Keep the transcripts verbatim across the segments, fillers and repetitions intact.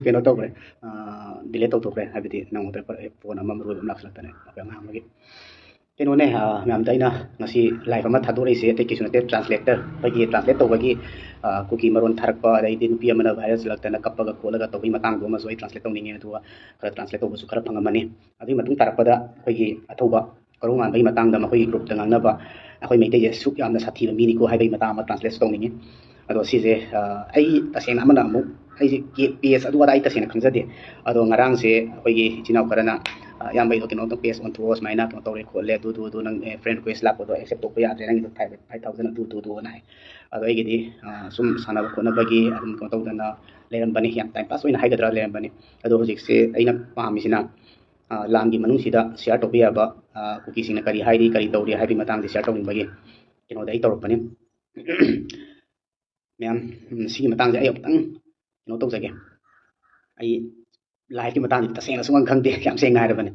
ꯀꯩꯅꯣ ꯇꯧꯈ꯭ꯔꯦ, ꯗꯤꯂꯦꯠ ꯇꯧꯊꯣꯛꯈ꯭ꯔꯦ꯫ ꯍꯥꯏꯕꯗꯤ ꯅꯪꯉꯣꯟꯗ ꯐꯣꯟ ꯑꯃ ꯃꯔꯨ ꯑꯣꯏꯕ ꯑꯃ ꯂꯥꯛꯁꯤꯜꯂꯛꯇꯅ ꯑꯩꯈꯣꯏ ꯑꯉꯥꯡ ꯑꯃꯒꯤ꯫ ꯀꯩꯅꯣꯅꯦ, ꯑ, ꯃꯌꯥꯝꯗ ꯑꯩꯅ ꯉꯁꯤ ꯂꯥꯏꯐ ꯑꯃ ꯊꯥꯗꯣꯔꯛꯏꯁꯦ ꯑꯇꯩ ꯀꯩꯁꯨ ꯅꯠꯇꯦ, ꯇ꯭ꯔꯥꯟꯁꯂꯦꯇꯔ, ꯑꯩꯈꯣꯏꯒꯤ ꯇ꯭ꯔꯥꯟꯁꯂꯦꯠ ꯇꯧꯕꯒꯤ, ꯑ, ꯀꯨꯀꯤ ꯃꯔꯣꯟ ꯊꯥꯔꯛꯄ, ꯑꯗꯩꯗꯤ ꯅꯨꯄꯤ ꯑꯃꯅ ꯚꯥꯏꯔꯦꯜ ꯆꯠꯂꯛꯇꯅ ꯀꯞꯄꯒ ꯈꯣꯠꯂꯒ ꯇꯧꯕꯒꯤ ꯃꯇꯥꯡꯗꯣ ꯑꯃꯁꯨ ꯑꯩ ꯇ꯭ꯔꯥꯟꯁꯂꯦꯠ ꯇꯧꯅꯤꯡꯉꯦ꯫ ꯑꯗꯨꯒ ꯈꯔ ꯇ꯭ꯔꯥꯟꯁꯂꯦꯠ ꯇꯧꯕꯁꯨ ꯈꯔ ꯐꯪꯉꯝꯃꯅꯤ꯫ ꯑꯗꯨꯒꯤ ꯃꯇꯨꯡ ꯇꯥꯔꯛꯄꯗ ꯑꯩꯈꯣꯏꯒꯤ ꯑꯊꯧꯕ ꯀꯣꯔꯧꯉꯥꯟꯕꯒꯤ ꯃꯇꯥꯡꯗ ꯃꯈꯣꯏꯒꯤ ꯒ꯭ꯔꯨꯞꯇ ꯉꯥꯡꯅꯕ, ꯑꯩꯈꯣꯏ ꯃꯩꯇꯩꯁꯦ ꯁꯨꯛ ꯌꯥꯝꯅ ꯁꯥꯊꯤꯕ ꯃꯤꯅꯤꯀꯣ ꯍꯥꯏꯕꯒꯤ ꯃꯇꯥꯡ ꯑꯃ ꯇ꯭ꯔꯥꯟꯁꯂꯦꯠꯁꯨ ꯇꯧꯅꯤꯡꯉꯤ꯫ ꯑꯗꯣ ꯁꯤꯁꯦ, ꯑ, ꯑꯩ ꯇꯁꯦꯡꯅ ꯑꯃꯅ ꯑꯃꯨꯛ ꯑꯩꯁꯦ ꯄꯦꯖ ꯑꯗꯨ ꯑꯗꯥ ꯑꯩ ꯇꯁꯦꯡꯅ ꯈꯪꯖꯗꯦ꯫ ꯑꯗꯣ ꯉꯔꯥꯡꯁꯦ ꯑꯩꯈꯣꯏꯒꯤ ꯏꯆꯤꯟ ꯏꯅꯥꯎ ꯈꯔꯅ, ꯑ, "ꯏꯌꯥꯝꯕ, ꯑꯩꯗꯣ ꯀꯩꯅꯣ ꯄꯦꯖ ꯑꯣꯟꯊꯣꯛꯑꯣ, ꯁꯨꯃꯥꯏꯅ ꯀꯩꯅꯣ ꯇꯧꯔꯦ ꯈꯣꯠꯂꯦ, ꯑꯗꯨ, ꯑꯗꯨ, ꯑꯗꯨ, ꯅꯪ, ꯑꯦ, ꯐ꯭ꯔꯦꯟ ꯔꯤꯀ꯭ꯋꯦꯁ ꯂꯥꯛꯄꯗꯣ ꯑꯦꯛꯁꯦꯞ ꯇꯧꯕ ꯌꯥꯗ꯭ꯔꯦ, ꯅꯪꯒꯤꯗꯣ ꯐꯥꯏꯚ, ꯐꯥꯏꯚ ꯊꯥꯎꯖꯟ ꯑꯗꯨ, ꯑꯗꯨ, ꯑꯗꯨꯅ" ꯍꯥꯏ꯫ ꯑꯗꯣ ꯑꯩꯒꯤꯗꯤ, ꯑ, ꯁꯨꯝ ꯁꯥꯟꯅꯕ ꯈꯣꯠꯅꯕꯒꯤ ꯑꯗꯨꯝ ꯀꯩꯅꯣ ꯇꯧꯗꯅ ꯂꯩꯔꯝꯕꯅꯤ, ꯌꯥꯝ ꯇꯥꯏꯝ ꯄꯥꯁ ꯑꯣꯏꯅ ꯍꯥꯏꯒꯗ꯭ꯔꯥ ꯂꯩꯔꯝꯕꯅꯤ꯫ ꯑꯗꯣ ꯍꯧꯖꯤꯛꯁꯦ ꯑꯩꯅ ꯄꯥꯝꯃꯤꯁꯤꯅ, ꯑ, ꯂꯥꯟꯒꯤ ꯃꯅꯨꯡꯁꯤꯗ ꯁꯤꯌꯥꯔ ꯇꯧꯕ ꯌꯥꯕ, ꯑ, ꯀꯨꯀꯤꯁꯤꯡꯅ ꯀꯔꯤ ꯍꯥꯏꯔꯤ, ꯀꯔꯤ ꯇꯧꯔꯤ ꯍꯥꯏꯕꯒꯤ ꯃꯇꯥꯡꯗ ꯁꯤꯌꯥꯔ ꯇꯧꯅꯤꯡꯕꯒꯤ ꯀꯩꯅꯣꯗ ꯑꯩ ꯇꯧꯔꯛꯄꯅꯤ꯫ ꯃꯌꯥꯝ, ꯎꯝ, ꯁꯤꯒꯤ ꯃꯇꯥꯡꯁꯦ ꯑꯩ ꯑꯃꯨꯛꯇꯪ ꯀꯩꯅꯣ ꯇꯧꯖꯒꯦ꯫ ꯑꯩ ꯂꯥꯏꯐꯀꯤ ꯃꯇꯥꯡꯁꯤꯗꯤ ꯇꯁꯦꯡꯅ ꯁꯨꯡꯈꯪ ꯈꯪꯗꯦ, ꯌꯥꯝ ꯁꯦꯡꯅ ꯍꯥꯏꯔꯕꯅꯦ꯫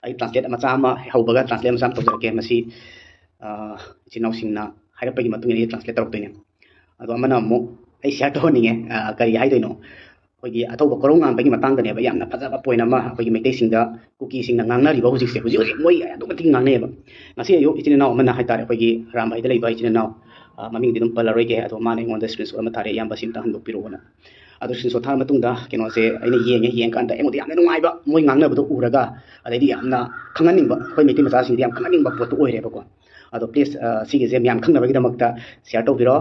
ꯑꯩ ꯇ꯭ꯔꯥꯟꯁꯂꯦꯠ ꯃꯆꯥ ꯑꯃ ꯍꯧꯕꯒ ꯇ꯭ꯔꯥꯟꯁꯂꯦꯠ ꯃꯆꯥ ꯑꯃ ꯇꯧꯖꯔꯛꯀꯦ꯫ ꯃꯁꯤ, ꯑ, ꯏꯆꯤꯟ ꯏꯅꯥꯎꯁꯤꯡꯅ ꯍꯥꯏꯔꯛꯄꯒꯤ ꯃꯇꯨꯡ ꯏꯟꯅ ꯑꯩ ꯇ꯭ꯔꯥꯟꯁꯂꯦꯠ ꯇꯧꯔꯛꯇꯣꯏꯅꯦ꯫ ꯑꯗꯣ ꯑꯃꯅ ꯑꯃꯨꯛ ꯑꯩ ꯁꯤꯌꯥꯔ ꯇꯧꯍꯟꯅꯤꯡꯉꯦ, ꯑ, ꯀꯔꯤ ꯍꯥꯏꯗꯣꯏꯅꯣ, ꯑꯩꯈꯣꯏꯒꯤ ꯑꯊꯧꯕ ꯀꯣꯔꯧꯉꯥꯟꯕꯒꯤ ꯃꯇꯥꯡꯗꯅꯦꯕ ꯌꯥꯝꯅ ꯐꯖꯕ ꯄꯣꯏꯟ ꯑꯃ ꯑꯩꯈꯣꯏꯒꯤ ꯃꯩꯇꯩꯁꯤꯡꯗ, ꯀꯨꯀꯤꯁꯤꯡꯅ ꯉꯥꯡꯅꯔꯤꯕ ꯍꯧꯖꯤꯛꯁꯦ, ꯍꯧꯖꯤꯛ ꯍꯧꯖꯤꯛ ꯃꯣꯏ ꯑꯗꯨꯛꯀꯤ ꯃꯇꯤꯛ ꯉꯥꯡꯅꯩꯌꯦꯕ꯫ ꯉꯁꯤ ꯑꯌꯨꯛ ꯏꯆꯤꯟ ꯏꯅꯥꯎ ꯑꯃꯅ ꯍꯥꯏꯇꯥꯔꯦ, ꯑꯩꯈꯣꯏꯒꯤ ꯑꯔꯥꯝꯕꯥꯏꯗ ꯂꯩꯕ ꯏꯆꯤꯟ ꯏꯅꯥꯎ, ꯑ, ꯃꯃꯤꯡꯗꯤ ꯑꯗꯨꯝ ꯄꯜꯂꯔꯣꯏꯒꯦ, ꯑꯗꯣ ꯃꯥꯅ ꯑꯩꯉꯣꯟꯗ ꯁ꯭ꯀ꯭ꯔꯤꯟꯁꯣꯠ ꯑꯃ ꯊꯥꯔꯛꯑꯦ, "ꯏꯌꯥꯝꯕ, ꯁꯤ ꯑꯝꯇ ꯍꯟꯗꯣꯛꯄꯤꯔꯛꯑꯣꯅ"꯫ ꯑꯗꯨ ꯁ꯭ꯀ꯭ꯔꯤꯟꯁꯣꯠ ꯊꯥꯔ ꯃꯇꯨꯡꯗ ꯀꯩꯅꯣꯁꯦ ꯑꯩꯅ ꯌꯦꯡꯉꯦ, ꯌꯦꯡꯀꯥꯟꯗ ꯑꯩꯉꯣꯟꯗ ꯌꯥꯝꯅ ꯅꯨꯡꯉꯥꯏꯕ, ꯃꯣꯏ ꯉꯥꯡꯅꯕꯗꯣ ꯎꯔꯒ, ꯑꯗꯩꯗꯤ ꯌꯥꯝꯅ ꯈꯪꯍꯟꯅꯤꯡꯕ, ꯑꯩꯈꯣꯏ ꯃꯩꯇꯩ ꯃꯆꯥꯁꯤꯡꯗ ꯌꯥꯝ ꯈꯪꯍꯟꯅꯤꯡꯕ ꯄꯣꯠꯇꯨ ꯑꯣꯏꯔꯦꯕꯀꯣ꯫ ꯑꯗꯣ ꯄ꯭ꯂꯤꯖ, ꯑ, ꯁꯤꯒꯤꯁꯦ ꯃꯌꯥꯝ ꯈꯪꯅꯕꯒꯤꯗꯃꯛꯇ ꯁꯤꯌꯥꯔ ꯇꯧꯕꯤꯔꯣ꯫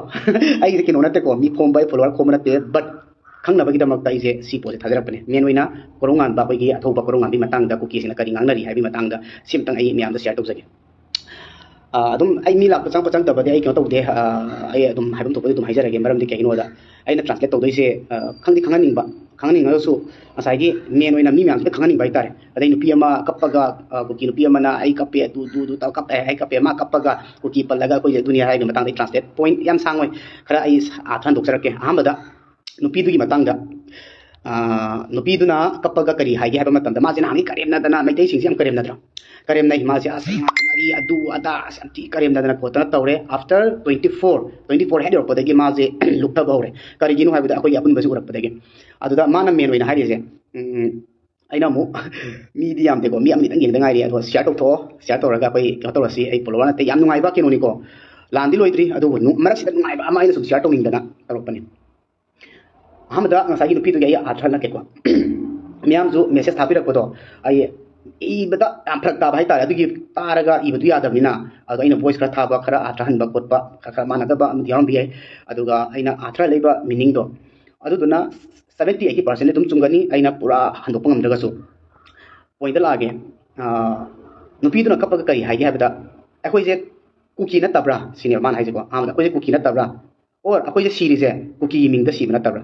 ꯑꯩꯁꯦ ꯀꯩꯅꯣ ꯅꯠꯇꯦꯀꯣ, ꯃꯤ ꯈꯣꯝꯕ, ꯑꯩ ꯐꯣꯂꯣꯋꯔ ꯈꯣꯝꯕ ꯅꯠꯇꯦ, ꯕꯠ ꯈꯪꯅꯕꯒꯤꯗꯃꯛꯇ ꯑꯩꯁꯦ ꯁꯤ ꯄꯣꯠꯁꯦ ꯊꯥꯖꯔꯛꯄꯅꯦ꯫ ꯃꯦꯟ ꯑꯣꯏꯅ ꯀꯣꯔꯧꯉꯥꯟꯕ, ꯑꯩꯈꯣꯏꯒꯤ ꯑꯊꯧꯕ ꯀꯣꯔꯧꯉꯥꯟꯕꯒꯤ ꯃꯇꯥꯡꯗ, ꯀꯨꯀꯤꯁꯤꯡꯅ ꯀꯔꯤ ꯉꯥꯡꯅꯔꯤ ꯍꯥꯏꯕꯒꯤ ꯃꯇꯥꯡꯗ ꯁꯤ ꯑꯝꯇꯪ ꯑꯩ ꯃꯌꯥꯝꯗ ꯁꯤꯌꯥꯔ ꯇꯧꯖꯒꯦ꯫ ꯑ, ꯑꯗꯨꯝ ꯑꯩ ꯃꯤ ꯂꯥꯛꯄ ꯆꯪꯉꯛꯄ ꯆꯪꯗꯕꯗꯤ ꯑꯩ ꯀꯩꯅꯣ ꯇꯧꯗꯦ꯫ ꯑ, ꯑꯩ ꯑꯗꯨꯝ ꯍꯥꯏꯐꯝ ꯊꯣꯛꯄꯗꯤ ꯑꯗꯨꯝ ꯍꯥꯏꯖꯔꯒꯦ꯫ ꯃꯔꯝꯗꯤ ꯀꯩꯒꯤꯅꯣꯗ, ꯑꯩꯅ ꯇ꯭ꯔꯥꯟꯁꯂꯦꯠ ꯇꯧꯗꯣꯏꯁꯦ, ꯑ, ꯈꯪꯗꯤ ꯈꯪꯍꯟꯅꯤꯡꯕ, ꯈꯪꯍꯟꯅꯤꯡꯉꯒꯁꯨ ꯉꯁꯥꯏꯒꯤ ꯃꯦꯟ ꯑꯣꯏꯅ ꯃꯤ ꯃꯌꯥꯝꯁꯤꯗ ꯈꯪꯍꯟꯅꯤꯡꯕ ꯍꯥꯏꯇꯥꯔꯦ꯫ ꯑꯗꯩ ꯅꯨꯄꯤ ꯑꯃ ꯀꯞꯄꯒ, ꯑ, ꯀꯨꯀꯤ ꯅꯨꯄꯤ ꯑꯃꯅ "ꯑꯩ ꯀꯞꯄꯦ, ꯑꯗꯨ, ꯑꯗꯨ, ꯑꯗꯨ ꯇꯧ, ꯀꯞꯄꯦ, ꯑꯩ ꯀꯞꯄꯦ", ꯃꯥ ꯀꯞꯄꯒ ꯀꯨꯀꯤ ꯄꯜꯂꯒ ꯑꯩꯈꯣꯏꯁꯦ ꯑꯗꯨꯅꯤ ꯍꯥꯏꯕꯒꯤ ꯃꯇꯥꯡꯗ ꯑꯩ ꯇ꯭ꯔꯥꯟꯁꯂꯦꯠ ꯄꯣꯏꯟ ꯌꯥꯝ ꯁꯥꯡꯉꯣꯏ, ꯈꯔ ꯑꯩ ꯑꯥꯊ ꯍꯟꯗꯣꯛꯆꯔꯛꯀꯦ꯫ ꯑꯍꯥꯟꯕꯗ ꯅꯨꯄꯤꯗꯨꯒꯤ ꯃꯇꯥꯡꯗ, ꯑ, ꯅꯨꯄꯤꯗꯨꯅ ꯀꯞꯄꯒ ꯀꯔꯤ ꯍꯥꯏꯒꯦ ꯍꯥꯏꯕ ꯃꯇꯝꯗ, ꯃꯥꯁꯦ ꯅꯍꯥꯟꯒꯤ ꯀꯔꯦꯝꯅꯗꯅ, ꯃꯩꯇꯩꯁꯤꯡꯁꯦ ꯌꯥꯝ ꯀꯔꯦꯝꯅꯗ꯭ꯔꯥ? ꯀꯔꯦꯝꯅꯩ꯫ ꯃꯥꯁꯦ ꯑꯁ, ꯉꯥ ꯉꯥꯔꯤ, ꯑꯗꯨ ꯑꯗꯥ, ꯑꯁ, ꯌꯥꯝ ꯊꯤ ꯀꯔꯦꯝꯅꯗꯅ ꯈꯣꯠꯇꯅ ꯇꯧꯔꯦ꯫ After twenty four, twenty four ꯍꯦꯛ ꯌꯧꯔꯛꯄꯗꯒꯤ ꯃꯥꯁꯦ ꯂꯨꯞꯊꯕ ꯍꯧꯔꯦ꯫ ꯀꯔꯤꯒꯤꯅꯣ ꯍꯥꯏꯕꯗ ꯑꯩꯈꯣꯏꯒꯤ ꯑꯄꯨꯟꯕꯁꯤ ꯎꯔꯛꯄꯗꯒꯤ꯫ ꯑꯗꯨꯗ ꯃꯥꯅ ꯃꯦꯟ ꯑꯣꯏꯅ ꯍꯥꯏꯔꯤꯁꯦ, ꯎꯝ, ꯑꯩꯅ ꯑꯃꯨꯛ ꯃꯤꯗꯤ ꯌꯥꯝꯗꯦꯀꯣ, ꯃꯤ ꯑꯃꯅꯤꯗꯪ ꯌꯦꯡꯗ ꯉꯥꯏꯔꯤ, ꯑꯗꯣ ꯁꯤꯌꯥꯔ ꯇꯧꯊꯣꯛꯑꯣ, ꯁꯤꯌꯥꯔ ꯇꯧꯔꯒ ꯑꯩꯈꯣꯏ ꯀꯩꯅꯣ ꯇꯧꯔꯁꯤ, ꯑꯩ ꯐꯣꯂꯣꯋꯔ ꯅꯠꯇꯦ, ꯌꯥꯝ ꯅꯨꯡꯉꯥꯏꯕ ꯀꯩꯅꯣꯅꯤꯀꯣ, ꯂꯥꯟꯗꯤ ꯂꯣꯏꯗ꯭ꯔꯤ, ꯑꯗꯨꯕꯨ ꯅꯨ- ꯃꯔꯛꯁꯤꯗ ꯅꯨꯡꯉꯥꯏꯕ ꯑꯃ ꯑꯩꯅ ꯁꯨꯝ ꯁꯤꯌꯥꯔ ꯇꯧꯅꯤꯡꯗꯅ ꯇꯧꯔꯛꯄꯅꯤ꯫ ꯑꯍꯥꯟꯕꯗ ꯉꯁꯥꯏꯒꯤ ꯅꯨꯄꯤꯗꯨꯒꯤ ꯑꯩ ꯑꯥꯔꯊ ꯍꯜꯂꯛꯀꯦꯀꯣ꯫ ꯃꯌꯥꯝꯁꯨ ꯃꯦꯁꯦꯖ ꯊꯥꯕꯤꯔꯛꯄꯗꯣ ꯑꯩ ꯏꯕꯗ ꯌꯥꯝ ꯐꯔꯛ ꯇꯥꯕ ꯍꯥꯏꯇꯥꯔꯦ꯫ ꯑꯗꯨꯒꯤ ꯇꯥꯔꯒ ꯏꯕꯗꯨ ꯌꯥꯗꯕꯅꯤꯅ, ꯑꯗꯣ ꯑꯩꯅ ꯚꯣꯏꯁ ꯈꯔ ꯊꯥꯕ, ꯈꯔ ꯑꯥꯔꯊ ꯍꯟꯕ ꯈꯣꯠꯄ, ꯈꯔ ꯈꯔ ꯃꯥꯟꯅꯗꯕ ꯑꯃꯗꯤ ꯌꯥꯎꯔꯝꯕ ꯌꯥꯏ꯫ ꯑꯗꯨꯒ ꯑꯩꯅ ꯑꯥꯔꯊ ꯂꯩꯕ ꯃꯤꯅꯤꯡꯗꯣ, ꯑꯗꯨꯗꯨꯅ ꯁꯕꯦꯟꯇꯤ ꯑꯩꯠꯇꯤ ꯄꯥꯔꯁꯦꯟ ꯑꯗꯨꯝ ꯆꯨꯝꯒꯅꯤ, ꯑꯩꯅ ꯄꯨꯔꯥ ꯍꯟꯗꯣꯛꯄ ꯉꯝꯗ꯭ꯔꯒꯁꯨ꯫ ꯄꯣꯏꯟꯗ ꯂꯥꯛꯑꯒꯦ꯫ ꯑꯥ, ꯅꯨꯄꯤꯗꯨꯅ ꯀꯞꯄꯒ ꯀꯔꯤ ꯍꯥꯏꯒꯦ ꯍꯥꯏꯕꯗ, "ꯑꯩꯈꯣꯏꯁꯦ ꯀꯨꯀꯤ ꯅꯠꯇꯕ꯭ꯔꯥ?" ꯁꯤꯅꯦꯕ ꯃꯥꯅ ꯍꯥꯏꯁꯦꯀꯣ꯫ ꯑꯍꯥꯟꯕꯗ, "ꯑꯩꯈꯣꯏꯁꯦ ꯀꯨꯀꯤ ꯅꯠꯇꯕ꯭ꯔꯥ? ꯑꯣꯔ ꯑꯩꯈꯣꯏꯁꯦ ꯁꯤꯔꯤꯁꯦ ꯀꯨꯀꯤꯒꯤ ꯃꯤꯡꯗ ꯁꯤꯕ ꯅꯠꯇꯕ꯭ꯔꯥ?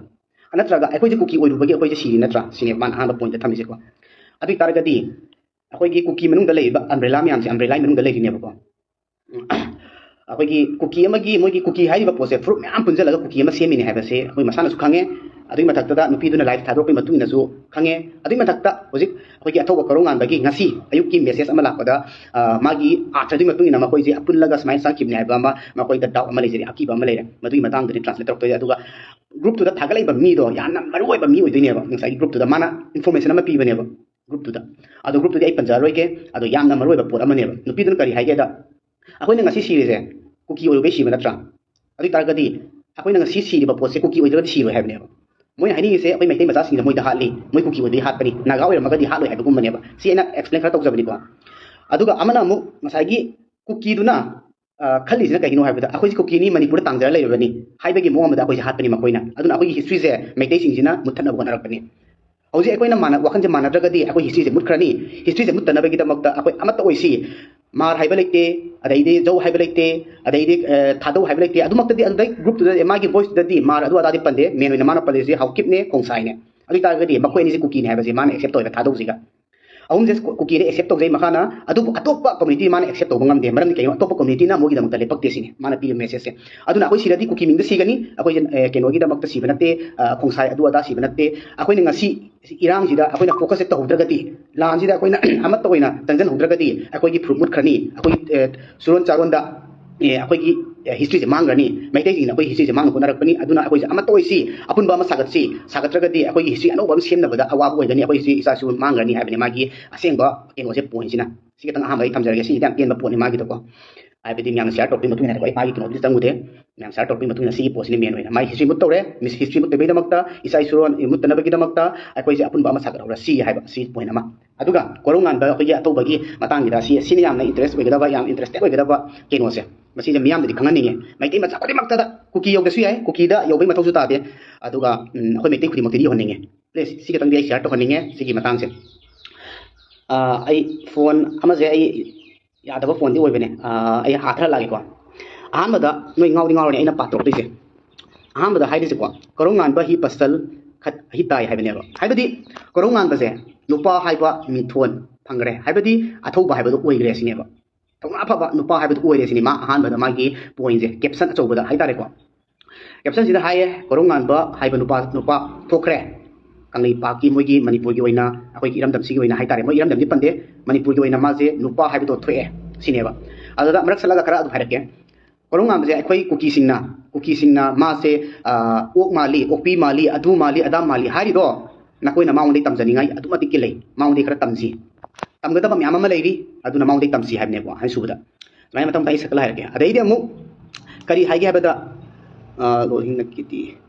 ꯅꯠꯇ꯭ꯔꯒ ꯑꯩꯈꯣꯏꯁꯦ ꯀꯨꯀꯤ ꯑꯣꯏꯔꯨꯕꯒꯤ ꯑꯩꯈꯣꯏꯁꯦ ꯁꯤꯔꯤ ꯅꯠꯇ꯭ꯔꯥ?" ꯁꯤꯅꯦꯕ ꯃꯥꯅ ꯑꯍꯥꯟꯕ ꯄꯣꯏꯟꯗ ꯊꯝꯃꯤꯁꯦꯀꯣ꯫ ꯑꯗꯨ ꯑꯣꯏ ꯇꯥꯔꯒꯗꯤ ꯑꯩꯈꯣꯏꯒꯤ ꯀꯨꯀꯤ ꯃꯅꯨꯡꯗ ꯂꯩꯔꯤꯕ ꯑꯝꯕ꯭ꯔꯦꯂꯥ ꯃꯌꯥꯝꯁꯦ, ꯑꯝꯕ꯭ꯔꯦꯂꯥꯒꯤ ꯃꯅꯨꯡꯗ ꯂꯩꯔꯤꯅꯦꯕꯀꯣ꯫ ꯑꯩꯈꯣꯏꯒꯤ ꯀꯨꯀꯤ ꯑꯃꯒꯤ, ꯃꯣꯏꯒꯤ ꯀꯨꯀꯤ ꯍꯥꯏꯔꯤꯕ ꯄꯣꯠꯁꯦ ꯐꯨꯔꯨꯞ ꯃꯌꯥꯝ ꯄꯨꯟꯁꯤꯜꯂꯒ ꯀꯨꯀꯤ ꯑꯃ ꯁꯦꯝꯃꯤꯅꯦ ꯍꯥꯏꯕꯁꯦ ꯑꯩꯈꯣꯏ ꯃꯁꯥꯅꯁꯨ ꯈꯪꯉꯦ꯫ ꯑꯗꯨꯒꯤ ꯃꯊꯛꯇꯗ ꯅꯨꯄꯤꯗꯨꯅ ꯂꯥꯏꯐ ꯊꯥꯗꯣꯔꯛꯄꯒꯤ ꯃꯇꯨꯡ ꯏꯟꯅꯁꯨ ꯈꯪꯉꯦ꯫ ꯑꯗꯨꯒꯤ ꯃꯊꯛꯇ ꯍꯧꯖꯤꯛ ꯑꯩꯈꯣꯏꯒꯤ ꯑꯊꯧꯕ ꯀꯣꯔꯧꯉꯥꯟꯕꯒꯤ ꯉꯁꯤ ꯑꯌꯨꯛꯀꯤ ꯃꯦꯁꯦꯖ ꯑꯃ ꯂꯥꯛꯄꯗ, ꯑ, ꯃꯥꯒꯤ ꯑꯥꯔꯊꯗꯨꯒꯤ ꯃꯇꯨꯡ ꯏꯟꯅ ꯃꯈꯣꯏꯁꯦ ꯑꯄꯨꯜꯂꯒ ꯁꯨꯃꯥꯏꯅ ꯆꯪꯈꯤꯕꯅꯦ ꯍꯥꯏꯕ ꯑꯃ ꯃꯈꯣꯏꯗ ꯗꯥꯎꯠ ꯑꯃ ꯂꯩꯖꯔꯤ, ꯑꯀꯤꯕ ꯑꯃ ꯂꯩꯔꯦ꯫ ꯃꯗꯨꯒꯤ ꯃꯇꯥꯡꯗꯗꯤ ꯇ꯭ꯔꯥꯟꯁꯂꯦꯠ ꯇꯧꯔꯛꯇꯣꯏꯅꯦ꯫ ꯑꯗꯨꯒ ꯒ꯭ꯔꯨꯞꯇꯨꯗ ꯊꯥꯒꯠꯂꯛꯏꯕ ꯃꯤꯗꯣ ꯌꯥꯝꯅ ꯃꯔꯨ ꯑꯣꯏꯕ ꯃꯤ ꯑꯣꯏꯗꯣꯏꯅꯦꯕ꯫ ꯉꯁꯥꯏꯒꯤ ꯒ꯭ꯔꯨꯞꯇꯨꯗ ꯃꯥꯅ ꯏꯟꯐꯣꯔꯃꯦꯁꯟ ꯑꯃ ꯄꯤꯕꯅꯦꯕ ꯒ꯭ꯔꯨꯞꯇꯨꯗ꯫ ꯑꯗꯣ ꯒ꯭ꯔꯨꯞꯇꯨꯗꯤ ꯑꯩ ꯄꯟꯖꯔꯔꯣꯏꯒꯦ꯫ ꯑꯗꯣ ꯌꯥꯝꯅ ꯃꯔꯨ ꯑꯣꯏꯕ ꯄꯣꯠ ꯑꯃꯅꯦꯕ꯫ ꯅꯨꯄꯤꯗꯨꯅ ꯀꯔꯤ ꯍꯥꯏꯒꯦꯗ, "ꯑꯩꯈꯣꯏꯅ ꯉꯁꯤ ꯁꯤꯔꯤꯁꯦ ꯀꯨꯀꯤ ꯑꯣꯏꯔꯨꯕꯩ ꯁꯤꯕ ꯅꯠꯇ꯭ꯔꯥ? ꯑꯗꯨ ꯑꯣꯏ ꯇꯥꯔꯒꯗꯤ ꯑꯩꯈꯣꯏꯅ ꯉꯁꯤ ꯁꯤꯔꯤꯕ ꯄꯣꯠꯁꯦ ꯀꯨꯀꯤ ꯑꯣꯏꯗ꯭ꯔꯒꯗꯤ ꯁꯤꯔꯣꯏ" ꯍꯥꯏꯕꯅꯦꯕ꯫ ꯃꯣꯏꯅ ꯍꯥꯏꯅꯤꯡꯉꯤꯁꯦ ꯑꯩꯈꯣꯏ ꯃꯩꯇꯩ ꯃꯆꯥꯁꯤꯡꯁꯦ ꯃꯣꯏꯗ ꯍꯥꯠꯂꯤ, ꯃꯣꯏ ꯀꯨꯀꯤ ꯑꯣꯏꯕꯒꯤ ꯍꯥꯠꯄꯅꯤ, ꯅꯥꯒꯥ ꯑꯣꯏꯔꯝꯃꯒꯗꯤ ꯍꯥꯠꯂꯣꯏ ꯍꯥꯏꯕꯒꯨꯝꯕꯅꯦꯕ꯫ ꯁꯤ ꯑꯩꯅ ꯑꯦꯛꯁꯄ꯭ꯂꯦꯟ ꯈꯔ ꯇꯧꯖꯕꯅꯤꯀꯣ꯫ ꯑꯗꯨꯒ ꯑꯃꯅ ꯑꯃꯨꯛ ꯉꯁꯥꯏꯒꯤ ꯀꯨꯀꯤꯗꯨꯅ, ꯑ, ꯈꯜꯂꯤꯁꯤꯅ ꯀꯩꯒꯤꯅꯣ ꯍꯥꯏꯕꯗ, "ꯑꯩꯈꯣꯏꯁꯦ ꯀꯨꯀꯤꯅꯤ, ꯃꯅꯤꯄꯨꯔꯗ ꯇꯥꯡꯖꯔ ꯂꯩꯔꯕꯅꯤ" ꯍꯥꯏꯕꯒꯤ ꯃꯑꯣꯡ ꯑꯃꯗ ꯑꯩꯈꯣꯏꯁꯦ ꯍꯥꯠꯄꯅꯤ ꯃꯈꯣꯏꯅ꯫ ꯑꯗꯨꯅ ꯑꯩꯈꯣꯏꯒꯤ ꯍꯤꯁꯇ꯭ꯔꯤꯁꯦ ꯃꯩꯇꯩꯁꯤꯡꯁꯤꯅ ꯃꯨꯠꯊꯠꯅꯕ ꯍꯣꯠꯅꯔꯛꯄꯅꯤ꯫ ꯍꯧꯖꯤꯛ ꯑꯩꯈꯣꯏꯅ ꯃꯥꯟꯅ-, ꯋꯥꯈꯜꯁꯦ ꯃꯥꯟꯅꯗ꯭ꯔꯒꯗꯤ ꯑꯩꯈꯣꯏ ꯍꯤꯁꯇ꯭ꯔꯤꯁꯦ ꯃꯨꯠꯈ꯭ꯔꯅꯤ꯫ ꯍꯤꯁꯇ꯭ꯔꯤꯁꯦ ꯃꯨꯠꯇꯅꯕꯒꯤꯗꯃꯛꯇ ꯑꯩꯈꯣꯏ ꯑꯃꯠꯇ ꯑꯣꯏꯁꯤ꯫ ꯃꯥꯔ ꯍꯥꯏꯕ ꯂꯩꯇꯦ, ꯑꯗꯩꯗꯤ ꯖꯧ ꯍꯥꯏꯕ ꯂꯩꯇꯦ, ꯑꯗꯩꯗꯤ, ꯑ, ꯊꯥꯗꯧ ꯍꯥꯏꯕ ꯂꯩꯇꯦ꯫ ꯑꯗꯨꯃꯛꯇꯗꯤ ꯑꯗꯨꯗꯩ ꯒ꯭ꯔꯨꯞꯇꯨꯗ ꯃꯥꯒꯤ ꯚꯣꯏꯁꯇꯨꯗꯗꯤ ꯃꯥꯔ ꯑꯗꯨ ꯑꯗꯥꯗꯤ ꯄꯟꯗꯦ꯫ ꯃꯦꯟ ꯑꯣꯏꯅ ꯃꯥꯅ ꯄꯜꯂꯤꯁꯤ ꯍꯥꯎꯀꯤꯞꯅꯦ, ꯈꯣꯡꯁꯥꯏꯅꯦ꯫ ꯑꯗꯨ ꯑꯣꯏ ꯇꯥꯔꯒꯗꯤ ꯃꯈꯣꯏ ꯑꯅꯤꯁꯤ ꯀꯨꯀꯤꯅꯦ ꯍꯥꯏꯕꯁꯤ ꯃꯥꯅ ꯑꯦꯛꯁꯦꯞ ꯇꯧꯋꯦꯕ, ꯊꯥꯗꯧꯁꯤꯒ꯫ ꯑꯍꯨꯝꯁꯦ ꯀꯨ-, ꯀꯨꯀꯤꯗ ꯑꯦꯛꯁꯦꯞ ꯇꯧꯖꯩ꯫ ꯃꯈꯥꯅ ꯑꯗꯨꯕꯨ ꯑꯇꯣꯞꯄ ꯀꯝꯃ꯭ꯌꯨꯅꯤꯇꯤ ꯃꯥꯅ ꯑꯦꯛꯁꯦꯞ ꯇꯧꯕ ꯉꯝꯗꯦ꯫ ꯃꯔꯝꯗꯤ ꯀꯩꯅꯣ? ꯑꯇꯣꯞꯄ ꯀꯝꯃ꯭ꯌꯨꯅꯤꯇꯤꯅ ꯃꯣꯏꯒꯤꯗꯃꯛꯇ ꯂꯦꯞꯄꯛꯇꯦ ꯁꯤꯅꯤ ꯃꯥꯅ ꯄꯤꯔꯤꯕ ꯃꯦꯁꯦꯖꯁꯦ꯫ ꯑꯗꯨꯅ ꯑꯩꯈꯣꯏ ꯁꯤꯔꯗꯤ ꯀꯨꯀꯤ ꯃꯤꯡꯗ ꯁꯤꯒꯅꯤ, ꯑꯩꯈꯣꯏꯁꯦ, ꯑꯦ, ꯀꯩꯅꯣꯒꯤꯗꯃꯛꯇ ꯁꯤꯕ ꯅꯠꯇꯦ, ꯑ, ꯈꯣꯡꯁꯥꯏ ꯑꯗꯨ ꯑꯗꯥ ꯁꯤꯕ ꯅꯠꯇꯦ꯫ ꯑꯩꯈꯣꯏꯅ ꯉꯁꯤ ꯏꯔꯥꯡꯁꯤꯗ ꯑꯩꯈꯣꯏꯅ ꯐꯣꯀꯁꯁꯦ ꯇꯧꯍꯧꯗ꯭ꯔꯒꯗꯤ, ꯂꯥꯟꯁꯤꯗ ꯑꯩꯈꯣꯏꯅ ꯑꯃꯠꯇ ꯑꯣꯏꯅ ꯆꯪꯁꯤꯟꯍꯧꯗ꯭ꯔꯒꯗꯤ ꯑꯩꯈꯣꯏꯒꯤ ꯐꯨꯔꯨꯞ ꯃꯨꯠꯈ꯭ꯔꯅꯤ꯫ ꯑꯩꯈꯣꯏꯒꯤ, ꯑꯦ, ꯁꯨꯔꯣꯟ ꯆꯥꯔꯣꯟꯗ, ꯑꯦ, ꯑꯩꯈꯣꯏꯒꯤ ꯍꯤꯁꯇ꯭ꯔꯤꯁꯦ ꯃꯥꯡꯈ꯭ꯔꯅꯤ꯫ ꯃꯩꯇꯩꯁꯤꯡꯅ ꯑꯩꯈꯣꯏ ꯍꯤꯁꯇ꯭ꯔꯤꯁꯦ ꯃꯥꯡꯅ ꯍꯣꯠꯅꯔꯛꯄꯅꯤ꯫ ꯑꯗꯨꯅ ꯑꯩꯈꯣꯏꯁꯦ ꯑꯃꯠꯇ ꯑꯣꯏꯁꯤ, ꯑꯄꯨꯟꯕ ꯑꯃ ꯁꯥꯒꯠꯁꯤ꯫ ꯁꯥꯒꯠꯇ꯭ꯔꯒꯗꯤ ꯑꯩꯈꯣꯏꯒꯤ ꯍꯤꯁꯇ꯭ꯔꯤ ꯑꯅꯧꯕ ꯑꯃ ꯁꯦꯝꯅꯕꯗ ꯑꯋꯥꯕ ꯑꯣꯏꯒꯅꯤ, ꯑꯩꯈꯣꯏ ꯍꯤꯁꯇ꯭ꯔꯤ ꯏꯆꯥ ꯏꯁꯨ ꯃꯥꯡꯈ꯭ꯔꯅꯤ ꯍꯥꯏꯕꯅꯤ ꯃꯥꯒꯤ ꯑꯁꯦꯡꯕ ꯀꯩꯅꯣꯁꯦ, ꯄꯣꯏꯟꯁꯤꯅ꯫ ꯁꯤ ꯈꯤꯇꯪ ꯑꯍꯥꯟꯕ ꯑꯩ ꯊꯝꯖꯔꯒꯦ, ꯁꯤꯁꯤꯗꯤ ꯌꯥꯝ ꯇꯦꯟꯕ ꯄꯣꯠꯅꯤ ꯃꯥꯒꯤꯗꯀꯣ꯫ ꯍꯥꯏꯕꯗꯤ ꯃꯌꯥꯝꯅ ꯁꯤꯌꯥꯔ ꯇꯧꯔꯛꯄꯒꯤ ꯃꯇꯨꯡ ꯏꯟꯅ ꯍꯥꯏꯔꯦꯀꯣ, ꯑꯩ ꯃꯥꯒꯤ ꯀꯩꯅꯣꯗꯨꯗꯤ ꯆꯪꯉꯨꯗꯦ꯫ ꯃꯌꯥꯝ ꯁꯤꯌꯥꯔ ꯇꯧꯔꯛꯄꯒꯤ ꯃꯇꯨꯡ ꯏꯟꯅ ꯁꯤꯒꯤ ꯄꯣꯠꯁꯤꯅ ꯃꯦꯟ ꯑꯣꯏꯅ ꯃꯥꯒꯤ ꯍꯤꯁꯇ꯭ꯔꯤ ꯃꯨꯠ ꯇꯧꯔꯦ, ꯃꯤꯁ ꯍꯤꯁꯇ꯭ꯔꯤ ꯃꯨꯠ ꯇꯧꯕꯩꯗꯃꯛꯇ ꯏꯆꯥ ꯏꯁꯨꯔꯣꯟ ꯃꯨꯠꯇꯅꯕꯒꯤꯗꯃꯛꯇ ꯑꯩꯈꯣꯏꯁꯦ ꯑꯄꯨꯟꯕ ꯑꯃ ꯁꯥꯒꯠꯍꯧꯔꯁꯤ ꯍꯥꯏꯕ ꯁꯤ ꯄꯣꯏꯟ ꯑꯃ꯫ ꯑꯗꯨꯒ ꯀꯣꯔꯧꯉꯥꯟꯕ ꯑꯩꯈꯣꯏꯒꯤ ꯑꯊꯧꯕꯒꯤ ꯃꯇꯥꯡꯒꯤꯗ ꯁꯤ, ꯁꯤꯅ ꯌꯥꯝꯅ ꯏꯟꯇꯔꯦꯁ ꯑꯣꯏꯒꯗꯕ, ꯌꯥꯝ ꯏꯟꯇꯔꯦꯁꯇꯦꯠ ꯑꯣꯏꯒꯗꯕ ꯀꯩꯅꯣꯁꯦ꯫ ꯃꯁꯤꯁꯦ ꯃꯤꯌꯥꯝꯗꯗꯤ ꯈꯪꯍꯟꯅꯤꯡꯉꯦ, ꯃꯩꯇꯩ ꯃꯆꯥ ꯈꯨꯗꯤꯡꯃꯛꯇꯗ, ꯀꯨꯀꯤ ꯌꯧꯗ꯭ꯔꯁꯨ ꯌꯥꯏ, ꯀꯨꯀꯤꯗ ꯌꯧꯕꯩ ꯃꯊꯧꯁꯨ ꯇꯥꯗꯦ꯫ ꯑꯗꯨꯒ ꯎꯝ, ꯑꯩꯈꯣꯏ ꯃꯩꯇꯩ ꯈꯨꯗꯤꯡꯃꯛꯇꯗꯤ ꯌꯧꯍꯟꯅꯤꯡꯉꯦ꯫ ꯄ꯭ꯂꯤꯖ, ꯁꯤ ꯈꯤꯇꯪꯗꯤ ꯑꯩ ꯁꯤꯌꯥꯔ ꯇꯧꯍꯟꯅꯤꯡꯉꯦ ꯁꯤꯒꯤ ꯃꯇꯥꯡꯁꯦ꯫ ꯑꯥ, ꯑꯩ ꯐꯣꯟ ꯑꯃꯁꯦ ꯑꯩ ꯌꯥꯗꯕ ꯐꯣꯟꯗꯤ ꯑꯣꯏꯕꯅꯦ꯫ ꯑꯥ, ꯑꯩ ꯍꯥꯊꯔ ꯂꯥꯛꯒꯦꯀꯣ꯫ ꯑꯍꯥꯟꯕꯗ ꯅꯣꯏ ꯉꯥꯎꯗꯤ ꯉꯥꯎꯔꯅꯤ ꯑꯩꯅ ꯄꯥꯊꯣꯔꯛꯇꯣꯏꯁꯦ꯫ ꯑꯍꯥꯟꯕꯗ ꯍꯥꯏꯔꯤꯁꯦꯀꯣ, ꯀꯣꯔꯧꯉꯥꯟꯕ ꯍꯤ ꯄꯁꯜ ꯈꯠ ꯍꯤ ꯇꯥꯏ ꯍꯥꯏꯕꯅꯦꯕ꯫ ꯍꯥꯏꯕꯗꯤ ꯀꯣꯔꯧꯉꯥꯟꯕꯁꯦ ꯅꯨꯄꯥ ꯍꯥꯏꯕ ꯃꯤꯡꯊꯣꯟ ꯐꯪꯈ꯭ꯔꯦ, ꯍꯥꯏꯕꯗꯤ ꯑꯊꯧꯕ ꯍꯥꯏꯕꯗꯣ ꯑꯣꯏꯈ꯭ꯔꯦ ꯁꯤꯅꯦꯕ꯫ ꯊꯧꯅꯥ ꯐꯕ ꯅꯨꯄꯥ ꯍꯥꯏꯕꯗꯨ ꯑꯣꯏꯔꯦ ꯁꯤꯅꯤ ꯃꯥ ꯑꯍꯥꯟꯕꯗ ꯃꯥꯒꯤ ꯄꯣꯏꯟꯁꯦ, ꯀꯦꯞꯁꯟ ꯑꯆꯧꯕꯗ ꯍꯥꯏꯇꯥꯔꯦꯀꯣ꯫ ꯀꯦꯞꯁꯟꯁꯤꯗ ꯍꯥꯏꯌꯦ, ꯀꯣꯔꯧꯉꯥꯟꯕ ꯍꯥꯏꯕ ꯅꯨꯄꯥ, ꯅꯨꯄꯥ ꯊꯣꯛꯈ꯭ꯔꯦ ꯀꯪꯂꯩꯄꯥꯛꯀꯤ, ꯃꯣꯏꯒꯤ ꯃꯅꯤꯄꯨꯔꯒꯤ ꯑꯣꯏꯅ, ꯑꯩꯈꯣꯏꯒꯤ ꯏꯔꯝꯗꯝꯁꯤꯒꯤ ꯑꯣꯏꯅ ꯍꯥꯏꯇꯥꯔꯦ꯫ ꯃꯣꯏ ꯏꯔꯝꯗꯝꯗꯤ ꯄꯟꯗꯦ, ꯃꯅꯤꯄꯨꯔꯒꯤ ꯑꯣꯏꯅ ꯃꯥꯁꯦ ꯅꯨꯄꯥ ꯍꯥꯏꯕꯗꯣ ꯊꯣꯛꯑꯦ ꯁꯤꯅꯦꯕ꯫ ꯑꯗꯨꯗ ꯃꯔꯛ ꯁꯠꯂꯒ ꯈꯔ ꯑꯗꯨꯝ ꯍꯥꯏꯔꯛꯀꯦ꯫ ꯀꯣꯔꯧꯉꯥꯟꯕꯁꯦ ꯑꯩꯈꯣꯏ ꯀꯨꯀꯤꯁꯤꯡꯅ, ꯀꯨꯀꯤꯁꯤꯡꯅ ꯃꯥꯁꯦ, ꯑ, ꯑꯣꯛ ꯃꯥꯜꯂꯤ, ꯑꯣꯛꯄꯤ ꯃꯥꯜꯂꯤ, ꯑꯗꯨ ꯃꯥꯜꯂꯤ, ꯑꯗꯥ ꯃꯥꯜꯂꯤ ꯍꯥꯏꯔꯤꯗꯣ ꯅꯈꯣꯏꯅ ꯃꯉꯣꯟꯗꯒꯤ ꯇꯝꯖꯅꯤꯡꯉꯥꯏ ꯑꯗꯨꯛ ꯃꯇꯤꯛꯀꯤ ꯂꯩ꯫ ꯃꯉꯣꯟꯗꯒꯤ ꯈꯔ ꯇꯝꯁꯤ꯫ ꯇꯝꯒꯗꯕ ꯃꯌꯥꯝ ꯑꯃ ꯂꯩꯔꯤ, ꯑꯗꯨꯅ ꯃꯉꯣꯟꯗꯒꯤ ꯇꯝꯁꯤ ꯍꯥꯏꯕꯅꯦꯀꯣ꯫ ꯑꯍꯨꯝꯁꯨꯕꯗ ꯁꯨꯃꯥꯏꯅ ꯃꯊꯪ ꯃꯊꯪ ꯑꯩ ꯁꯛꯀꯜ ꯍꯥꯏꯔꯛꯀꯦ꯫ ꯑꯗꯩꯗꯤ ꯑꯃꯨꯛ, ꯀꯔꯤ ꯍꯥꯏꯒꯦ ꯍꯥꯏꯕꯗ, ꯑ, ꯂꯣꯏꯅ ꯀꯤꯗꯤ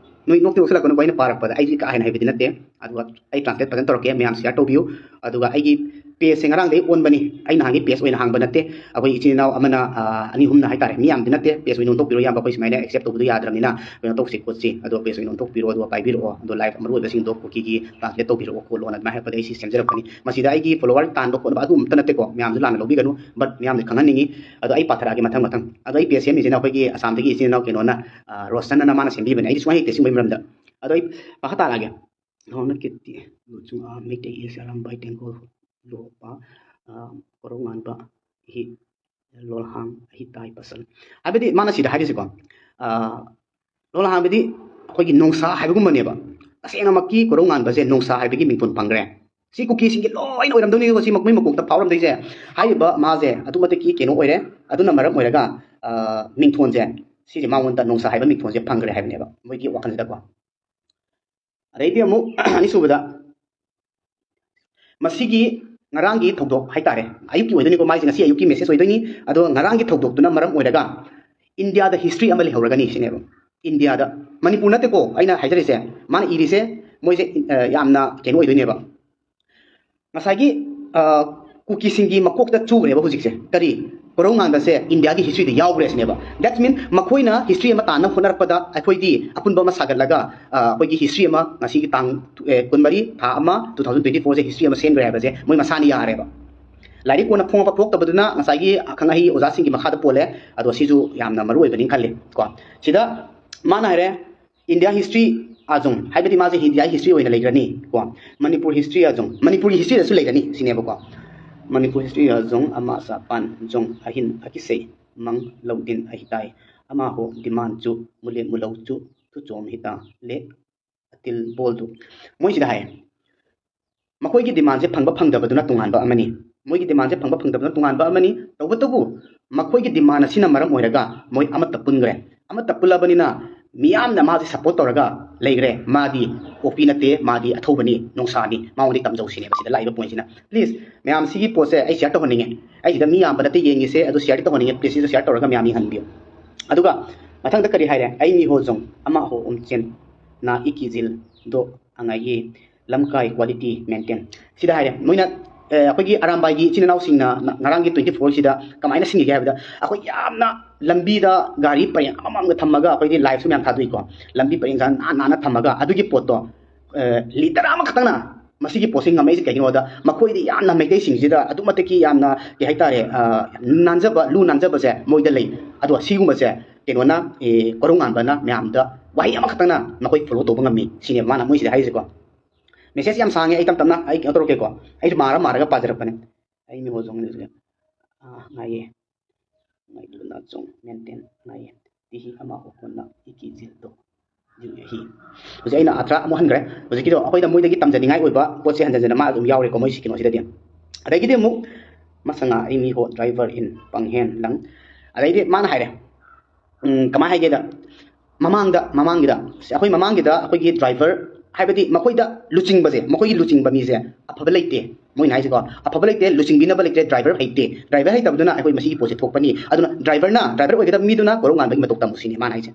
ꯅꯣꯏ ꯅꯣꯛꯇꯤ ꯅꯣꯛꯁꯤꯜꯂꯛꯀꯅꯨꯀꯣ, ꯑꯩꯅ ꯄꯥꯔꯛꯄꯗ ꯑꯩꯗꯤ ꯀꯥ ꯍꯦꯟꯅ ꯍꯩꯕꯗꯤ ꯅꯠꯇꯦ꯫ ꯑꯗꯨꯒ ꯑꯩ ꯇ꯭ꯔꯥꯟꯁꯂꯦꯠ ꯐꯖꯅ ꯇꯧꯔꯛꯀꯦ, ꯃꯌꯥꯝ ꯁꯤꯌꯥꯔ ꯇꯧꯕꯤꯌꯨ꯫ ꯑꯗꯨꯒ ꯑꯩꯒꯤ ꯄꯦꯖꯁꯦ ꯉꯔꯥꯡꯗꯒꯤ ꯑꯣꯟꯕꯅꯤ, ꯑꯩ ꯅꯍꯥꯟꯒꯤ ꯄꯦꯖ ꯑꯣꯏꯅ ꯍꯥꯡꯕ ꯅꯠꯇꯦ꯫ ꯑꯩꯈꯣꯏ ꯏꯆꯤꯟ ꯏꯅꯥꯎ ꯑꯃꯅ, ꯑ, ꯑꯅꯤ ꯑꯍꯨꯝꯅ ꯍꯥꯏꯇꯥꯔꯦ, ꯃꯤ ꯌꯥꯝꯗꯤ ꯅꯠꯇꯦ, ꯄꯦꯖ ꯑꯣꯏꯅ ꯑꯣꯟꯊꯣꯛꯄꯤꯔꯣ ꯏꯌꯥꯝꯕ, ꯑꯩꯈꯣꯏ ꯁꯨꯃꯥꯏꯅ ꯑꯦꯛꯁꯦꯞ ꯇꯧꯕꯗꯣ ꯌꯥꯗ꯭ꯔꯕꯅꯤꯅ ꯀꯩꯅꯣ ꯇꯧꯁꯤ ꯈꯣꯠꯁꯤ, ꯑꯗꯣ ꯄꯦꯖ ꯑꯣꯏꯅ ꯑꯣꯟꯊꯣꯛꯄꯤꯔꯣ, ꯑꯗꯨꯒ ꯄꯥꯏꯕꯤꯔꯛꯑꯣ, ꯑꯗꯣ ꯂꯥꯏꯐ ꯃꯔꯨ ꯑꯣꯏꯕꯁꯤꯡꯗꯣ ꯀꯨꯀꯤꯒꯤ ꯇ꯭ꯔꯥꯟꯁꯂꯦꯠ ꯇꯧꯕꯤꯔꯛꯑꯣ ꯈꯣꯠꯂꯣꯅ ꯑꯗꯨꯃꯥꯏꯅ ꯍꯥꯏꯔꯛꯄꯗ ꯑꯩꯁꯤ ꯁꯦꯝꯖꯔꯛꯄꯅꯤ꯫ ꯃꯁꯤꯗ ꯑꯩꯒꯤ ꯐꯣꯂꯣꯋꯔ ꯇꯥꯟꯕ ꯈꯣꯠꯅꯕ ꯑꯗꯨ ꯑꯝꯇ ꯅꯠꯇꯦꯀꯣ, ꯃꯌꯥꯝꯁꯨ ꯂꯥꯟꯅ ꯂꯧꯕꯤꯒꯅꯨ, ꯕꯠ ꯃꯌꯥꯝꯗ ꯈꯪꯍꯟꯅꯤꯡꯉꯤ꯫ ꯑꯗꯣ ꯑꯩ ꯄꯥꯊꯔꯛꯑꯒꯦ ꯃꯊꯪ ꯃꯊꯪ꯫ ꯑꯗꯣ ꯑꯩ ꯄꯦꯖ ꯁꯦꯝꯃꯤꯁꯤꯅ ꯑꯩꯈꯣꯏꯒꯤ ꯑꯁꯥꯝꯗꯒꯤ ꯏꯆꯤꯟ ꯏꯅꯥꯎ ꯀꯩꯅꯣꯅ, ꯑ, ꯔꯣꯁꯟ ꯑꯅ ꯃꯥꯅ ꯁꯦꯝꯕꯤꯕꯅꯦ, ꯑꯩꯗꯤ ꯁꯨꯡꯍꯩ ꯍꯩꯇꯦ ꯁꯤꯒꯨꯝꯕꯒꯤ ꯃꯔꯝꯗ꯫ ꯑꯗꯣ ꯑꯩ ꯃꯈꯥ ꯇꯥꯔꯛꯑꯒꯦ꯫ ꯂꯣꯟꯅ ꯀꯤꯔꯇꯤ, ꯂꯨꯆꯨꯡ ꯑꯥ, ꯃꯩꯇꯩ ꯏꯁ ꯑꯔꯥꯝꯕꯥꯏ ꯇꯦꯡꯒꯣꯜ ꯂꯣꯛꯄ, ꯑ, ꯀꯣꯔꯧꯉꯥꯟꯕ ꯍꯤ, ꯂꯣꯜꯍꯥꯡ ꯍꯤꯇꯥꯏ ꯄꯁꯜ꯫ ꯍꯥꯏꯕꯗꯤ ꯃꯥꯅ ꯁꯤꯗ ꯍꯥꯏꯔꯤꯁꯦꯀꯣ, ꯑ, ꯂꯣꯜꯍꯥꯡꯕꯗꯤ ꯑꯩꯈꯣꯏꯒꯤ ꯅꯣꯡꯁꯥ ꯍꯥꯏꯕꯒꯨꯝꯕꯅꯦꯕ꯫ ꯇꯁꯦꯡꯅꯃꯛꯀꯤ ꯀꯣꯔꯧꯉꯥꯟꯕꯁꯦ ꯅꯣꯡꯁꯥ ꯍꯥꯏꯕꯒꯤ ꯃꯤꯡꯊꯣꯟ ꯐꯪꯈ꯭ꯔꯦ꯫ ꯁꯤ ꯀꯨꯀꯤꯁꯤꯡꯒꯤ ꯂꯣꯏꯅ ꯑꯣꯏꯔꯝꯗꯧꯅꯤꯀꯣ, ꯁꯤ ꯃꯈꯣꯏ ꯃꯀꯣꯛꯇ ꯐꯥꯎꯔꯝꯗꯣꯏꯁꯦ꯫ ꯍꯥꯏꯔꯤꯕ ꯃꯥꯁꯦ ꯑꯗꯨꯛ ꯃꯇꯤꯛꯀꯤ ꯀꯩꯅꯣ ꯑꯣꯏꯔꯦ꯫ ꯑꯗꯨꯅ ꯃꯔꯝ ꯑꯣꯏꯔꯒ ꯃꯤꯡꯊꯣꯟꯁꯦ, ꯁꯤꯁꯦ ꯃꯉꯣꯟꯗ ꯅꯣꯡꯁꯥ ꯍꯥꯏꯕ ꯃꯤꯡꯊꯣꯟꯁꯦ ꯐꯪꯈ꯭ꯔꯦ ꯍꯥꯏꯕꯅꯦꯕ ꯃꯣꯏꯒꯤ ꯋꯥꯈꯜꯁꯤꯗꯀꯣ꯫ ꯑꯗꯩꯗꯤ ꯑꯃꯨꯛ ꯑꯅꯤꯁꯨꯕꯗ, ꯃꯁꯤꯒꯤ ꯉꯔꯥꯡꯒꯤ ꯊꯧꯗꯣꯛ ꯍꯥꯏꯇꯥꯔꯦ, ꯑꯌꯨꯛꯀꯤ ꯑꯣꯏꯗꯣꯏꯅꯤꯀꯣ, ꯃꯥꯏꯁꯦ ꯉꯁꯤ ꯑꯌꯨꯛꯀꯤ ꯃꯦꯁꯦꯖ ꯑꯣꯏꯗꯣꯏꯅꯤ꯫ ꯑꯗꯣ ꯉꯔꯥꯡꯒꯤ ꯊꯧꯗꯣꯛꯇꯨꯅ ꯃꯔꯝ ꯑꯣꯏꯔꯒ ꯏꯟꯗꯤꯌꯥꯗ ꯍꯤꯁꯇ꯭ꯔꯤ ꯑꯃ ꯂꯩꯍꯧꯔꯒꯅꯤ ꯁꯤꯅꯦꯕ꯫ ꯏꯟꯗꯤꯌꯥꯗ, ꯃꯅꯤꯄꯨꯔ ꯅꯠꯇꯦꯀꯣ ꯑꯩꯅ ꯍꯥꯏꯖꯔꯤꯁꯦ, ꯃꯥꯅ ꯏꯔꯤꯁꯦ ꯃꯣꯏꯁꯦ ꯌꯥꯝꯅ ꯀꯩꯅꯣ ꯑꯣꯏꯗꯣꯏꯅꯦꯕ꯫ ꯉꯁꯥꯏꯒꯤ ꯀꯨꯀꯤꯁꯤꯡꯒꯤ ꯃꯀꯣꯛꯇ ꯆꯨꯈ꯭ꯔꯦꯕ ꯍꯧꯖꯤꯛꯁꯦ꯫ ꯀꯔꯤ? ꯀꯣꯔꯧꯉꯥꯟꯕꯁꯦ ꯏꯟꯗꯤꯌꯥꯒꯤ ꯍꯤꯁꯇ꯭ꯔꯤꯗ ꯌꯥꯎꯈ꯭ꯔꯦ ꯁꯤꯅꯦꯕ꯫ That's mean ꯃꯈꯣꯏꯅ ꯍꯤꯁꯇ꯭ꯔꯤ ꯑꯃ ꯇꯥꯟꯅꯕ ꯍꯣꯠꯅꯔꯛꯄꯗ ꯑꯩꯈꯣꯏꯗꯤ ꯑꯄꯨꯟꯕ ꯑꯃ ꯁꯥꯒꯠꯂꯒ ꯑꯩꯈꯣꯏꯒꯤ ꯍꯤꯁꯇ꯭ꯔꯤ ꯑꯃ ꯉꯁꯤꯒꯤ ꯇꯥꯡ ꯀꯨꯟꯃꯔꯤ ꯊꯥ ꯑꯃ two thousand twenty fourꯁꯦ ꯍꯤꯁꯇ꯭ꯔꯤ ꯑꯃ ꯁꯦꯝꯈ꯭ꯔꯦ ꯍꯥꯏꯕꯁꯦ ꯃꯣꯏ ꯃꯁꯥꯅ ꯌꯥꯔꯦꯕ꯫ ꯂꯥꯏꯔꯤꯛ ꯀꯣꯟꯅ ꯐꯣꯡꯉꯛꯄ ꯐꯣꯡꯉꯛꯇꯕꯗꯨꯅ ꯉꯁꯥꯏꯒꯤ ꯑꯈꯪ ꯑꯍꯩ ꯑꯣꯖꯥꯁꯤꯡꯒꯤ ꯃꯈꯥꯗ ꯄꯣꯜꯂꯦ꯫ ꯑꯗꯣ ꯁꯤꯁꯨ ꯌꯥꯝꯅ ꯃꯔꯨ ꯑꯣꯏꯕꯅꯤ ꯈꯜꯂꯤ ꯀꯣ꯫ ꯁꯤꯗ ꯃꯥꯅ ꯍꯥꯏꯔꯦ, India history ꯑꯥꯖꯨꯡ, ꯍꯥꯏꯕꯗꯤ ꯃꯥꯁꯦ ꯏꯟꯗꯤꯌꯥ ꯍꯤꯁꯇ꯭ꯔꯤ ꯑꯣꯏꯅ ꯂꯩꯈ꯭ꯔꯅꯤ ꯀꯣ꯫ ꯃꯅꯤꯄꯨꯔ ꯍꯤꯁꯇ꯭ꯔꯤ ꯑꯥꯖꯨꯡ, ꯃꯅꯤꯄꯨꯔꯒꯤ ꯍꯤꯁꯇ꯭ꯔꯤꯗꯁꯨ ꯂꯩꯔꯅꯤ ꯁꯤꯅꯦꯕꯀꯣ꯫ ꯃꯅꯤꯄꯨꯔ ꯍꯤꯁꯇ꯭ꯔꯤ ꯑꯥꯖꯨꯡ ꯑꯃ ꯆꯥꯄꯥꯟ ꯖꯨꯡ ꯑꯍꯤꯟ ꯑꯀꯤꯁꯩ ꯃꯪ ꯂꯧꯗꯤꯟ ꯑꯍꯤꯇꯥꯏ ꯑꯃ ꯍꯣ ꯗꯤꯃꯥꯟ ꯆꯨ ꯃꯨꯂꯦ ꯃꯨꯂꯧ ꯆꯨ ꯊꯨꯆꯣꯝ ꯍꯤꯇꯥ ꯂꯦ ꯑꯇꯤꯜ ꯕꯣꯜꯗꯨ꯫ ꯃꯣꯏꯁꯤꯗ ꯍꯥꯏ, ꯃꯈꯣꯏꯒꯤ ꯗꯤꯃꯥꯟꯁꯦ ꯐꯪꯕ ꯐꯪꯗꯕꯗꯨꯅ ꯇꯣꯉꯥꯟꯕ ꯑꯃꯅꯤ꯫ ꯃꯣꯏꯒꯤ ꯗꯤꯃꯥꯟꯁꯦ ꯐꯪꯕ ꯐꯪꯗꯕꯗꯨꯅ ꯇꯣꯉꯥꯟꯕ ꯑꯃꯅꯤ꯫ ꯇꯧꯕꯇꯕꯨ ꯃꯈꯣꯏꯒꯤ ꯗꯤꯃꯥꯟ ꯑꯁꯤꯅ ꯃꯔꯝ ꯑꯣꯏꯔꯒ ꯃꯣꯏ ꯑꯃꯠꯇ ꯄꯨꯟꯈ꯭ꯔꯦ꯫ ꯑꯃꯠꯇ ꯄꯨꯜꯂꯕꯅꯤꯅ ꯃꯤꯌꯥꯝꯅ ꯃꯥꯁꯦ ꯁꯞꯄꯣꯔꯠ ꯇꯧꯔꯒ ꯂꯩꯈ꯭ꯔꯦ꯫ ꯃꯥꯗꯤ ꯀꯣꯄꯤ ꯅꯠꯇꯦ, ꯃꯥꯗꯤ ꯑꯊꯧꯕꯅꯤ, ꯅꯣꯡꯁꯥꯅꯤ, ꯃꯉꯣꯟꯗꯤ ꯇꯝꯖꯧ ꯁꯤꯅꯦꯕ ꯁꯤꯗ ꯂꯥꯛꯏꯕ ꯄꯣꯏꯟꯁꯤꯅ꯫ ꯄ꯭ꯂꯤꯖ ꯃꯌꯥꯝ, ꯁꯤꯒꯤ ꯄꯣꯠꯁꯦ ꯑꯩ ꯁꯤꯌꯔ ꯇꯧꯍꯟꯅꯤꯡꯉꯦ꯫ ꯑꯩꯁꯤꯗ ꯃꯤ ꯌꯥꯝꯕ ꯅꯠꯇꯦ ꯌꯦꯡꯉꯤꯁꯦ, ꯑꯗꯨ ꯁꯤꯌꯔꯗꯤ ꯇꯧꯍꯟꯅꯤꯡꯉꯦ꯫ ꯄ꯭ꯂꯤꯖ ꯁꯤꯗ ꯁꯤꯌꯔ ꯇꯧꯔꯒ ꯃꯌꯥꯝ ꯌꯦꯡꯍꯟꯕꯤꯌꯨ꯫ ꯑꯗꯨꯒ ꯃꯊꯪꯗ ꯀꯔꯤ ꯍꯥꯏꯔꯦ? ꯑꯩ ꯃꯤ ꯍꯣ ꯖꯣꯡ ꯑꯃ ꯍꯣ ꯎꯝꯆꯦꯟ ꯅꯥ ꯏꯀꯤ ꯖꯤꯜ ꯗꯣ ꯑꯉꯥꯏꯌꯦ ꯂꯝꯀꯥꯏ ꯀ꯭ꯋꯥꯂꯤꯇꯤ ꯃꯦꯟꯇꯦꯟ꯫ ꯁꯤꯗ ꯍꯥꯏꯔꯦ ꯃꯣꯏꯅ, ꯑꯦ, ꯑꯩꯈꯣꯏꯒꯤ ꯑꯔꯥꯝꯕꯥꯏꯒꯤ ꯏꯆꯤꯟ ꯏꯅꯥꯎꯁꯤꯡꯅ ꯉ-, ꯉꯔꯥꯡꯒꯤ twenty fourꯁꯤꯗ ꯀꯃꯥꯏꯅ ꯁꯤꯟꯈꯤꯒꯦ ꯍꯥꯏꯕꯗ, ꯑꯩꯈꯣꯏ ꯌꯥꯝꯅ ꯂꯝꯕꯤꯗ ꯒꯥꯔꯤ ꯄꯔꯦꯡ ꯑꯃꯃꯝꯒ ꯊꯝꯃꯒ, ꯑꯩꯈꯣꯏꯗꯤ ꯂꯥꯏꯐꯁꯨ ꯃꯌꯥꯝ ꯊꯥꯗꯣꯛꯏꯀꯣ, ꯂꯝꯕꯤ ꯄꯔꯦꯡꯁꯦ ꯅꯥꯟ ꯅꯥꯟꯅ ꯊꯝꯃꯒ ꯑꯗꯨꯒꯤ ꯄꯣꯠꯇꯣ, ꯑꯦ, ꯂꯤꯇꯔ ꯑꯃꯈꯛꯇꯪꯅ ꯃꯁꯤꯒꯤ ꯄꯣꯠꯁꯤ ꯉꯝꯃꯛꯏꯁꯦ ꯀꯩꯒꯤꯅꯣꯗ, ꯃꯈꯣꯏꯗꯤ ꯌꯥꯝꯅ ꯃꯩꯇꯩꯁꯤꯡꯁꯤꯗ ꯑꯗꯨꯛ ꯃꯇꯤꯛꯀꯤ ꯌꯥꯝꯅ, ꯀꯩ ꯍꯥꯏꯇꯥꯔꯦ, ꯑ, ꯅꯥꯟꯖꯕ, ꯂꯨ ꯅꯥꯟꯖꯕꯁꯦ ꯃꯣꯏꯗ ꯂꯩ꯫ ꯑꯗꯣ ꯁꯤꯒꯨꯝꯕꯁꯦ ꯀꯩꯅꯣꯅ, ꯑꯦ, ꯀꯣꯔꯧꯉꯥꯟꯕꯅ ꯃꯌꯥꯝꯗ ꯋꯥꯍꯩ ꯑꯃꯈꯛꯇꯪꯅ ꯃꯈꯣꯏ ꯐꯣꯂꯣ ꯇꯧꯕ ꯉꯝꯃꯤ ꯁꯤꯅꯦꯕ ꯃꯥꯅ ꯃꯣꯏꯁꯤꯗ ꯍꯥꯏꯔꯤꯁꯦꯀꯣ꯫ ꯃꯦꯁꯦꯖ ꯌꯥꯝ ꯁꯥꯡꯉꯦ, ꯑꯩ ꯇꯞ ꯇꯞꯅ ꯑꯩ ꯀꯩꯅꯣ ꯇꯧꯔꯛꯀꯦꯀꯣ꯫ ꯑꯩꯁꯨ ꯃꯥꯔ ꯃꯥꯔꯒ ꯄꯥꯖꯔꯛꯄꯅꯦ꯫ ꯑꯩ ꯃꯤ ꯍꯣ ꯖꯣꯡ ꯂꯩꯖꯒꯦ꯫ ꯑꯥ, ꯉꯥꯏꯌꯦ꯫ ꯉꯥꯏꯗꯨꯅ ꯖꯣꯡ ꯃꯦꯟꯇꯦꯟ ꯉꯥꯏꯌꯦ꯫ ꯇꯤꯍꯤ ꯑꯃ ꯍꯣ ꯀꯣꯟꯅ ꯏꯀꯤ ꯖꯤꯜꯗꯣ꯫ ꯖꯤꯜ ꯍꯤ꯫ ꯍꯧꯖꯤꯛ ꯑꯩꯅ ꯑꯥꯊ꯭ꯔ ꯑꯃꯨꯛ ꯍꯟꯈ꯭ꯔꯦ꯫ ꯍꯧꯖꯤꯛꯀꯤꯗꯣ ꯑꯩꯈꯣꯏꯗ ꯃꯣꯏꯗꯒꯤ ꯇꯝꯖꯅꯤꯡꯉꯥꯏ ꯑꯣꯏꯕ ꯄꯣꯠꯁꯦ ꯍꯟꯖꯟ ꯍꯟꯖꯟꯅ ꯃꯥ ꯑꯗꯨꯝ ꯌꯥꯎꯔꯦꯀꯣ ꯃꯣꯏ ꯁꯤ ꯀꯩꯅꯣꯁꯤꯗꯗꯤ꯫ ꯑꯗꯒꯤꯗꯤ ꯑꯃꯨꯛ ꯃꯁꯉꯥ ꯑꯩ ꯃꯤ ꯍꯣ ꯗ꯭ꯔꯥꯏꯚꯔ ꯏꯟ ꯄꯪꯍꯦꯟ ꯂꯪ ꯑꯗꯩꯗꯤ ꯃꯥꯅ ꯍꯥꯏꯔꯦ, ꯎꯝ, ꯀꯃꯥꯏꯅ ꯍꯥꯏꯒꯦꯗ, ꯃꯃꯥꯡꯗ ꯃꯃꯥꯡꯒꯤꯗ ꯑꯩꯈꯣꯏ ꯃꯃꯥꯡꯒꯤꯗ ꯑꯩꯈꯣꯏꯒꯤ ꯗ꯭ꯔꯥꯏꯚꯔ, ꯍꯥꯏꯕꯗꯤ ꯃꯈꯣꯏꯗ ꯂꯨꯆꯤꯡꯕꯁꯦ, ꯃꯈꯣꯏꯒꯤ ꯂꯨꯆꯤꯡꯕ ꯃꯤꯁꯦ ꯑꯐꯕ ꯂꯩꯇꯦ꯫ ꯃꯣꯏꯅ ꯍꯥꯏꯁꯦꯀꯣ, ꯑꯐꯕ ꯂꯩꯇꯦ, ꯂꯨꯆꯤꯡꯕꯤꯅꯕ ꯂꯩꯇ꯭ꯔꯦ, ꯗ꯭ꯔꯥꯏꯚꯔ ꯍꯩꯇꯦ, ꯗ꯭ꯔꯥꯏꯚꯔ ꯍꯩꯇꯕꯗꯨꯅ ꯑꯩꯈꯣꯏ ꯃꯁꯤꯒꯤ ꯄꯣꯠꯁꯦ ꯊꯣꯛꯄꯅꯤ꯫ ꯑꯗꯨꯅ ꯗ꯭ꯔꯥꯏꯚꯔꯅ, ꯗ꯭ꯔꯥꯏꯚꯔ ꯑꯣꯏꯒꯗꯕ ꯃꯤꯗꯨꯅ ꯀꯣꯔꯧ ꯉꯥꯟꯕꯒꯤ ꯃꯇꯧ ꯇꯝꯃꯨ ꯁꯤꯅꯤ ꯃꯥꯅ ꯍꯥꯏꯁꯦ꯫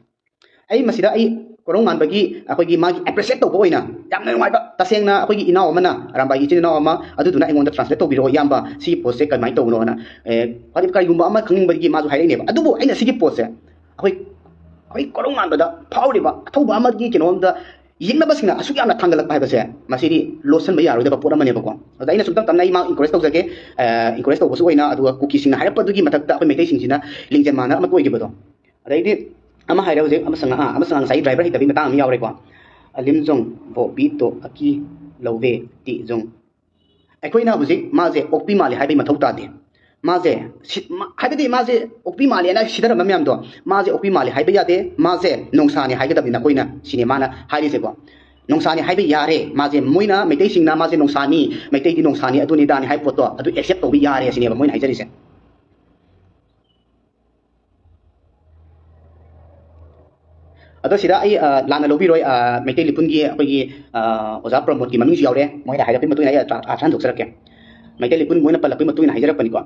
ꯑꯩ ꯃꯁꯤꯗ ꯑꯩ ꯀꯣꯔꯧ ꯉꯥꯟꯕꯒꯤ ꯑꯩꯈꯣꯏꯒꯤ ꯃꯥꯒꯤ ꯑꯦꯄ꯭ꯔꯤꯁꯤꯌꯦꯠ ꯇꯧꯕ ꯑꯣꯏꯅ ꯌꯥꯝꯅ ꯅꯨꯡꯉꯥꯏꯕ, ꯇꯁꯦꯡꯅ ꯑꯩꯈꯣꯏꯒꯤ ꯏꯅꯥꯎ ꯑꯃꯅ, ꯑꯔꯥꯝꯕꯥꯏꯒꯤ ꯏꯆꯤꯟ ꯏꯅꯥꯎ ꯑꯃ, ꯑꯗꯨꯗꯨꯅ ꯑꯩꯉꯣꯟꯗ ꯇ꯭ꯔꯥꯟꯁꯂꯦꯠ ꯇꯧꯕꯤꯔꯛꯑꯣ ꯏꯌꯥꯝꯕ, ꯁꯤꯒꯤ ꯄꯣꯠꯁꯦ ꯀꯃꯥꯏꯅ ꯇꯧꯕꯅꯣꯅ꯫ ꯑꯦ, ꯍꯥꯏꯗꯤ ꯀꯔꯤꯒꯨꯝꯕ ꯑꯃ ꯈꯪꯅꯤꯡꯕꯒꯤ ꯃꯥꯁꯨ ꯍꯥꯏꯔꯛꯏꯅꯦꯕ꯫ ꯑꯗꯨꯕꯨ ꯑꯩꯅ ꯁꯤꯒꯤ ꯄꯣꯠꯁꯦ ꯑꯩꯈꯣꯏ, ꯑꯩꯈꯣꯏ ꯀꯣꯔꯧ ꯉꯥꯟꯕꯗ ꯐꯥꯎꯔꯤꯕ ꯑꯊꯧꯕ ꯑꯃꯒꯤ ꯀꯩꯅꯣꯝꯗ ꯌꯦꯛꯅꯕꯁꯤꯡꯅ ꯑꯁꯨꯛ ꯌꯥꯝꯅ ꯊꯥꯡꯒꯠꯂꯛꯄ ꯍꯥꯏꯕꯁꯦ, ꯃꯁꯤꯗꯤ ꯂꯣꯠꯁꯤꯟꯕ ꯌꯥꯔꯣꯏꯗꯕ ꯄꯣꯠ ꯑꯃꯅꯦꯕꯀꯣ꯫ ꯑꯗ ꯑꯩꯅ ꯁꯨꯝ ꯇꯞ ꯇꯞꯅ ꯑꯩ ꯃꯥ ꯏꯟꯀꯔꯦꯖ ꯇꯧꯖꯒꯦ, ꯑꯦ, ꯏꯟꯀꯔꯦꯖ ꯇꯧꯕꯁꯨ ꯑꯣꯏꯅ, ꯑꯗꯨꯒ ꯀꯨꯀꯤꯁꯤꯡꯅ ꯍꯥꯏꯔꯛꯄꯗꯨꯒꯤ ꯃꯊꯛꯇ ꯑꯩꯈꯣꯏ ꯃꯩꯇꯩꯁꯤꯡꯁꯤꯅ ꯂꯤꯡꯖꯦꯜ ꯃꯥꯟꯅ ꯑꯃ ꯑꯣꯏꯈꯤꯕꯗꯣ꯫ ꯑꯗꯩꯗꯤ ꯑꯃ ꯍꯥꯏꯔꯦ ꯍꯧꯖꯤꯛ, ꯑꯃ ꯁꯉꯥ-, ꯑꯥ, ꯑꯃ ꯁꯉꯥ ꯉꯁꯥꯏꯒꯤ ꯗ꯭ꯔꯥꯏꯚꯔ ꯍꯩꯇꯕꯒꯤ ꯃꯇꯥꯡ ꯑꯃ ꯌꯥꯎꯔꯦꯀꯣ꯫ ꯑꯂꯤꯝꯖꯣꯡ ꯕꯣꯕꯤꯇꯣ ꯑꯀꯤ ꯂꯧꯋꯦ ꯇꯤ ꯖꯣꯡ꯫ ꯑꯩꯈꯣꯏꯅ ꯍꯧꯖꯤꯛ ꯃꯥꯁꯦ ꯑꯣꯛꯄꯤ ꯃꯥꯜꯂꯤ ꯍꯥꯏꯕꯒꯤ ꯃꯊꯧ ꯇꯥꯗꯦ꯫ ꯃꯥꯁꯦ ꯁꯤ-, ꯃꯥ-, ꯍꯥꯏꯕꯗꯤ ꯃꯥꯁꯦ ꯑꯣꯛꯄꯤ ꯃꯥꯜꯂꯦꯅ ꯁꯤꯊꯔꯝꯕ ꯃꯌꯥꯝꯗꯣ, ꯃꯥꯁꯦ ꯑꯣꯛꯄꯤ ꯃꯥꯜꯂꯤ ꯍꯥꯏꯕ ꯌꯥꯗꯦ, ꯃꯥꯁꯦ ꯅꯣꯡꯁꯥꯅꯤ ꯍꯥꯏꯒꯗꯕꯅꯤ ꯅꯈꯣꯏꯅ, ꯁꯤꯅꯦ ꯃꯥꯅ ꯍꯥꯏꯔꯤꯁꯦꯀꯣ꯫ ꯅꯣꯡꯁꯥꯅꯤ ꯍꯥꯏꯕ ꯌꯥꯔꯦ, ꯃꯥꯁꯦ, ꯃꯣꯏꯅ, ꯃꯩꯇꯩꯁꯤꯡꯅ ꯃꯥꯁꯦ ꯅꯣꯡꯁꯥꯅꯤ, ꯃꯩꯇꯩꯗꯤ ꯅꯣꯡꯁꯥꯅꯤ, ꯑꯗꯨꯅꯤ ꯑꯗꯥꯅꯤ ꯍꯥꯏꯕ ꯄꯣꯠꯇꯣ ꯑꯗꯨ ꯑꯦꯛꯁꯦꯞ ꯇꯧꯕ ꯌꯥꯔꯦ ꯁꯤꯅꯦꯕ ꯃꯣꯏꯅ ꯍꯥꯏꯖꯔꯤꯁꯦ꯫ ꯑꯗꯣ ꯁꯤꯗ ꯑꯩ, ꯑ, ꯂꯥꯟꯅ ꯂꯧꯕꯤꯔꯣꯏ, ꯑ, ꯃꯩꯇꯩ ꯂꯤꯄꯨꯟꯒꯤ ꯑꯩꯈꯣꯏꯒꯤ, ꯑ, ꯑꯣꯖꯥ ꯄ꯭ꯔꯃꯣꯗꯀꯤ ꯃꯃꯤꯡꯁꯨ ꯌꯥꯎꯔꯦ, ꯃꯣꯏꯅ ꯍꯥꯏꯔꯛꯄꯒꯤ ꯃꯇꯨꯡ ꯏꯟꯅ ꯑꯩ ꯑꯔꯊ, ꯑꯔꯊ ꯍꯟꯗꯣꯛꯆꯔꯛꯀꯦ꯫ ꯃꯩꯇꯩ ꯂꯤꯄꯨꯟ ꯃꯣꯏꯅ ꯄꯜꯂꯛꯄꯒꯤ ꯃꯇꯨꯡ ꯏꯟꯅ ꯍꯥꯏꯖꯔꯛꯄꯅꯤꯀꯣ꯫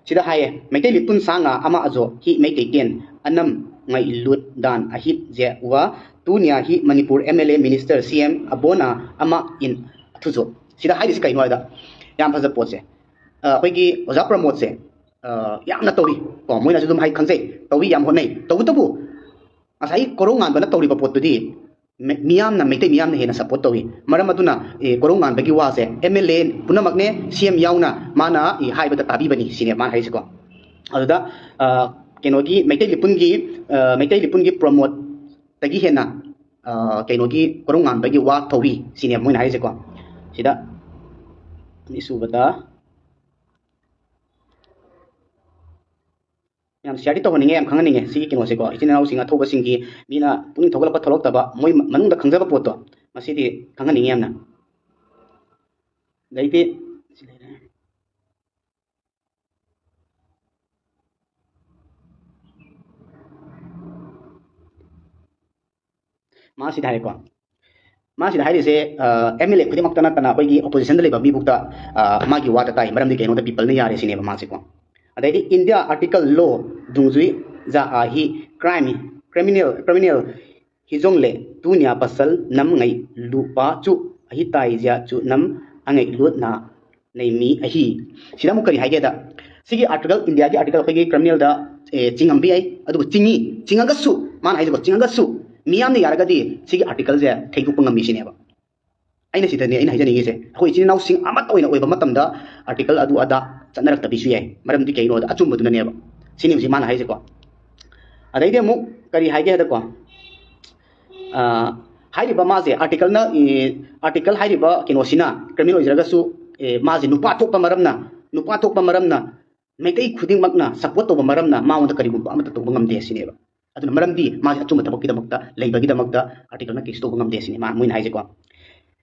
ꯁꯤꯗ ꯍꯥꯏꯌꯦ, "ꯃꯩꯇꯩ ꯂꯤꯄꯨꯟ ꯁꯥ ꯉꯥ ꯑꯃ ꯑꯖꯣ ꯍꯤ ꯃꯩꯇꯩ ꯇꯦꯟ ꯑꯅꯝ ꯉꯩ ꯂꯨꯠ ꯗꯥꯟ ꯑꯍꯤꯠ ꯖꯦ ꯋꯥ ꯇꯨ ꯅ꯭ꯌꯥ ꯍꯤ Manipur M L A minister C M ꯑꯕꯣꯅ ꯑꯃ ꯏꯟ ꯊꯨꯖꯣ"꯫ ꯁꯤꯗ ꯍꯥꯏꯔꯤꯁꯤ ꯀꯩꯅꯣ ꯍꯥꯏꯗ, ꯌꯥꯝ ꯐꯖꯕ ꯄꯣꯠꯁꯦ, ꯑ, ꯑꯩꯈꯣꯏꯒꯤ ꯑꯣꯖꯥ ꯄ꯭ꯔꯃꯣꯗꯁꯦ, ꯑ, ꯌꯥꯝꯅ ꯇꯧꯏ ꯀꯣ, ꯃꯣꯏꯅꯁꯨ ꯑꯗꯨꯝ ꯍꯥꯏ ꯈꯪꯖꯩ, ꯇꯧꯏ, ꯌꯥꯝ ꯍꯣꯠꯅꯩ꯫ ꯇꯧꯕꯇꯕꯨ ꯉꯁꯥꯏꯒꯤ ꯀꯣꯔꯧ ꯉꯥꯟꯕꯅ ꯇꯧꯔꯤꯕ ꯄꯣꯠꯇꯨꯗꯤ ꯃꯤ-, ꯃꯤꯌꯥꯝꯅ, ꯃꯩꯇꯩ ꯃꯤꯌꯥꯝꯅ ꯍꯦꯟꯅ ꯁꯞꯄꯣꯔꯠ ꯇꯧꯏ꯫ ꯃꯔꯝ ꯑꯗꯨꯅ, ꯑꯦ, ꯀꯣꯔꯧ ꯉꯥꯟꯕꯒꯤ ꯋꯥꯁꯦ ꯑꯦꯝ ꯑꯦꯜ ꯑꯦ ꯄꯨꯝꯅꯃꯛꯅꯦ, ꯁꯤ ꯑꯦꯝ ꯌꯥꯎꯅ ꯃꯥꯅ, ꯑꯦ, ꯍꯥꯏꯕꯗ ꯇꯥꯕꯤꯕꯅꯤ ꯁꯤꯅꯦ ꯃꯥꯅ ꯍꯥꯏꯁꯤꯀꯣ꯫ ꯑꯗꯨꯗ, ꯑ, ꯀꯩꯅꯣꯒꯤ ꯃꯩꯇꯩ ꯂꯤꯄꯨꯟꯒꯤ, ꯑ, ꯃꯩꯇꯩ ꯂꯤꯄꯨꯟꯒꯤ ꯄ꯭ꯔꯃꯣꯗꯇꯒꯤ ꯍꯦꯟꯅ, ꯑ, ꯀꯩꯅꯣꯒꯤ ꯀꯣꯔꯧ ꯉꯥꯟꯕꯒꯤ ꯋꯥ ꯊꯧꯔꯤ ꯁꯤꯅꯦ ꯃꯣꯏꯅ ꯍꯥꯏꯁꯦꯀꯣ꯫ ꯁꯤꯗ ꯑꯅꯤꯁꯨꯕꯗ ꯌꯥꯝ ꯁꯤꯌꯔꯗꯤ ꯇꯧꯍꯟꯅꯤꯡꯉꯦ, ꯌꯥꯝ ꯈꯪꯍꯟꯅꯤꯡꯉꯦ ꯁꯤꯒꯤ ꯀꯩꯅꯣꯁꯦꯀꯣ꯫ ꯏꯆꯤꯟ ꯏꯅꯥꯎꯁꯤꯡ ꯑꯊꯧꯕꯁꯤꯡꯒꯤ ꯃꯤꯅ ꯄꯨꯛꯅꯤꯡ ꯊꯧꯒꯠꯂꯛꯄ ꯊꯣꯛꯂꯛꯇꯕ ꯃꯣꯏ ꯃꯅꯨꯡꯗ ꯈꯪꯖꯕ ꯄꯣꯠꯇꯣ, ꯃꯁꯤꯗꯤ ꯈꯪꯍꯟꯅꯤꯡꯉꯦ ꯌꯥꯝꯅ꯫ ꯑꯗꯩꯗꯤ ꯁꯤ ꯂꯩꯔꯦ꯫ ꯃꯥꯁꯤꯗ ꯍꯥꯏꯔꯦꯀꯣ꯫ ꯃꯥꯁꯤꯗ ꯍꯥꯏꯔꯤꯁꯦ, ꯑꯦꯝ ꯑꯦꯜ ꯑꯦ ꯈꯨꯗꯤꯡꯃꯛꯇ ꯅꯠꯇꯅ ꯑꯩꯈꯣꯏꯒꯤ ꯑꯣꯄꯣꯖꯤꯁꯟꯗ ꯂꯩꯕ ꯃꯤꯕꯨꯛꯇ, ꯑ, ꯃꯥꯒꯤ ꯋꯥꯗ ꯇꯥꯏ꯫ ꯃꯔꯝꯗꯤ ꯀꯩꯅꯣꯗ ꯄꯤꯄꯜꯅ ꯌꯥꯔꯦ ꯁꯤꯅꯦꯕ ꯃꯥꯁꯦꯀꯣ꯫ ꯑꯗꯩꯗꯤ ꯏꯟꯗꯤꯌꯥ ꯑꯥꯔꯇꯤꯀꯜ ꯂꯣ ꯗꯨꯡꯖꯨꯏ ꯖꯥ ꯑꯥ ꯍꯤ ꯀ꯭ꯔꯥꯏꯝ ꯀ꯭ꯔꯤꯃꯤꯅꯦꯜ ꯀ꯭ꯔꯤꯃꯤꯅꯦꯜ ꯍꯤꯖꯣꯡꯂꯦ ꯇꯨꯅꯤꯌꯥ ꯄꯁꯜ ꯅꯝ ꯉꯩ ꯂꯨꯄꯥ ꯆꯨ ꯑꯍꯤ ꯇꯥꯏ ꯖꯤꯌꯥ ꯆꯨ ꯅꯝ ꯑꯉꯩ ꯂꯨꯠꯅ ꯅꯩꯃꯤ ꯑꯍꯤ꯫ ꯁꯤꯗ ꯑꯃꯨꯛ ꯀꯔꯤ ꯍꯥꯏꯒꯦꯗ, ꯁꯤꯒꯤ ꯑꯥꯔꯇꯤꯀꯜ, ꯏꯟꯗꯤꯌꯥꯒꯤ ꯑꯥꯔꯇꯤꯀꯜ ꯑꯩꯈꯣꯏꯒꯤ ꯀ꯭ꯔꯤꯃꯤꯅꯦꯜꯗ, ꯑꯦ, ꯆꯤꯡꯉꯝꯕ ꯌꯥꯏ, ꯑꯗꯨꯕꯨ ꯆꯤꯡꯉꯤ, ꯆꯤꯡꯉꯒꯁꯨ, ꯃꯥꯅ ꯍꯥꯏꯁꯤꯀꯣ, ꯆꯤꯡꯉꯒꯁꯨ ꯃꯤꯌꯥꯝꯅ ꯌꯥꯔꯒꯗꯤ ꯁꯤꯒꯤ ꯑꯥꯔꯇꯤꯀꯜꯁꯦ ꯊꯩꯗꯣꯛꯄ ꯉꯝꯃꯤ ꯁꯤꯅꯦꯕ꯫ ꯑꯩꯅ ꯁꯤꯗꯅꯦ ꯑꯩꯅ ꯍꯥꯏꯖꯅꯤꯡꯉꯤꯁꯦ, ꯑꯩꯈꯣꯏ ꯏꯆꯤꯟ ꯏꯅꯥꯎꯁꯤꯡ ꯑꯃꯠꯇ ꯑꯣꯏꯅ ꯑꯣꯏꯕ ꯃꯇꯝꯗ ꯑꯥꯔꯇꯤꯀꯜ ꯑꯗꯨ ꯑꯗꯥ ꯆꯠꯅꯔꯛꯇꯕꯤꯁꯨ ꯌꯥꯏ꯫ ꯃꯔꯝꯗꯤ ꯀꯩꯒꯤꯅꯣꯗ ꯑꯆꯨꯝꯕꯗꯨꯅꯅꯦꯕ꯫ ꯁꯤꯅꯤ ꯍꯧꯖꯤꯛ ꯃꯥꯅ ꯍꯥꯏꯁꯦꯀꯣ꯫ ꯑꯗꯩꯗꯤ ꯑꯃꯨꯛ ꯀꯔꯤ ꯍꯥꯏꯒꯦ ꯍꯥꯏꯗꯀꯣ, ꯑ, ꯍꯥꯏꯔꯤꯕ ꯃꯥꯁꯦ ꯑꯥꯔꯇꯤꯀꯜꯅ, ꯏ, ꯑꯥꯔꯇꯤꯀꯜ ꯍꯥꯏꯔꯤꯕ ꯀꯩꯅꯣꯁꯤꯅ ꯀ꯭ꯔꯤꯃꯤꯅꯦꯜ ꯑꯣꯏꯖꯔꯒꯁꯨ, ꯑꯦ, ꯃꯥꯁꯦ ꯅꯨꯄꯥ ꯊꯣꯛꯄ ꯃꯔꯝꯅ, ꯅꯨꯄꯥ ꯊꯣꯛꯄ ꯃꯔꯝꯅ ꯃꯩꯇꯩ ꯈꯨꯗꯤꯡꯃꯛꯅ ꯁꯞꯄꯣꯔꯠ ꯇꯧꯕ ꯃꯔꯝꯅ ꯃꯉꯣꯟꯗ ꯀꯔꯤꯒꯨꯝꯕ ꯑꯃꯠꯇ ꯇꯧꯕ ꯉꯝꯗꯦ ꯁꯤꯅꯦꯕ꯫ ꯑꯗꯨꯅ ꯃꯔꯝꯗꯤ ꯃꯥꯁꯦ ꯑꯆꯨꯝꯕ ꯊꯕꯛꯀꯤꯗꯃꯛꯇ ꯂꯩꯕꯒꯤꯗꯃꯛꯇ ꯑꯥꯔꯇꯤꯀꯜꯅ ꯀꯦꯁ ꯇꯧꯕ ꯉꯝꯗꯦ ꯁꯤꯅꯦ ꯃꯥ, ꯃꯣꯏꯅ ꯍꯥꯏꯁꯦꯀꯣ꯫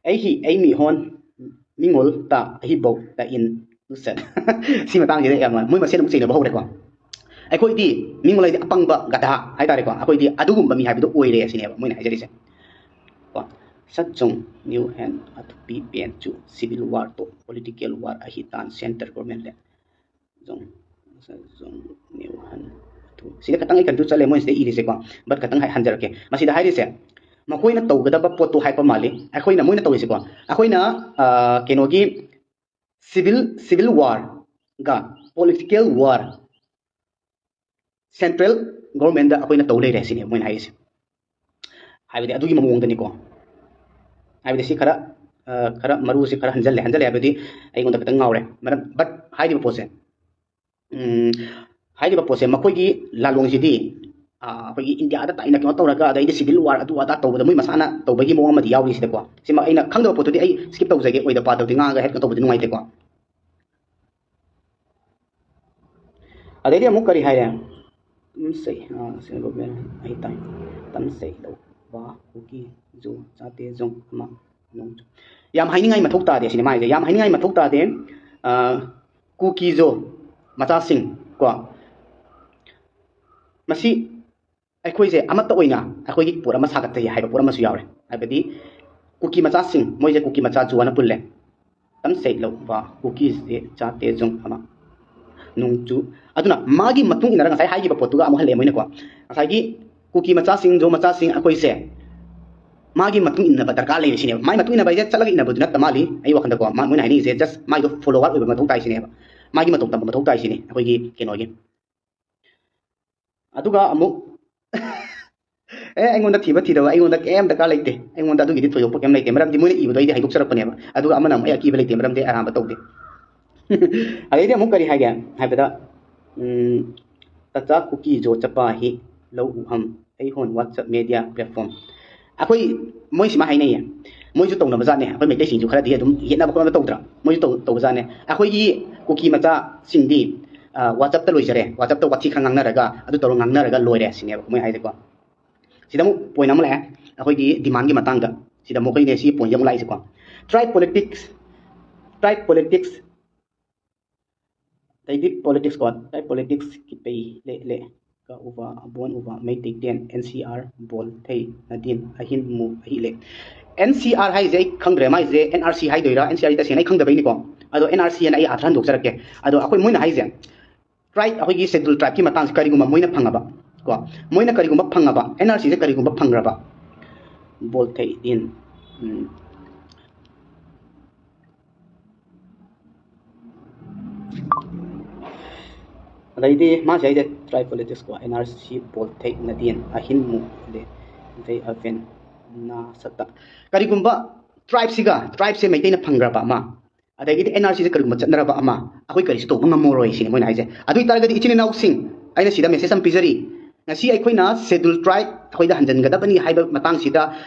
ꯑꯩꯒꯤ ꯑꯩ ꯃꯤꯍꯣꯟ ꯃꯤꯉꯣꯜ ꯇ ꯑꯍꯤꯕꯧ ꯇ ꯏꯟ ꯁꯤ ꯃꯇꯥꯡꯁꯤꯗ ꯌꯥꯝ ꯃꯣꯏ ꯃꯁꯦꯟ ꯑꯃꯨꯛ ꯆꯩꯅꯕ ꯍꯧꯔꯦꯀꯣ꯫ ꯑꯩꯈꯣꯏꯗꯤ ꯃꯤꯉꯣꯟ ꯍꯥꯏꯗꯤ ꯑꯄꯪꯕ ꯒꯙꯥ ꯍꯥꯏꯇꯥꯔꯦꯀꯣ, ꯑꯩꯈꯣꯏꯗꯤ ꯑꯗꯨꯒꯨꯝꯕ ꯃꯤ ꯍꯥꯏꯕꯗꯨ ꯑꯣꯏꯔꯦ ꯁꯤꯅꯦꯕ ꯃꯣꯏꯅ ꯍꯥꯏꯖꯔꯤꯁꯦ ꯀꯣ꯫ ꯁꯠꯆꯨꯡ ꯅ꯭ꯌꯨ ꯍꯦꯟ ꯑꯊꯨꯄꯤ ꯄꯦꯟ ꯆꯨ ꯁꯤꯚꯤꯜ ꯋꯥꯔ ꯇꯣ ꯄꯣꯂꯤꯇꯤꯀꯦꯜ ꯋꯥꯔ ꯑꯍꯤ ꯇꯥꯟ ꯁꯦꯟꯇꯔ ꯒꯣꯔꯃꯦꯟ ꯂꯦ ꯖꯣꯡ, ꯖꯣꯡ, ꯅ꯭ꯌꯨ ꯍꯟ, ꯊꯨ꯫ ꯁꯤꯗ ꯈꯇꯪ ꯑꯩ ꯀꯟꯐ꯭ꯌꯨꯁ ꯆꯠꯂꯦ ꯃꯣꯏꯁꯤꯗ ꯏꯔꯤꯁꯦꯀꯣ꯫ But ꯈꯇꯪ ꯍꯥꯏ-, ꯍꯟꯖꯔꯛꯀꯦ꯫ ꯃꯁꯤꯗ ꯍꯥꯏꯔꯤꯁꯦ, ꯃꯈꯣꯏꯅ ꯇꯧꯒꯗꯕ ꯄꯣꯠꯇꯣ ꯍꯥꯏꯄ ꯃꯥꯜꯂꯤ꯫ ꯑꯩꯈꯣꯏꯅ, ꯃꯣꯏꯅ ꯇꯧꯔꯤꯁꯦꯀꯣ, ꯑꯩꯈꯣꯏꯅ, ꯑ, ꯀꯩꯅꯣꯒꯤ civil, civil war ꯒ political war central government ꯗ ꯑꯩꯈꯣꯏꯅ ꯇꯧ ꯂꯩꯔꯦ ꯁꯤꯅꯦ ꯃꯣꯏꯅ ꯍꯥꯏꯔꯤꯁꯦ꯫ ꯍꯥꯏꯕꯗꯤ ꯑꯗꯨꯒꯤ ꯃꯑꯣꯡꯗꯅꯤꯀꯣ꯫ ꯍꯥꯏꯕꯗꯤ ꯁꯤ ꯈꯔ, ꯑ, ꯈꯔ ꯃꯔꯨꯁꯤ ꯈꯔ ꯍꯟꯖꯜꯂꯦ꯫ ꯍꯟꯖꯜꯂꯦ ꯍꯥꯏꯕꯗꯤ ꯑꯩꯉꯣꯟꯗ ꯈꯤꯇꯪ ꯉꯥꯎꯔꯦ꯫ ꯃꯔꯝ, but ꯍꯥꯏꯔꯤꯕ ꯄꯣꯠꯁꯦ, ꯎꯝ, ꯍꯥꯏꯔꯤꯕ ꯄꯣꯠꯁꯦ ꯃꯈꯣꯏꯒꯤ ꯂꯥꯂꯣꯡꯁꯤꯗꯤ, ꯑ, ꯑꯩꯈꯣꯏꯒꯤ ꯏꯟꯗꯤꯌꯥꯗ ꯇꯥꯏꯅ ꯀꯩꯅꯣ ꯇꯧꯔꯒ, ꯑꯗꯩꯗꯤ civil war ꯑꯗꯨ ꯑꯗꯥ ꯇꯧꯕꯗ ꯃꯣꯏ ꯃꯁꯥꯅ ꯇꯧꯕꯒꯤ ꯃꯑꯣꯡ ꯑꯃꯗꯤ ꯌꯥꯎꯔꯤ ꯁꯤꯗꯀꯣ꯫ ꯁꯤꯃ ꯑꯩꯅ ꯈꯪꯗꯕ ꯄꯣꯠꯇꯨꯗꯤ ꯑꯩ skip ꯇꯧꯖꯒꯦ, ꯑꯣꯏꯗ ꯄꯥꯗꯕꯗꯤ ꯉꯥꯡꯉꯒ ꯍꯦꯛ ꯀꯩꯅꯣ ꯇꯧꯕꯗꯤ ꯅꯨꯡꯉꯥꯏꯇꯦꯀꯣ꯫ ꯑꯗꯩꯗꯤ ꯑꯃꯨꯛ ꯀꯔꯤ ꯍꯥꯏꯔꯦ? ꯇꯝꯁꯩ, ꯑ, ꯁꯦ ꯒꯣꯕꯦꯟ ꯑꯩ ꯇꯥꯏ꯫ ꯇꯝꯁꯩ ꯂꯧ ꯋꯥ ꯎꯒꯤ ꯖꯨ ꯆꯥꯇꯦ ꯖꯨꯡ ꯑꯃ ꯅꯣꯡ ꯆꯨ-, ꯌꯥꯝ ꯍꯥꯏꯅꯤꯡꯉꯥꯏ ꯃꯊꯧ ꯇꯥꯗꯦ ꯁꯤꯅꯦ ꯃꯥ ꯍꯥꯏꯁꯦ꯫ ꯌꯥꯝ ꯍꯥꯏꯅꯤꯡꯉꯥꯏ ꯃꯊꯧ ꯇꯥꯗꯦ꯫ ꯑ, ꯀꯨꯀꯤꯖꯣ ꯃꯆꯥꯁꯤꯡ ꯀꯣ, ꯃꯁꯤ ꯑꯩꯈꯣꯏꯁꯦ ꯑꯃꯠꯇ ꯑꯣꯏꯅ ꯑꯩꯈꯣꯏꯒꯤ ꯄꯣꯠ ꯑꯃ ꯁꯥꯒꯠꯆꯩ ꯍꯥꯏꯕ ꯄꯣꯠ ꯑꯃꯁꯨ ꯌꯥꯎꯔꯦ꯫ ꯍꯥꯏꯕꯗꯤ ꯀꯨꯀꯤ ꯃꯆꯥꯁꯤꯡ, ꯃꯣꯏꯁꯦ ꯀꯨꯀꯤ ꯃꯆꯥ ꯖꯨꯋꯥꯅ ꯄꯨꯜꯂꯦ꯫ ꯇꯝ ꯁꯦꯠꯂꯧꯕ ꯀꯨꯀꯤꯁꯦ ꯆꯥꯇꯦ ꯖꯨꯡ ꯑꯃ ꯅꯣꯡꯆꯨ꯫ ꯑꯗꯨꯅ ꯃꯥꯒꯤ ꯃꯇꯨꯡ ꯏꯟꯅꯔꯒ ꯉꯁꯥꯏ ꯍꯥꯏꯈꯤꯕ ꯄꯣꯠꯇꯨꯒ ꯑꯃꯨꯛ ꯍꯜꯂꯛꯑꯦ ꯃꯣꯏꯅꯀꯣ꯫ ꯉꯁꯥꯏꯒꯤ ꯀꯨꯀꯤ ꯃꯆꯥꯁꯤꯡ, ꯖꯣ ꯃꯆꯥꯁꯤꯡ ꯑꯩꯈꯣꯏꯁꯦ ꯃꯥꯒꯤ ꯃꯇꯨꯡ ꯏꯟꯅꯕ ꯗꯔꯀꯥꯔ ꯂꯩꯔꯦ ꯁꯤꯅꯦꯕ꯫ ꯃꯥꯒꯤ ꯃꯇꯨꯡ ꯏꯟꯅꯕ ꯍꯥꯏꯁꯦ ꯆꯠꯂꯒ ꯏꯟꯅꯕꯗꯨ ꯅꯠꯇ ꯃꯥꯜꯂꯤ ꯑꯩ ꯋꯥꯈꯜꯗꯀꯣ꯫ ꯃꯥ-, ꯃꯣꯏꯅ ꯍꯥꯏꯅꯤꯡꯉꯤꯁꯦ just ꯃꯥꯒꯤꯗꯣ follower ꯑꯣꯏꯕ ꯃꯊꯧ ꯇꯥꯏ ꯁꯤꯅꯦꯕ꯫ ꯃꯥꯒꯤ ꯃꯇꯧ ꯇꯝꯕ ꯃꯊꯧ ꯇꯥꯏ ꯁꯤꯅꯤ ꯑꯩꯈꯣꯏꯒꯤ ꯀꯩꯅꯣꯒꯤ꯫ ꯑꯗꯨꯒ ꯑꯃꯨꯛ ꯑꯦ, ꯑꯩꯉꯣꯟꯗ ꯊꯤꯕ ꯊꯤꯗꯕ ꯑꯩꯉꯣꯟꯗ ꯀꯩꯝ ꯗꯔꯀꯥꯔ ꯂꯩꯇꯦ꯫ ꯑꯩꯉꯣꯟꯗ ꯑꯗꯨꯒꯤꯗꯤ ꯊꯣꯏꯗꯣꯛꯄ ꯀꯩꯝ ꯂꯩꯇꯦ꯫ ꯃꯔꯝꯗꯤ ꯃꯣꯏꯅ ꯏꯕꯗꯣ ꯑꯩꯗꯤ ꯍꯥꯏꯗꯣꯛꯆꯔꯛꯄꯅꯦꯕ꯫ ꯑꯗꯨꯒ ꯑꯃꯅ ꯑꯃꯨꯛ ꯑꯩ ꯑꯀꯤꯕ ꯂꯩꯇꯦ, ꯃꯔꯝꯗꯤ ꯑꯩ ꯑꯔꯥꯟꯕ ꯇꯧꯗꯦ꯫ ꯑꯗꯩꯗꯤ ꯑꯃꯨꯛ ꯀꯔꯤ ꯍꯥꯏꯒꯦ ꯍꯥꯏꯕꯗ, ꯎꯝ, ꯇꯆꯥ ꯀꯨꯀꯤ ꯖꯣ ꯆꯄꯥ ꯍꯤ ꯂꯧ ꯎꯍꯝ ꯑꯩ ꯍꯣꯟ WhatsApp media platform꯫ ꯑꯩꯈꯣꯏ ꯃꯣꯏ ꯁꯨꯃꯥꯏꯅ ꯍꯥꯏꯅꯩꯌꯦ꯫ ꯃꯣꯏꯁꯨ ꯇꯧꯅꯕ ꯖꯥꯠꯅꯦ꯫ ꯑꯩꯈꯣꯏ ꯃꯩꯇꯩꯁꯤꯡꯁꯨ ꯈꯔꯗꯤ ꯑꯗꯨꯝ ꯌꯦꯠꯅꯕ ꯈꯣꯠꯅꯕ ꯇꯧꯗ꯭ꯔꯥ? ꯃꯣꯏꯁꯨ ꯇꯧ-, ꯇꯧꯕ ꯖꯥꯠꯅꯦ꯫ ꯑꯩꯈꯣꯏꯒꯤ ꯀꯨꯀꯤ ꯃꯆꯥꯁꯤꯡꯗꯤ, ꯑ, WhatsApp-ꯇ ꯂꯣꯏꯖꯔꯦ꯫ WhatsApp-ꯇ ꯋꯥꯊꯤ ꯈꯔ ꯉꯥꯡꯅꯔꯒ, ꯑꯗꯨ ꯇꯧꯔ ꯉꯥꯡꯅꯔꯒ ꯂꯣꯏꯔꯦ ꯁꯤꯅꯦꯕ ꯃꯣꯏ ꯍꯥꯏꯁꯦꯀꯣ꯫ ꯁꯤꯗ ꯑꯃꯨꯛ point ꯑꯃ ꯂꯥꯛꯑꯦ, ꯑꯩꯈꯣꯏꯒꯤ demand-ꯒꯤ ꯃꯇꯥꯡꯗ꯫ ꯁꯤꯗ ꯃꯈꯣꯏꯅ ꯁꯤ point ꯑꯃꯨꯛ ꯂꯥꯛꯏꯁꯦꯀꯣ꯫ Tribe politics, tribe politics, ꯑꯗꯩꯗꯤ politics ꯀꯣ, tribe politics ꯀꯤ ꯄꯩ ꯂꯦ ꯂꯦ ꯀ ꯎꯕ ꯑꯕꯣꯟ ꯎꯕ ꯃꯩꯇꯩ ꯇꯦꯟ NCR ꯕꯣꯜ ꯊꯩ ꯅꯗꯤꯟ ꯑꯍꯤꯟ ꯃꯨ ꯑꯍꯤ ꯂꯦ꯫ NCR ꯍꯥꯏꯁꯦ ꯑꯩ ꯈꯪꯗ꯭ꯔꯦ, ꯃꯥꯏꯁꯦ NRC ꯍꯥꯏꯗꯣꯏꯔꯥ, NCR ꯇꯁꯦꯡꯅ ꯑꯩ ꯈꯪꯗꯕꯩꯅꯤꯀꯣ꯫ ꯑꯗꯣ NRC ꯑꯅ ꯑꯩ ꯑꯥꯊ꯭ꯔ ꯍꯟꯗꯣꯛꯆꯔꯛꯀꯦ꯫ ꯑꯗꯣ ꯑꯩꯈꯣꯏ ꯃꯣꯏꯅ ꯍꯥꯏꯁꯦ, tribe, ꯑꯩꯈꯣꯏꯒꯤ schedule tribe-ꯀꯤ ꯃꯇꯥꯡꯁꯦ ꯀꯔꯤꯒꯨꯝꯕ ꯃꯣꯏꯅ ꯐꯪꯉꯕ ꯀꯣ, ꯃꯣꯏꯅ ꯀꯔꯤꯒꯨꯝꯕ ꯐꯪꯉꯕ, NRC-ꯁꯦ ꯀꯔꯤꯒꯨꯝꯕ ꯐꯪꯈ꯭ꯔꯕ, ꯕꯣꯜ ꯊꯩ ꯗꯤꯟ, ꯎꯝ꯫ ꯑꯗꯩꯗꯤ ꯃꯥꯁꯦ ꯍꯥꯏꯁꯦ tribe politics ꯀꯣ, NRC ꯕꯣꯜ ꯊꯩ ꯅꯗꯤꯟ ꯑꯍꯤꯟ ꯃꯨ ꯂꯦ ꯗꯩ ꯑꯚꯦꯟ ꯅꯥ ꯁꯠꯇ꯫ ꯀꯔꯤꯒꯨꯝꯕ tribe-ꯁꯤꯒ, tribe-ꯁꯦ ꯃꯩꯇꯩꯅ ꯐꯪꯈ꯭ꯔꯕ ꯑꯃ, ꯑꯗꯒꯤꯗꯤ NRC-ꯁꯦ ꯀꯔꯤꯒꯨꯝꯕ ꯆꯠꯅꯔꯕ ꯑꯃ, ꯑꯩꯈꯣꯏ ꯀꯔꯤꯁꯨ ꯇꯧꯕ ꯉꯝꯃꯔꯣꯏ ꯁꯤꯅꯤ ꯃꯣꯏꯅ ꯍꯥꯏꯁꯦ꯫ ꯑꯗꯨ ꯑꯣꯏ ꯇꯥꯔꯒꯗꯤ ꯏꯆꯤꯟ ꯏꯅꯥꯎꯁꯤꯡ, ꯑꯩꯅ ꯁꯤꯗ message ꯑꯃ ꯄꯤꯖꯔꯤ꯫ ꯉꯁꯤ ꯑꯩꯈꯣꯏꯅ schedule tribe ꯑꯩꯈꯣꯏꯗ ꯍꯟꯖꯤꯟꯒꯗꯕꯅꯤ ꯍꯥꯏꯕ ꯃꯇꯥꯡꯁꯤꯗ,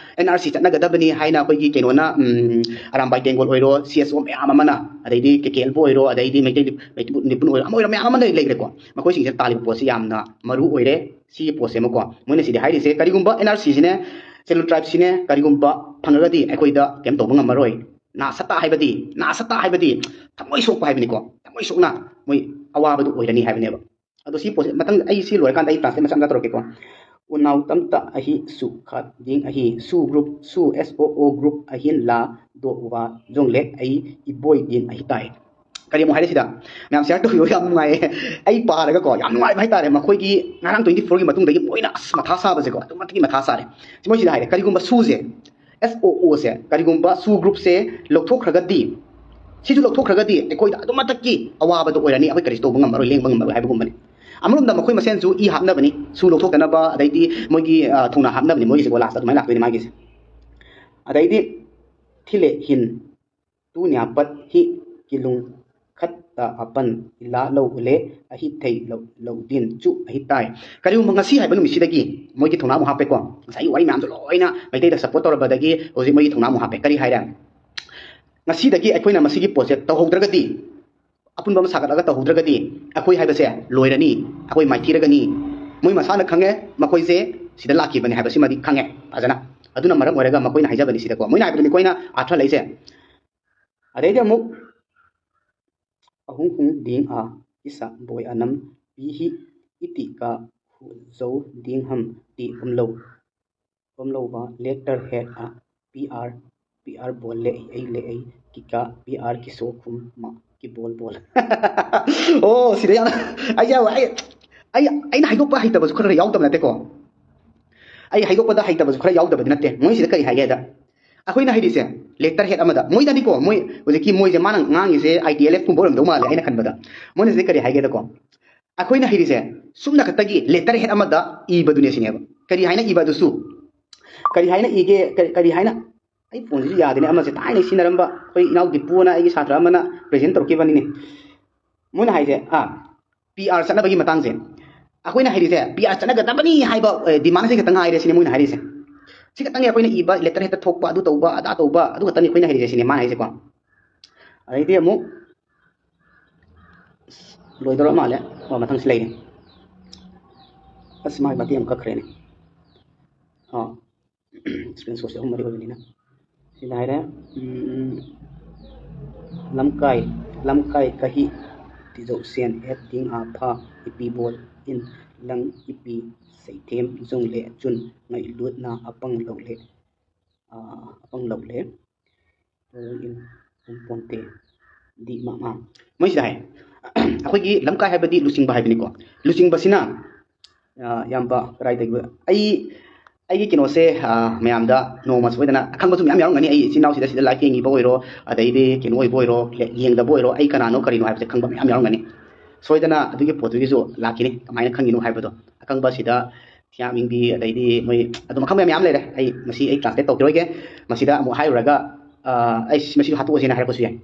NRC ꯆꯠꯅꯒꯗꯕꯅꯤ ꯍꯥꯏꯅ ꯑꯩꯈꯣꯏꯒꯤ ꯀꯩꯅꯣꯅ, ꯎꯝ, ꯑꯔꯥꯝꯕꯥꯏ ꯇꯦꯡꯒꯣꯜ ꯑꯣꯏꯔꯣ, CSO ꯃꯌꯥꯝ ꯑꯃꯅ, ꯑꯗꯩꯗꯤ KKLꯕꯨ ꯑꯣꯏꯔꯣ, ꯑꯗꯩꯗꯤ ꯃꯩꯇꯩ ꯅꯤꯄꯨꯟ ꯑꯣꯏꯔꯣ, ꯑꯃ ꯑꯣꯏꯔꯣ, ꯃꯌꯥꯝ ꯑꯃ ꯂꯩ-, ꯂꯩꯈ꯭ꯔꯦꯀꯣ꯫ ꯃꯈꯣꯏꯁꯤꯡꯁꯤꯅ ꯇꯥꯜꯂꯤꯕ ꯄꯣꯠꯁꯤ ꯌꯥꯝꯅ ꯃꯔꯨ ꯑꯣꯏꯔꯦ꯫ ꯁꯤꯒꯤ ꯄꯣꯠꯁꯦ ꯑꯃꯀꯣ, ꯃꯣꯏꯅ ꯁꯤꯗꯤ ꯍꯥꯏꯔꯤꯁꯦ, ꯀꯔꯤꯒꯨꯝꯕ NRC-ꯁꯤꯅꯦ, schedule tribe-ꯁꯤꯅꯦ, ꯀꯔꯤꯒꯨꯝꯕ ꯐꯪꯉꯒꯗꯤ ꯑꯩꯈꯣꯏꯗ ꯀꯩꯝ ꯇꯧꯕ ꯉꯝꯃꯔꯣꯏ꯫ ꯅꯥ ꯁꯠꯇ ꯍꯥꯏꯕꯗꯤ, ꯅꯥ ꯁꯠꯇ ꯍꯥꯏꯕꯗꯤ ꯊꯃꯣꯏ ꯁꯣꯛꯄ ꯍꯥꯏꯕꯅꯤꯀꯣ꯫ ꯊꯃꯣꯏ ꯁꯣꯛꯅ ꯃꯣꯏ ꯑꯋꯥꯕꯗꯨ ꯑꯣꯏꯔꯅꯤ ꯍꯥꯏꯕꯅꯦꯕ꯫ ꯑꯗꯣ ꯁꯤ ꯄꯣꯠꯁꯦ ꯃꯊꯪ ꯑꯩ ꯁꯤ ꯂꯣꯏꯔꯀꯥꯟꯗ ꯑꯩ translate ꯃꯆꯥ ꯃꯆꯥ ꯇꯧꯔꯛꯀꯦꯀꯣ꯫ ꯎꯅꯥꯎ ꯇꯝꯇ ꯑꯍꯤ ꯁꯨ ꯈꯥꯠ ꯗꯤꯡ ꯑꯍꯤ ꯁꯨ group ꯁꯨ S O O group ꯑꯍꯤꯟ ꯂꯥ ꯗꯣ ꯋꯥ ꯖꯣꯡꯂꯦꯛ ꯑꯩ ꯏꯕꯣꯏ ꯗꯤꯟ ꯑꯍꯤ ꯇꯥꯏ꯫ ꯀꯔꯤ ꯑꯃꯨꯛ ꯍꯥꯏꯔꯦ ꯁꯤꯗ? ꯃꯌꯥꯝ share ꯇꯧꯕꯤꯌꯣ, ꯌꯥꯝ ꯅꯨꯡꯉꯥꯏꯌꯦ꯫ ꯑꯩ ꯄꯥꯔꯒꯀꯣ ꯌꯥꯝ ꯅꯨꯡꯉꯥꯏꯕ ꯍꯥꯏꯇꯥꯔꯦ꯫ ꯃꯈꯣꯏꯒꯤ ꯉꯔꯥꯡ twenty fourꯒꯤ ꯃꯇꯨꯡꯗꯒꯤ ꯃꯣꯏꯅ ꯑꯁ ꯃꯊꯥ ꯁꯥꯕꯁꯦꯀꯣ, ꯑꯗꯨꯛꯀꯤ ꯃꯊꯥ ꯁꯥꯔꯦ꯫ ꯁꯤ ꯃꯣꯏ ꯁꯤꯗ ꯍꯥꯏꯔꯦ, ꯀꯔꯤꯒꯨꯝꯕ ꯁꯨꯁꯦ, S O Oꯁꯦ ꯀꯔꯤꯒꯨꯝꯕ ꯁꯨ groupꯁꯦ ꯂꯧꯊꯣꯛꯈ꯭ꯔꯒꯗꯤ, ꯁꯤꯁꯨ ꯂꯧꯊꯣꯛꯈ꯭ꯔꯒꯗꯤ ꯑꯩꯈꯣꯏꯗ ꯑꯗꯨꯃꯛꯇꯛꯀꯤ ꯑꯋꯥꯕꯗꯣ ꯑꯣꯏꯔꯅꯤ, ꯑꯩꯈꯣꯏ ꯀꯔꯤꯁꯨ ꯇꯧꯕ ꯉꯝꯃꯔꯣꯏ, ꯂꯦꯡꯕ ꯉꯝꯃꯔꯣꯏ ꯍꯥꯏꯕꯒꯨꯝꯕꯅꯤ꯫ ꯑꯃꯔꯣꯝꯗ ꯃꯈꯣꯏ ꯃꯁꯦꯟꯁꯨ ꯏ ꯍꯥꯞꯅꯕꯅꯤ, ꯁꯨ ꯂꯧꯊꯣꯛꯇꯅꯕ, ꯑꯗꯩꯗꯤ ꯃꯣꯏꯒꯤ ꯑ, ꯊꯧꯅꯥ ꯍꯥꯞꯅꯕꯅꯤ ꯃꯣꯏꯒꯤꯁꯦꯀꯣ, lastꯇ ꯑꯗꯨꯃꯥꯏꯅ ꯂꯥꯛꯇꯣꯏꯅꯤ ꯃꯥꯒꯤꯁꯦ꯫ ꯑꯗꯩꯗꯤ ꯊꯤꯂꯦ ꯍꯤꯟ ꯇꯨ ꯅ꯭ꯌꯥꯄꯠ ꯍꯤ ꯀꯤꯂꯨꯡ ꯈꯠꯇ ꯑꯄꯟ ꯏꯂꯥ ꯂꯧ ꯎꯂꯦ ꯑꯍꯤ ꯊꯩ ꯂꯧ ꯂꯧ ꯗꯤꯟ ꯆꯨ ꯑꯍꯤ ꯇꯥꯏ꯫ ꯀꯔꯤꯒꯨꯝꯕ ꯉꯁꯤ ꯍꯥꯏꯕ ꯅꯨꯃꯤꯠꯁꯤꯗꯒꯤ ꯃꯣꯏꯒꯤ ꯊꯧꯅꯥ ꯑꯃꯨꯛ ꯍꯥꯞꯄꯦꯀꯣ꯫ ꯉꯁꯥꯏꯒꯤ ꯋꯥꯔꯤ ꯃꯌꯥꯝꯗꯣ ꯂꯣꯏꯅ ꯃꯩꯇꯩꯗ support ꯇꯧꯔꯕꯗꯒꯤ ꯍꯧꯖꯤꯛ ꯃꯣꯏꯒꯤ ꯊꯧꯅꯥ ꯑꯃꯨꯛ ꯍꯥꯞꯄꯦ꯫ ꯀꯔꯤ ꯍꯥꯏꯔꯦ? ꯉꯁꯤꯗꯒꯤ ꯑꯩꯈꯣꯏꯅ ꯃꯁꯤꯒꯤ ꯄꯣꯠꯁꯦ ꯇꯧꯍꯧꯗ꯭ꯔꯒꯗꯤ, ꯑꯄꯨꯟꯕ ꯑꯃ ꯁꯥꯒꯠꯂꯒ ꯇꯧꯍꯧꯗ꯭ꯔꯒꯗꯤ ꯑꯩꯈꯣꯏ ꯍꯥꯏꯕꯁꯦ ꯂꯣꯏꯔꯅꯤ, ꯑꯩꯈꯣꯏ ꯃꯥꯏꯊꯤꯔꯒꯅꯤ꯫ ꯃꯣꯏ ꯃꯁꯥꯅ ꯈꯪꯉꯦ ꯃꯈꯣꯏꯁꯦ ꯁꯤꯗ ꯂꯥꯛꯈꯤꯕꯅꯤ ꯍꯥꯏꯕꯁꯤꯃꯗꯤ ꯈꯪꯉꯦ ꯐꯖꯅ꯫ ꯑꯗꯨꯅ ꯃꯔꯝ ꯑꯣꯏꯔꯒ ꯃꯈꯣꯏꯅ ꯍꯥꯏꯖꯕꯅꯤ ꯁꯤꯗꯀꯣ, ꯃꯣꯏꯅ ꯍꯥꯏꯕꯗꯨꯅꯤ ꯑꯩꯈꯣꯏꯅ ꯑꯥꯔꯊ ꯂꯩꯁꯦ꯫ ꯑꯗꯩꯗꯤ ꯑꯃꯨꯛ ꯑꯍꯨꯝ ꯍꯨꯝ ꯗꯤꯡ ꯑ ꯏꯁ ꯕꯣꯏ ꯑꯅꯝ ꯄꯤ ꯍꯤ ꯏꯇꯤ ꯀ ꯍꯨ ꯖꯧ ꯗꯤꯡ ꯍꯝ ꯇꯤ ꯎꯝꯂꯧ ꯎꯝꯂꯧꯕ ꯂꯦꯇꯔ ꯍꯦꯠ ꯑ ꯄꯤ ꯑꯥꯔ ꯄꯤ ꯑꯥꯔ ꯕꯣꯜ ꯂꯦ ꯑꯩ ꯂꯦ ꯑꯩ ꯀꯤꯀꯥ ꯄꯤ ꯑꯥꯔ ꯀꯤꯁꯣ ꯈꯨꯝ ꯃ ꯀꯤꯕꯣꯜ ꯕꯣꯜ꯫ ꯑꯣ ꯁꯤꯗ ꯌꯥꯝ ꯑꯩ ꯌꯥꯎ ꯑꯩ ꯑꯩ ꯑꯩꯅ ꯍꯥꯏꯗꯣꯛꯄ ꯍꯩꯇꯕꯁꯨ ꯈꯔ ꯈꯔ ꯌꯥꯎꯗꯕ ꯅꯠꯇꯦꯀꯣ꯫ ꯑꯩ ꯍꯥꯏꯗꯣꯛꯄꯗ ꯍꯩꯇꯕꯁꯨ ꯈꯔ ꯌꯥꯎꯗꯕꯗꯤ ꯅꯠꯇꯦ꯫ ꯃꯣꯏꯁꯤꯗ ꯀꯔꯤ ꯍꯥꯏꯒꯦꯗ, ꯑꯩꯈꯣꯏꯅ ꯍꯩꯔꯤꯁꯦ ꯂꯦꯇꯔ ꯍꯦꯠ ꯑꯃꯗ, ꯃꯣꯏꯗꯅꯤꯀꯣ, ꯃꯣꯏ ꯍꯧꯖꯤꯛꯀꯤ ꯃꯣꯏꯁꯦ ꯃꯥꯅ ꯉꯥꯡꯉꯤꯁꯦ ꯑꯥꯏ ꯇꯤ ꯑꯦꯜ ꯑꯦꯐ ꯀꯨꯝꯕ ꯑꯣꯏꯔꯝꯗꯧ ꯃꯥꯜꯂꯦ ꯑꯩꯅ ꯈꯟꯕꯗ꯫ ꯃꯣꯏꯅ ꯁꯤꯗ ꯀꯔꯤ ꯍꯥꯏꯒꯦꯗꯀꯣ, ꯑꯩꯈꯣꯏꯅ ꯍꯩꯔꯤꯁꯦ ꯁꯨꯝꯅ ꯈꯛꯇꯒꯤ ꯂꯦꯇꯔ ꯍꯦꯠ ꯑꯃꯗ ꯏꯕꯗꯨꯅꯦ ꯁꯤꯅꯦꯕ꯫ ꯀꯔꯤ ꯍꯥꯏꯅ ꯏꯕ ꯑꯗꯨꯁꯨ? ꯀꯔꯤ ꯍꯥꯏꯅ ꯏꯒꯦ? ꯀꯔꯤ, ꯀꯔꯤ ꯍꯥꯏꯅ? ꯑꯩ ꯐꯣꯟꯁꯤꯁꯨ ꯌꯥꯗꯦꯅꯦ꯫ ꯑꯃꯁꯦ ꯊꯥꯏꯅ ꯁꯤꯖꯤꯟꯅꯔꯝꯕ ꯑꯩꯈꯣꯏ ꯏꯅꯥꯎ ꯗꯤꯄꯨꯅ ꯑꯩꯒꯤ ꯁꯥꯇ꯭ꯔ ꯑꯃꯅ ꯄ꯭ꯔꯦꯖꯦꯟ ꯇꯧꯔꯛꯈꯤꯕꯅꯤꯅꯦ꯫ ꯃꯣꯏꯅ ꯍꯥꯏꯁꯦ, ꯑꯥ, ꯄꯤ ꯑꯥꯔ ꯆꯠꯅꯕꯒꯤ ꯃꯇꯥꯡꯁꯦ꯫ ꯑꯩꯈꯣꯏꯅ ꯍꯩꯔꯤꯁꯦ ꯄꯤ ꯑꯥꯔ ꯆꯠꯅꯒꯗꯕꯅꯤ ꯍꯥꯏꯕ, ꯑꯦ, ꯗꯤꯃꯥꯟꯁꯦ ꯈꯛꯇ ꯉꯥꯏꯔꯦ ꯁꯤꯅꯦ ꯃꯣꯏꯅ ꯍꯥꯏꯔꯤꯁꯦ꯫ ꯁꯤ ꯈꯛꯇꯪꯅꯦ ꯑꯩꯈꯣꯏꯅ ꯏꯕ, ꯂꯦꯇꯔ ꯍꯦꯠꯇ ꯊꯣꯛꯄ, ꯑꯗꯨ ꯇꯧꯕ, ꯑꯗꯥ ꯇꯧꯕ, ꯑꯗꯨ ꯈꯛꯇꯅꯤ ꯑꯩꯈꯣꯏꯅ ꯍꯩꯔꯤꯁꯦ ꯁꯤꯅꯦ ꯃꯥꯅ ꯍꯥꯏꯁꯦꯀꯣ꯫ ꯑꯗꯩꯗꯤ ꯑꯃꯨꯛ ꯂꯣꯏꯗꯧꯔ ꯃꯥꯜꯂꯦ꯫ ꯑꯣ, ꯃꯊꯪꯁꯤ ꯂꯩꯔꯦ꯫ ꯑꯁ, ꯃꯥꯒꯤ ꯃꯇꯦꯛ ꯑꯃ ꯀꯛꯈ꯭ꯔꯦꯅꯦ꯫ ꯑꯥ, screenshotꯁꯦ ꯑꯍꯨꯝ ꯃꯔꯤ ꯑꯣꯏꯕꯅꯤꯅ꯫ ꯁꯤꯗ ꯍꯥꯏꯔꯦ, ꯎꯝ, ꯂꯝꯀꯥꯏ, ꯂꯝꯀꯥꯏ ꯀꯍꯤ ꯇꯤꯖꯧꯁꯦꯟ ꯑꯦꯠ ꯇꯤꯡ ꯑꯥ ꯐꯥ ꯏꯄꯤꯕꯣꯜ ꯏꯟ ꯂꯪ ꯏꯄꯤ ꯁꯩꯊꯦꯝ ꯖꯨꯡꯂꯦ ꯆꯨꯟ ꯉꯩ ꯂꯨꯠꯅ ꯑꯄꯪ ꯂꯧꯂꯦ, ꯑꯥ, ꯑꯄꯪ ꯂꯧꯂꯦ꯫ ꯄꯣꯟꯇꯦ꯫ ꯗꯤ ꯃꯥ ꯃꯥ ꯃꯣꯏꯁꯤꯗ ꯍꯥꯏ, ꯑꯩꯈꯣꯏꯒꯤ ꯂꯝꯀꯥꯏ ꯍꯥꯏꯕꯗꯤ ꯂꯨꯆꯤꯡꯕ ꯍꯥꯏꯕꯅꯤꯀꯣ꯫ ꯂꯨꯆꯤꯡꯕꯁꯤꯅ, ꯑꯥ, ꯏꯌꯥꯝꯕ ꯀꯗꯥꯏꯗꯒꯤ ꯑꯩ ꯑꯩꯒꯤ ꯀꯩꯅꯣꯁꯦ, ꯑꯥ, ꯃꯌꯥꯝꯗ ꯅꯣꯡꯃ ꯁꯣꯏꯗꯅ ꯑꯈꯪꯕꯁꯨ ꯃꯌꯥꯝ ꯌꯥꯎꯔꯝꯒꯅꯤ꯫ ꯑꯩ ꯏꯆꯤꯟ ꯏꯅꯥꯎꯁꯤꯗ ꯁꯤꯗ ꯂꯥꯏꯚ ꯌꯦꯡꯉꯤꯕ ꯑꯣꯏꯔꯣ, ꯑꯗꯩꯗꯤ ꯀꯩꯅꯣ ꯑꯣꯏꯕ ꯑꯣꯏꯔꯣ, ꯂꯦ-, ꯌꯦꯡꯗꯕ ꯑꯣꯏꯔꯣ, ꯑꯩ ꯀꯅꯥꯅꯣ ꯀꯔꯤꯅꯣ ꯍꯥꯏꯕꯁꯦ ꯈꯪꯕ ꯃꯌꯥꯝ ꯌꯥꯎꯔꯝꯒꯅꯤ꯫ ꯁꯣꯏꯗꯅ ꯑꯗꯨꯒꯤ ꯄꯣꯠꯇꯨꯒꯤꯁꯨ ꯂꯥꯛꯈꯤꯅꯤ꯫ ꯀꯃꯥꯏꯅ ꯈꯪꯉꯤꯅꯣ ꯍꯥꯏꯕꯗꯣ, ꯑꯈꯪꯕꯁꯤꯗ ꯊꯤꯌꯥꯝ ꯏꯪꯕꯤ, ꯑꯗꯩꯗꯤ ꯃꯣꯏ ꯑꯗꯨꯝ ꯑꯈꯪꯕ ꯃꯌꯥꯝ ꯂꯩꯔꯦ꯫ ꯑꯩ ꯃꯁꯤ ꯑꯩ ꯇ꯭ꯔꯥꯟꯁꯂꯦꯠ ꯇꯧꯈꯤꯔꯣꯏꯒꯦ꯫ ꯃꯁꯤꯗ ꯑꯃꯨꯛ ꯍꯥꯏꯔꯨꯔꯒ, ꯑꯥ, ꯑꯩ ꯃꯁꯤꯁꯨ ꯍꯥꯠꯇꯣꯛꯑꯁꯦꯅ ꯍꯥꯏꯔꯛꯄꯁꯨ ꯌꯥꯏ꯫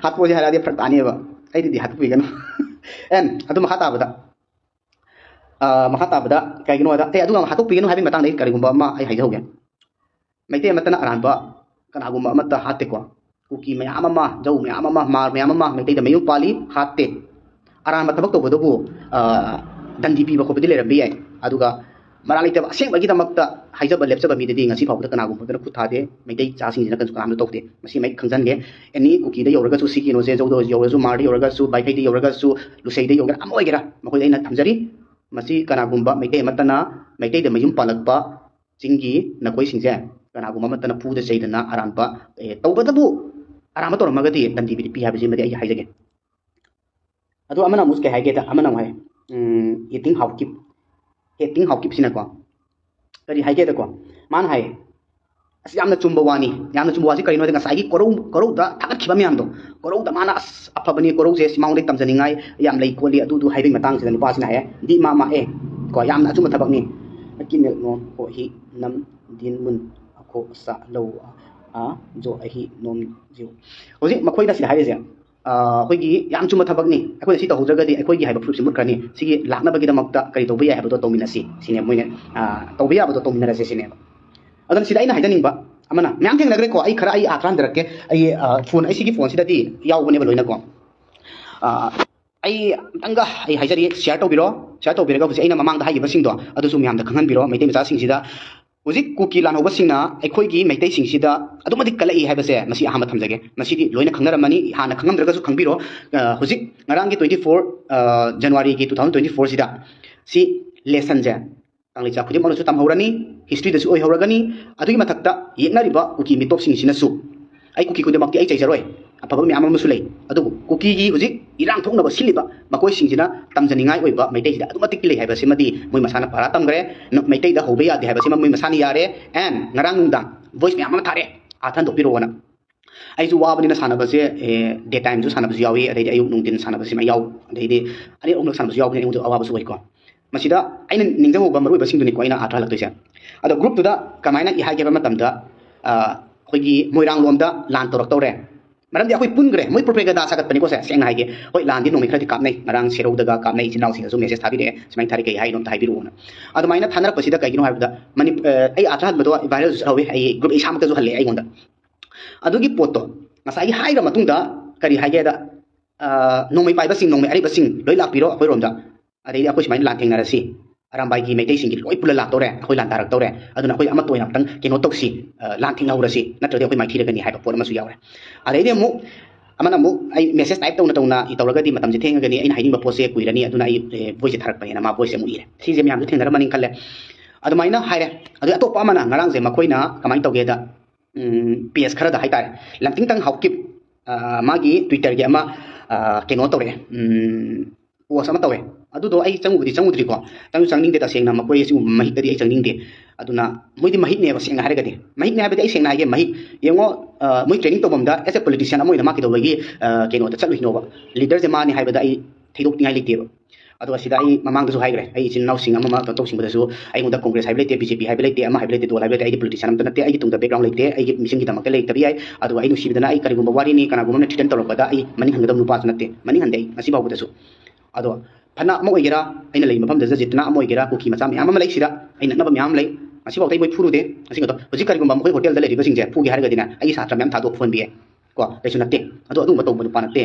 ꯍꯥꯠꯇꯣꯛꯑꯁꯦ ꯍꯥꯏꯔꯛꯑꯗꯤ ꯐꯔꯛ ꯇꯥꯅꯦꯕ꯫ ꯑꯩꯗꯤꯗꯤ ꯍꯥꯠꯇꯣꯛꯄꯤꯒꯅꯨ꯫ ꯑꯦꯟ ꯑꯗꯨ ꯃꯈꯥ ꯇꯥꯕꯗ, ꯑꯥ, ꯃꯈꯥ ꯇꯥꯕꯗ ꯀꯩꯒꯤꯅꯣ ꯍꯥꯏꯗ, ꯑꯦ, ꯑꯗꯨꯒ ꯍꯥꯠꯇꯣꯛꯄꯤꯒꯅꯨ ꯍꯥꯏꯕꯒꯤ ꯃꯇꯥꯡꯗ ꯑꯩ ꯀꯔꯤꯒꯨꯝꯕ ꯑꯃ ꯑꯩ ꯍꯥꯏꯖꯍꯧꯒꯦ꯫ ꯃꯩꯇꯩ ꯑꯃꯠꯇꯅ ꯑꯔꯥꯟꯕ ꯀꯅꯥꯒꯨꯝꯕ ꯑꯃꯠꯇ ꯍꯥꯠꯇꯦꯀꯣ꯫ ꯀꯨꯀꯤ ꯃꯌꯥꯝ ꯑꯃ, ꯖꯧ ꯃꯌꯥꯝ ꯑꯃ, ꯃꯥꯔ ꯃꯌꯥꯝ ꯑꯃ ꯃꯩꯇꯩꯗ ꯃꯌꯨꯝ ꯄꯥꯜꯂꯤ, ꯍꯥꯠꯇꯦ꯫ ꯑꯔꯥꯟꯕ ꯊꯕꯛ ꯇꯧꯕꯗꯕꯨ, ꯑꯥ, ꯗꯟꯗꯤ ꯄꯤꯕ ꯈꯣꯠꯄꯗꯤ ꯂꯩꯔꯝꯕ ꯌꯥꯏ꯫ ꯑꯗꯨꯒ ꯃꯔꯥꯜ ꯂꯩꯇꯕ ꯑꯁꯦꯡꯕꯒꯤꯗꯃꯛꯇ ꯍꯥꯏꯖꯕ ꯂꯦꯞꯆꯕ ꯃꯤꯗꯗꯤ ꯉꯁꯤ ꯐꯥꯎꯕꯗ ꯀꯅꯥꯒꯨꯝꯕꯗꯅ ꯈꯨꯠ ꯊꯥꯗꯦ꯫ ꯃꯩꯇꯩ ꯆꯥꯁꯤꯡꯁꯤꯅ ꯀꯩꯁꯨ ꯀꯅꯥꯝꯇ ꯇꯧꯗꯦ꯫ ꯃꯁꯤ ꯃꯌꯦꯛ ꯈꯪꯖꯟꯒꯦ꯫ ꯑꯦꯅꯤ ꯀꯨꯀꯤꯗ ꯌꯧꯔꯒꯁꯨ, ꯁꯤꯒꯤ ꯀꯩꯅꯣꯁꯦ, ꯖꯧꯗ ꯌꯧꯔꯁꯨ, ꯃꯥꯔꯗ ꯌꯧꯔꯒꯁꯨ, ꯕꯥꯏꯈꯩꯗ ꯌꯧꯔꯒꯁꯨ, ꯂꯨꯁꯩꯗ ꯌꯧꯒꯦꯔꯥ, ꯑꯃ ꯑꯣꯏꯒꯦꯔꯥ, ꯃꯈꯣꯏꯗ ꯑꯩꯅ ꯊꯝꯖꯔꯤ꯫ ꯃꯁꯤ ꯀꯅꯥꯒꯨꯝꯕ ꯃꯩꯇꯩ ꯑꯃꯠꯇꯅ ꯃꯩꯇꯩꯗ ꯃꯌꯨꯝ ꯄꯥꯜꯂꯛꯄ ꯆꯤꯡꯒꯤ ꯅꯈꯣꯏꯁꯤꯡꯁꯦ ꯀꯅꯥꯒꯨꯝꯕ ꯑꯃꯠꯇꯅ ꯐꯨꯗ ꯆꯩꯗꯅ ꯑꯔꯥꯟꯕ, ꯑꯦ, ꯇꯧꯕꯗꯕꯨ ꯑꯔꯥꯟꯕ ꯇꯧꯔꯝꯃꯒꯗꯤ ꯗꯟꯗꯤꯕꯤꯗꯤ ꯄꯤ ꯍꯥꯏꯕꯁꯤꯃꯗꯤ ꯑꯩ ꯍꯥꯏꯖꯒꯦ꯫ ꯑꯗꯣ ꯑꯃꯅ ꯑꯃꯨꯛ ꯀꯩ ꯍꯥꯏꯒꯦꯗ, ꯑꯃꯅ ꯑꯃꯨꯛ ꯍꯥꯏ, ꯎꯝ, ꯍꯦꯇꯤꯡ ꯍꯥꯎꯀꯤꯞ, ꯍꯦꯇꯤꯡ ꯍꯥꯎꯀꯤꯞꯁꯤꯅꯀꯣ ꯀꯔꯤ ꯍꯥꯏꯒꯦꯗꯀꯣ, ꯃꯥꯅ ꯍꯥꯏ, ꯑꯁ, ꯌꯥꯝꯅ ꯆꯨꯝꯕ ꯋꯥꯅꯤ꯫ ꯌꯥꯝꯅ ꯆꯨꯝꯕ ꯋꯥꯁꯤ ꯀꯔꯤꯅꯣ ꯍꯥꯏꯗꯤ ꯉꯁꯥꯏꯒꯤ ꯀꯣꯔꯧ, ꯀꯣꯔꯧꯗ ꯊꯥꯒꯠꯈꯤꯕ ꯃꯌꯥꯝꯗꯣ, ꯀꯣꯔꯧꯗ ꯃꯥꯅ, "ꯑꯁ, ꯑꯐꯕꯅꯤ, ꯀꯣꯔꯧꯁꯦ ꯁꯤ ꯃꯉꯣꯟꯗꯒꯤ ꯇꯝꯖꯅꯤꯡꯉꯥꯏ ꯌꯥꯝ ꯂꯩ ꯈꯣꯠꯂꯤ", ꯑꯗꯨꯗꯨ ꯍꯥꯏꯕꯒꯤ ꯃꯇꯥꯡꯁꯤꯗ ꯅꯨꯄꯥꯁꯤꯅ ꯍꯥꯏꯌꯦ, "ꯗꯤ ꯃꯥ ꯃꯥ ꯑꯦ", ꯀꯣ, "ꯌꯥꯝꯅ ꯑꯆꯨꯝꯕ ꯊꯕꯛꯅꯤ꯫ ꯑꯀꯤꯅꯦ ꯅꯣ ꯀꯣ ꯍꯤ ꯅꯝ ꯗꯤꯟ ꯃꯨꯟ ꯑꯈꯣ ꯁꯥ ꯂꯧ ꯑ ꯖꯣ ꯑꯍꯤ ꯅꯣꯝ ꯖꯤꯎ"꯫ ꯍꯧꯖꯤꯛ ꯃꯈꯣꯏꯅ ꯁꯤꯗ ꯍꯥꯏꯔꯤꯁꯦ, ꯑ, ꯑꯩꯈꯣꯏꯒꯤ ꯌꯥꯝ ꯆꯨꯝꯕ ꯊꯕꯛꯅꯤ, ꯑꯩꯈꯣꯏꯅ ꯁꯤ ꯇꯧꯍꯧꯗ꯭ꯔꯒꯗꯤ ꯑꯩꯈꯣꯏꯒꯤ ꯍꯥꯏꯕ ꯄ꯭ꯔꯨꯐꯁꯤ ꯃꯨꯠꯈ꯭ꯔꯅꯤ꯫ ꯁꯤꯒꯤ ꯂꯥꯛꯅꯕꯒꯤꯗꯃꯛꯇ ꯀꯔꯤ ꯇꯧꯕ ꯌꯥꯏ ꯍꯥꯏꯕꯗꯣ ꯇꯧꯃꯤꯟꯅꯁꯤ ꯁꯤꯅꯦ ꯃꯣꯏꯅ, ꯑ, ꯇꯧꯕ ꯌꯥꯕꯗꯣ ꯇꯧꯃꯤꯟꯅꯔꯁꯦ ꯁꯤꯅꯦꯕ꯫ ꯑꯗꯨꯅ ꯁꯤꯗ ꯑꯩꯅ ꯍꯥꯏꯖꯅꯤꯡꯕ ꯑꯃꯅ, ꯃꯌꯥꯝ ꯊꯦꯡꯅꯈ꯭ꯔꯦꯀꯣ, ꯑꯩ ꯈꯔ ꯑꯩ ꯑꯥꯊ꯭ꯔ ꯍꯟꯊꯔꯛꯀꯦ꯫ ꯑꯩ, ꯑ, ꯐꯣꯟ, ꯑꯩ ꯁꯤꯒꯤ ꯐꯣꯟꯁꯤꯗꯗꯤ ꯌꯥꯎꯕꯅꯦꯕ ꯂꯣꯏꯅꯀꯣ꯫ ꯑ, ꯑꯩ ꯑꯝꯇꯪꯒ ꯑꯩ ꯍꯥꯏꯖꯔꯤ, ꯁꯤꯌꯥꯔ ꯇꯧꯕꯤꯔꯣ꯫ ꯁꯤꯌꯥꯔ ꯇꯧꯕꯤꯔꯒ ꯍꯧꯖꯤꯛ ꯑꯩꯅ ꯃꯃꯥꯡꯗ ꯍꯥꯏꯈꯤꯕꯁꯤꯡꯗꯣ ꯑꯗꯨꯁꯨ ꯃꯌꯥꯝꯗ ꯈꯪꯍꯟꯕꯤꯔꯣ꯫ ꯃꯩꯇꯩ ꯃꯆꯥꯁꯤꯡꯁꯤꯗ ꯍꯧꯖꯤꯛ ꯀꯨꯀꯤ ꯂꯥꯟꯍꯧꯕꯁꯤꯡꯅ ꯑꯩꯈꯣꯏꯒꯤ ꯃꯩꯇꯩꯁꯤꯡꯁꯤꯗ ꯑꯗꯨꯛ ꯃꯇꯤꯛ ꯀꯜꯂꯛꯏ ꯍꯥꯏꯕꯁꯦ ꯃꯁꯤ ꯑꯍꯥꯟꯕ ꯊꯝꯖꯒꯦ꯫ ꯃꯁꯤꯗꯤ ꯂꯣꯏꯅ ꯈꯪꯅꯔꯝꯃꯅꯤ, ꯍꯥꯟꯅ ꯈꯪꯉꯝꯗ꯭ꯔꯒꯁꯨ ꯈꯪꯕꯤꯔꯣ꯫ ꯑ, ꯍꯧꯖꯤꯛ ꯉꯔꯥꯡꯒꯤ twenty four, ꯑ, January ꯒꯤ two thousand twenty four ꯁꯤꯗ ꯁꯤ ꯂꯦꯁꯟꯁꯦ ꯀꯪꯂꯩꯆꯥ ꯈꯨꯗꯤꯡꯃꯛꯅꯁꯨ ꯇꯝꯍꯧꯔꯅꯤ, ꯍꯤꯁꯇ꯭ꯔꯤꯗꯁꯨ ꯑꯣꯏꯍꯧꯔꯒꯅꯤ꯫ ꯑꯗꯨꯒꯤ ꯃꯊꯛꯇ ꯌꯦꯛꯅꯔꯤꯕ ꯀꯨꯀꯤ ꯃꯤꯇꯣꯞꯁꯤꯡꯁꯤꯅꯁꯨ, ꯑꯩ ꯀꯨꯀꯤ ꯈꯨꯗꯤꯡꯃꯛꯇꯤ ꯑꯩ ꯆꯩꯖꯔꯣꯏ, ꯑꯐꯕ ꯃꯌꯥꯝ ꯑꯃꯁꯨ ꯂꯩ, ꯑꯗꯨꯕꯨ ꯀꯨꯀꯤꯒꯤ ꯍꯧꯖꯤꯛ ꯏꯔꯥꯡ ꯊꯣꯛꯅꯕ ꯁꯤꯜꯂꯤꯕ ꯃꯈꯣꯏꯁꯤꯡꯁꯤꯅ ꯇꯝꯖꯅꯤꯡꯉꯥꯏ ꯑꯣꯏꯕ ꯃꯩꯇꯩꯁꯤꯗ ꯑꯗꯨꯛ ꯃꯇꯤꯛ ꯂꯩ ꯍꯥꯏꯕꯁꯤꯃꯗꯤ ꯃꯣꯏ ꯃꯁꯥꯅ ꯄꯔꯥ ꯇꯝꯈ꯭ꯔꯦ꯫ ꯅ-, ꯃꯩꯇꯩꯗ ꯍꯧꯕ ꯌꯥꯗꯦ ꯍꯥꯏꯕꯁꯤꯃ ꯃꯣꯏ ꯃꯁꯥꯅ ꯌꯥꯔꯦ꯫ ꯑꯦꯟ ꯉꯔꯥꯡ ꯅꯨꯡꯗꯥꯡ ꯚꯣꯏꯁ ꯃꯌꯥꯝ ꯑꯃ ꯊꯥꯔꯛꯑꯦ, ꯑꯥꯔꯊ ꯍꯟꯗꯣꯛꯄꯤꯔꯛꯑꯣꯅ꯫ ꯑꯩꯁꯨ ꯋꯥꯕꯅꯤꯅ ꯁꯥꯟꯅꯕꯁꯦ, ꯑꯦ, ꯗꯦ ꯇꯥꯏꯝꯁꯨ ꯁꯥꯟꯅꯕꯁꯨ ꯌꯥꯎꯏ, ꯑꯗꯩꯗꯤ ꯑꯌꯨꯛ ꯅꯨꯡꯊꯤꯟ ꯁꯥꯟꯅꯕꯁꯤꯃ ꯌꯥꯎ, ꯑꯗꯩꯗꯤ ꯑꯅꯤꯔꯛ ꯑꯍꯨꯝꯂꯛ ꯁꯥꯟꯅꯕꯁꯨ ꯌꯥꯎꯕꯅꯤꯅ ꯑꯩꯉꯣꯟꯗ ꯑꯋꯥꯕꯁꯨ ꯑꯣꯏꯀꯣ꯫ ꯃꯁꯤꯗ ꯑꯩꯅ ꯅꯤꯡꯁꯤꯡꯍꯧꯕ ꯃꯔꯨꯑꯣꯏꯕꯁꯤꯡꯗꯨꯅꯤꯀꯣ ꯑꯩꯅ ꯑꯥꯔꯊ ꯍꯜꯂꯛꯇꯣꯏꯁꯦ꯫ ꯑꯗꯣ ꯒ꯭ꯔꯨꯞꯇꯨꯗ ꯀꯃꯥꯏꯅ ꯏ ꯍꯥꯏꯒꯦ ꯍꯥꯏꯕ ꯃꯇꯝꯗ, ꯑ, ꯑꯩꯈꯣꯏꯒꯤ ꯃꯣꯏꯔꯥꯡꯂꯣꯝꯗ ꯂꯥꯟ ꯇꯧꯔꯛꯇꯧꯔꯦ, ꯃꯔꯝꯗꯤ ꯑꯩꯈꯣꯏ ꯄꯨꯟꯈ꯭ꯔꯦ, ꯃꯣꯏ ꯄ꯭ꯔꯣꯄꯦꯒꯟꯗꯥ ꯁꯥꯒꯠꯄꯅꯤꯀꯣ ꯁꯦ, ꯁꯦꯡꯅ ꯍꯥꯏꯒꯦ꯫ ꯍꯣꯏ, ꯂꯥꯟꯗꯤ ꯅꯣꯡꯃꯩ ꯈꯔꯗꯤ ꯀꯥꯞꯅꯩ, ꯉꯔꯥꯡ ꯁꯦꯔꯧꯗꯒ ꯀꯥꯞꯅꯩ, ꯏꯆꯤꯟ ꯏꯅꯥꯎꯁꯤꯡꯅꯁꯨ ꯃꯦꯁꯦꯖ ꯊꯥꯕꯤꯔꯛꯑꯦ, ꯁꯨꯃꯥꯏꯅ ꯊꯥꯔꯤ, ꯀꯩ ꯍꯥꯏꯅꯣ ꯑꯝꯇ ꯍꯥꯏꯕꯤꯔꯛꯑꯣꯅ꯫ ꯑꯗꯨꯃꯥꯏꯅ ꯊꯥꯅꯔꯛꯄꯁꯤꯗ ꯀꯩꯒꯤꯅꯣ ꯍꯥꯏꯕꯗ, ꯃꯅꯤ-, ꯑ, ꯑꯩ ꯑꯥꯔꯊ ꯍꯟꯕꯗꯣ ꯚꯥꯏꯔꯦꯜꯁꯨ ꯆꯠꯍꯧꯋꯤ, ꯑꯩ ꯒ꯭ꯔꯨꯞ ꯏꯁꯥꯃꯛꯇꯁꯨ ꯍꯜꯂꯦ ꯑꯩꯉꯣꯟꯗ꯫ ꯑꯗꯨꯒꯤ ꯄꯣꯠꯇꯣ ꯉꯁꯥꯏꯒꯤ ꯍꯥꯏꯈ꯭ꯔ ꯃꯇꯨꯡꯗ ꯀꯔꯤ ꯍꯥꯏꯒꯦꯗ, ꯑ, ꯅꯣꯡꯃꯩ ꯄꯥꯏꯕꯁꯤꯡ, ꯅꯣꯡꯃꯩ ꯑꯔꯤꯕꯁꯤꯡ ꯂꯣꯏ ꯂꯥꯛꯄꯤꯔꯣ ꯑꯩꯈꯣꯏꯔꯣꯝꯗ, ꯑꯗꯩꯗꯤ ꯑꯩꯈꯣꯏ ꯁꯨꯃꯥꯏꯅ ꯂꯥꯟ ꯊꯦꯡꯅꯔꯁꯤ, ꯑꯔꯥꯝꯕꯥꯏꯒꯤ ꯃꯩꯇꯩꯁꯤꯡꯒꯤ ꯂꯣꯏ ꯄꯨꯜꯂ ꯂꯥꯛꯇꯧꯔꯦ, ꯑꯩꯈꯣꯏ ꯂꯥꯟ ꯇꯥꯔꯛꯇꯧꯔꯦ, ꯑꯗꯨꯅ ꯑꯩꯈꯣꯏ ꯑꯃꯠꯇ ꯑꯣꯏꯅ ꯑꯝꯇꯪ ꯀꯩꯅꯣ ꯇꯧꯁꯤ, ꯑ, ꯂꯥꯟ ꯊꯦꯡꯅꯍꯧꯔꯁꯤ, ꯅꯠꯇ꯭ꯔꯗꯤ ꯑꯩꯈꯣꯏ ꯃꯥꯏꯊꯤꯔꯒꯅꯤ ꯍꯥꯏꯕ ꯄꯣꯠ ꯑꯃꯁꯨ ꯌꯥꯎꯔꯦ꯫ ꯑꯗꯩꯗꯤ ꯑꯃꯨꯛ ꯑꯃꯅ ꯑꯃꯨꯛ ꯑꯩ ꯃꯦꯁꯦꯖ ꯇꯥꯏꯞ ꯇꯧꯅ ꯇꯧꯅ ꯏ ꯇꯧꯔꯒꯗꯤ ꯃꯇꯝꯁꯦ ꯊꯦꯡꯉꯒꯅꯤ, ꯑꯩꯅ ꯍꯥꯏꯅꯤꯡꯕ ꯄꯣꯠꯁꯦ ꯀꯨꯏꯔꯅꯤ, ꯑꯗꯨꯅ ꯑꯩ, ꯑꯦ, ꯚꯣꯏꯁꯁꯦ ꯊꯥꯔꯛꯄꯅꯦꯅ ꯃꯥ ꯚꯣꯏꯁꯁꯦ ꯑꯃꯨꯛ ꯏꯔꯦ꯫ ꯁꯤꯁꯦ ꯃꯌꯥꯝꯁꯨ ꯊꯦꯡꯅꯔꯝꯃꯅꯤ ꯈꯜꯂꯦ꯫ ꯑꯗꯨꯃꯥꯏꯅ ꯍꯥꯏꯔꯦ꯫ ꯑꯗꯨ ꯑꯇꯣꯞꯄ ꯑꯃꯅ ꯉꯔꯥꯡꯁꯦ ꯃꯈꯣꯏꯅ ꯀꯃꯥꯏꯅ ꯇꯧꯒꯦꯗ, ꯎꯝ, ꯄꯦꯖ ꯈꯔꯗ ꯍꯥꯏꯇꯥꯔꯦ, ꯂꯝꯇꯤꯡꯇꯪ ꯍꯥꯎꯀꯤꯞ, ꯑ, ꯃꯥꯒꯤ ꯇ꯭ꯋꯤꯇꯔꯒꯤ ꯑꯃ, ꯑ, ꯀꯩꯅꯣ ꯇꯧꯔꯛꯑꯦ, ꯎꯝ, ꯄꯣꯁ ꯑꯃ ꯇꯧꯋꯦ꯫ ꯑꯗꯨꯗꯣ ꯑꯩ ꯆꯪꯉꯨꯕꯗꯤ ꯆꯪꯉꯨꯗ꯭ꯔꯤꯀꯣ, ꯆꯪꯁꯨ ꯆꯪꯅꯤꯡꯗꯦ, ꯇꯁꯦꯡꯅ ꯃꯈꯣꯏ ꯑꯁꯤꯒꯨꯝꯕ ꯃꯍꯤꯛꯇꯗꯤ ꯑꯩ ꯆꯪꯅꯤꯡꯗꯦ꯫ ꯑꯗꯨꯅ ꯃꯣꯏꯗꯤ ꯃꯍꯤꯛꯅꯦꯕ, ꯁꯦꯡꯅ ꯍꯥꯏꯔꯒꯗꯤ꯫ ꯃꯍꯤꯛꯅꯦ ꯍꯥꯏꯕꯗꯤ ꯑꯩ ꯁꯦꯡꯅ ꯍꯥꯏꯒꯦ, ꯃꯍꯤꯛ ꯌꯦꯡꯉꯣ, ꯑ, ꯃꯣꯏ ꯇ꯭ꯔꯦꯅꯤꯡ ꯇꯧꯐꯝꯗ as a politician ꯑꯃ ꯑꯣꯏꯅ ꯃꯥ ꯀꯩꯗꯧꯕꯒꯤ, ꯑ, ꯀꯩꯅꯣꯗ ꯆꯠꯂꯨꯏꯅꯣꯕ? ꯂꯤꯗꯔꯁꯦ ꯃꯥꯅꯤ ꯍꯥꯏꯕꯗ ꯑꯩ ꯊꯩꯗꯣꯛꯅꯤꯡꯉꯥꯏ ꯂꯩꯇꯦꯕ꯫ ꯑꯗꯣ ꯑꯁꯤꯗ ꯑꯩ ꯃꯃꯥꯡꯗꯁꯨ ꯍꯥꯏꯈ꯭ꯔꯦ, ꯑꯩ ꯏꯆꯤꯟ ꯏꯅꯥꯎꯁꯤꯡ ꯑꯃ ꯑꯃ ꯇꯧꯁꯤꯡꯕꯗꯁꯨ ꯑꯩꯉꯣꯟꯗ ꯀꯣꯡꯒ꯭ꯔꯦꯁ ꯍꯥꯏꯕ ꯂꯩꯇꯦ, ꯕꯤ ꯖꯦ ꯄꯤ ꯍꯥꯏꯕ ꯂꯩꯇꯦ, ꯑꯃ ꯍꯥꯏꯕ ꯂꯩꯇꯦ, ꯗꯣꯜ ꯍꯥꯏꯕ ꯂꯩꯇꯦ, ꯑꯩꯗꯤ ꯄꯣꯂꯤꯇꯤꯁꯤꯌꯥꯟ ꯑꯝꯇ ꯅꯠꯇꯦ, ꯑꯩꯒꯤ ꯇꯨꯡꯗ ꯕꯦꯛꯒ꯭ꯔꯥꯎꯟ ꯂꯩꯇꯦ, ꯑꯩꯒꯤ ꯃꯤꯁꯟꯒꯤꯗꯃꯛꯇ ꯂꯩꯇꯕ ꯌꯥꯏ꯫ ꯑꯗꯨꯒ ꯑꯩ ꯅꯨꯡꯁꯤꯕꯗꯅ ꯑꯩ ꯀꯔꯤꯒꯨꯝꯕ ꯋꯥꯔꯤꯅꯤ, ꯀꯅꯥꯒꯨꯝꯕ ꯑꯃꯅ ꯊ꯭ꯔꯤꯇꯟ ꯇꯧꯔꯛꯄꯗ ꯑꯩ ꯃꯅꯤꯡ ꯍꯟꯒꯗꯕ ꯅꯨꯄꯥꯁꯨ ꯅꯠꯇꯦ, ꯃꯅꯤꯡ ꯍꯟꯗꯦ ꯑꯩ ꯉꯁꯤ ꯐꯥꯎꯕꯗꯁꯨ꯫ ꯑꯗꯣ ꯐꯅ ꯑꯃ ꯑꯣꯏꯒꯦꯔꯥ, ꯑꯩꯅ ꯂꯩꯔꯤꯕ ꯃꯐꯝꯗ ꯖꯖꯤꯠꯇꯅ ꯑꯃ ꯑꯣꯏꯒꯦꯔꯥ, ꯀꯨꯀꯤ ꯃꯆꯥ ꯃꯌꯥꯝ ꯑꯃ ꯂꯩ ꯁꯤꯗ, ꯑꯩ ꯅꯛꯅꯕ ꯃꯌꯥꯝ ꯂꯩ, ꯉꯁꯤꯐꯥꯎꯗ ꯑꯩ ꯃꯣꯏ ꯐꯨꯔꯨꯗꯦ꯫ ꯉꯁꯤꯒꯗꯣ ꯍꯧꯖꯤꯛ ꯀꯔꯤꯒꯨꯝꯕ ꯃꯈꯣꯏ ꯍꯣꯇꯦꯜꯗ ꯂꯩꯔꯤꯕꯁꯤꯡꯁꯦ ꯐꯨꯒꯦ ꯍꯥꯏꯔꯒꯗꯤꯅꯦ, ꯑꯩꯒꯤ ꯁꯥꯇ꯭ꯔ ꯃꯌꯥꯝ ꯊꯥꯗꯣꯛ ꯐꯨꯍꯟꯕ ꯌꯥꯏ ꯀꯣ, ꯀꯩꯁꯨ ꯅꯠꯇꯦ꯫ ꯑꯗꯣ ꯑꯗꯨꯒꯨꯝꯕ ꯇꯧꯕ ꯅꯨꯄꯥ ꯅꯠꯇꯦ꯫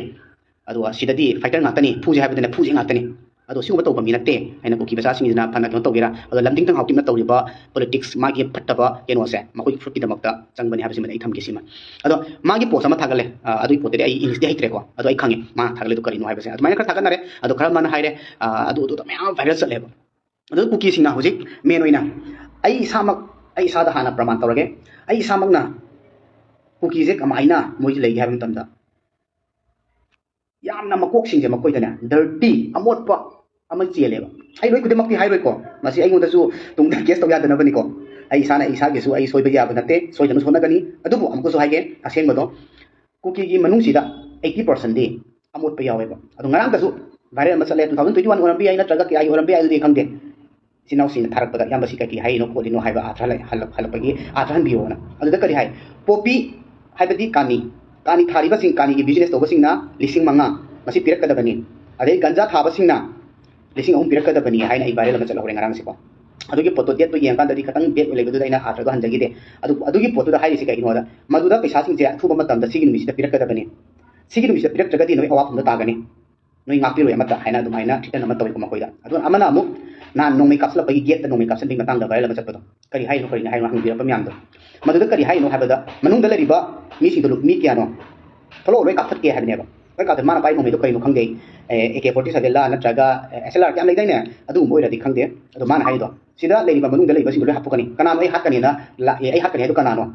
ꯑꯗꯨꯒ ꯁꯤꯗꯗꯤ ꯐꯥꯏꯇꯔ ꯉꯥꯛꯇꯅꯤ, ꯐꯨꯁꯦ ꯍꯥꯏꯕꯗꯅ ꯐꯨꯁꯦ ꯉꯥꯛꯇꯅꯤ꯫ ꯑꯗꯣ ꯁꯤꯒꯨꯝꯕ ꯇꯧꯕ ꯃꯤ ꯅꯠꯇꯦ ꯍꯥꯏꯅ ꯀꯨꯀꯤ ꯃꯆꯥꯁꯤꯡꯁꯤꯅ ꯐꯅ ꯀꯩꯅꯣ ꯇꯧꯒꯦꯔꯥ꯫ ꯑꯗꯣ ꯂꯝꯗꯤꯡ ꯊꯪꯍꯥꯎ ꯇꯤꯝꯅ ꯇꯧꯔꯤꯕ ꯄꯣꯂꯤꯇꯤꯛꯁ, ꯃꯥꯒꯤ ꯐꯠꯇꯕ ꯀꯩꯅꯣꯁꯦ ꯃꯈꯣꯏꯒꯤ ꯐ꯭ꯔꯨꯠꯀꯤꯗꯃꯛꯇ ꯆꯪꯕꯅꯤ ꯍꯥꯏꯕꯁꯤꯃꯗꯤ ꯑꯩ ꯊꯝꯒꯦ꯫ ꯁꯤꯃ ꯑꯗꯣ ꯃꯥꯒꯤ ꯄꯣꯁ ꯑꯃ ꯊꯥꯒꯠꯂꯦ꯫ ꯑ, ꯑꯗꯨꯒꯤ ꯄꯣꯠꯇꯨꯗꯤ ꯑꯩ ꯏꯪꯂꯤꯁꯇꯤ ꯍꯩꯇ꯭ꯔꯦꯀꯣ, ꯑꯗꯣ ꯑꯩ ꯈꯪꯉꯦ ꯃꯥꯅ ꯊꯥꯒꯠꯂꯤꯗꯣ ꯀꯔꯤꯅꯣ ꯍꯥꯏꯕꯁꯦ꯫ ꯑꯗꯨꯃꯥꯏꯅ ꯈꯔ ꯊꯥꯒꯠꯅꯔꯦ꯫ ꯑꯗꯣ ꯈꯔ ꯑꯃꯅ ꯍꯥꯏꯔꯦ, ꯑ, ꯑꯗꯨ ꯑꯗꯨꯗ ꯃꯌꯥꯝ ꯚꯥꯏꯔꯦꯜ ꯆꯠꯂꯦꯕ꯫ ꯑꯗꯨ ꯀꯨꯀꯤꯁꯤꯡꯅ ꯍꯧꯖꯤꯛ ꯃꯦꯟ ꯑꯣꯏꯅ ꯑꯩ ꯏꯁꯥꯃꯛ, ꯑꯩ ꯏꯁꯥꯗ ꯍꯥꯟꯅ ꯄ꯭ꯔꯃꯥꯟ ꯇꯧꯔꯒꯦ꯫ ꯑꯩ ꯏꯁꯥꯃꯛꯅ ꯀꯨꯀꯤꯁꯦ ꯀꯃꯥꯏꯅ ꯃꯣꯏꯁꯦ ꯂꯩꯒꯦ ꯍꯥꯏꯕ ꯃꯇꯝꯗ, ꯌꯥꯝꯅ ꯃꯀꯣꯛꯁꯤꯡꯁꯦ ꯃꯈꯣꯏꯗꯅꯦ ꯗꯔꯇꯤ, ꯑꯃꯣꯠꯄ ꯑꯃ ꯆꯦꯜꯂꯦꯕ꯫ ꯑꯩ ꯂꯣꯏ ꯈꯨꯗꯤꯡꯃꯛꯇꯤ ꯍꯥꯏꯔꯣꯏꯀꯣ, ꯃꯁꯤ ꯑꯩꯉꯣꯟꯗꯁꯨ ꯇꯨꯡꯗ ꯀꯦꯁ ꯇꯧ ꯌꯥꯗꯅꯕꯅꯤꯀꯣ꯫ ꯑꯩ ꯏꯁꯥꯅ ꯑꯩ ꯏꯁꯥꯒꯤꯁꯨ ꯑꯩ ꯁꯣꯏꯕ ꯌꯥꯕ ꯅꯠꯇꯦ, ꯁꯣꯏꯗꯅꯁꯨ ꯍꯣꯠꯅꯒꯅꯤ꯫ ꯑꯗꯨꯕꯨ ꯑꯃꯨꯛꯀꯁꯨ ꯍꯥꯏꯒꯦ ꯑꯁꯦꯡꯕꯗꯣ, ꯀꯨꯀꯤꯒꯤ ꯃꯅꯨꯡꯁꯤꯗ ꯑꯩꯠꯇꯤ ꯄꯥꯔꯁꯦꯟꯗꯤ ꯑꯃꯣꯠꯄ ꯌꯥꯎꯋꯦꯕ꯫ ꯑꯗꯣ ꯉꯔꯥꯡꯗꯁꯨ ꯚꯥꯏꯔꯦꯜ ꯑꯃ ꯆꯠꯂꯦ, ꯇꯨ ꯊꯥꯎꯖꯟ ꯇ꯭ꯋꯦꯟꯇꯤ ꯋꯥꯟ ꯑꯣꯏꯔꯝꯕ ꯌꯥꯏ, ꯅꯠꯇ꯭ꯔꯒ ꯀꯌꯥꯒꯤ ꯑꯣꯏꯔꯝꯕ ꯌꯥꯏ, ꯑꯗꯨꯗꯤ ꯈꯪꯗꯦ꯫ ꯏꯆꯤꯟ ꯏꯅꯥꯎꯁꯤꯡꯅ ꯊꯥꯔꯛꯄꯗ, "ꯏꯌꯥꯝꯕ, ꯁꯤ ꯀꯩ ꯀꯩ ꯍꯥꯏꯔꯤꯅꯣ ꯈꯣꯠꯂꯤꯅꯣ?" ꯍꯥꯏꯕ ꯑꯥꯔꯊ ꯍꯜꯂꯛ-, ꯍꯜꯂꯛ-, ꯍꯜꯂꯛꯄꯒꯤ ꯑꯥꯔꯊ ꯍꯟꯕꯤꯌꯣꯅ꯫ ꯑꯗꯨꯗ ꯀꯔꯤ ꯍꯥꯏ? ꯄꯣꯄꯤ ꯍꯥꯏꯕꯗꯤ ꯀꯥꯅꯤ, ꯀꯥꯅꯤ ꯊꯥꯔꯤꯕꯁꯤꯡ, ꯀꯥꯅꯤꯒꯤ ꯕꯤꯖꯤꯅꯦꯁ ꯇꯧꯕꯁꯤꯡꯅ ꯂꯤꯁꯤꯡ ꯃꯉꯥ ꯃꯁꯤ ꯄꯤꯔꯛꯀꯗꯕꯅꯤ꯫ ꯑꯗꯩ ꯒꯟꯖꯥ ꯊꯥꯕꯁꯤꯡꯅ ꯂꯤꯁꯤꯡ ꯑꯍꯨꯝ ꯄꯤꯔꯛꯀꯗꯕꯅꯤ ꯍꯥꯏꯅ ꯑꯩ ꯚꯥꯏꯔꯦꯜ ꯑꯃ ꯆꯠꯍꯧꯔꯦ ꯉꯔꯥꯡꯁꯦꯀꯣ꯫ ꯑꯗꯨꯒꯤ ꯄꯣꯠꯇꯣ, ꯗꯦꯠꯇꯣ ꯌꯦꯡꯉꯀꯥꯟꯗꯗꯤ ꯈꯤꯇꯪ ꯕꯦꯛ ꯑꯣꯏ ꯂꯩꯕꯗꯨꯗ ꯑꯩꯅ ꯑꯥꯔꯊꯗꯣ ꯍꯟꯖꯈꯤꯗꯦ꯫ ꯑꯗꯨ, ꯑꯗꯨꯒꯤ ꯄꯣꯠꯇꯨꯗ ꯍꯥꯏꯔꯤꯁꯤ ꯀꯩꯒꯤꯅꯣꯗ, ꯃꯗꯨꯗ ꯄꯩꯁꯥꯁꯤꯡꯁꯦ ꯑꯊꯨꯕ ꯃꯇꯝꯗ ꯁꯤꯒꯤ ꯅꯨꯃꯤꯠꯁꯤꯗ ꯄꯤꯔꯛꯀꯗꯕꯅꯤ꯫ ꯁꯤꯒꯤ ꯅꯨꯃꯤꯠꯁꯤꯗ ꯄꯤꯔꯛꯇ꯭ꯔꯒꯗꯤ ꯅꯣꯏ ꯑꯋꯥꯐꯝꯗ ꯇꯥꯒꯅꯤ, ꯅꯣꯏ ꯉꯥꯛꯄꯤꯔꯣꯏ ꯑꯃꯠꯇ ꯍꯥꯏꯅ ꯑꯗꯨꯃꯥꯏꯅ ꯊ꯭ꯔꯦꯇꯟ ꯑꯃ ꯇꯧꯋꯤꯀꯣ ꯃꯈꯣꯏꯗ꯫ ꯑꯗꯨꯒ ꯑꯃꯅ ꯑꯃꯨꯛ ꯅꯍꯥꯟ ꯅꯣꯡꯃꯩ ꯀꯥꯞꯁꯤꯜꯂꯛꯄꯒꯤ, ꯒꯦꯠꯇ ꯅꯣꯡꯃꯩ ꯀꯥꯞꯁꯤꯟꯕꯒꯤ ꯃꯇꯥꯡꯗ ꯚꯥꯏꯔꯦꯜ ꯑꯃ ꯆꯠꯄꯗꯣ, ꯀꯔꯤ ꯍꯥꯏꯔꯤꯅꯣ ꯈꯣꯠꯂꯤꯅꯣ ꯍꯥꯏꯅ ꯍꯪꯕꯤꯔꯛꯄ ꯃꯌꯥꯝꯗꯣ, ꯀꯔꯤ ꯍꯥꯏꯅꯣ ꯍꯥꯏꯕꯗ, ꯃꯅꯨꯡꯗ ꯂꯩꯔꯤꯕ ꯃꯤꯁꯤꯡꯗꯣ ꯃꯤ ꯀꯌꯥꯅꯣ? ꯊꯣꯛꯂꯛꯑꯣ, ꯂꯣꯏ ꯀꯥꯞꯊꯠꯀꯦ ꯍꯥꯏꯕꯅꯦꯕ꯫ ꯂꯣꯏ ꯀꯥꯞꯊꯠ-, ꯃꯥꯅ ꯄꯥꯏ ꯅꯣꯡꯃꯩꯗꯣ ꯀꯔꯤꯅꯣ ꯈꯪꯗꯦ, ꯑꯦ, ꯑꯦ ꯀꯦ ꯐꯣꯔꯇꯤ ꯁꯚꯦꯟꯂ ꯅꯠꯇ꯭ꯔꯒ, ꯑꯦ, ꯑꯦꯁ ꯑꯦꯜ ꯑꯥꯔ ꯌꯥꯝ ꯂꯩꯗꯥꯏꯅꯦ, ꯑꯗꯨꯒꯨꯝꯕ ꯑꯣꯏꯔꯗꯤ ꯈꯪꯗꯦ꯫ ꯑꯗꯣ ꯃꯥꯅ ꯍꯥꯏꯔꯤꯗꯣ, ꯁꯤꯗ ꯂꯩꯔꯤꯕ ꯃꯅꯨꯡꯗ ꯂꯩꯕꯁꯤꯡꯗꯣ ꯂꯣꯏ ꯍꯥꯠꯇꯣꯛꯀꯅꯤ, ꯀꯅꯥꯅꯣ ꯑꯩ ꯍꯥꯠꯀꯅꯤꯅ ꯂꯥꯛꯑꯦ, ꯑꯩ ꯍꯥꯠꯀꯅꯤ ꯍꯥꯏꯗꯣ ꯀꯅꯥꯅꯣ?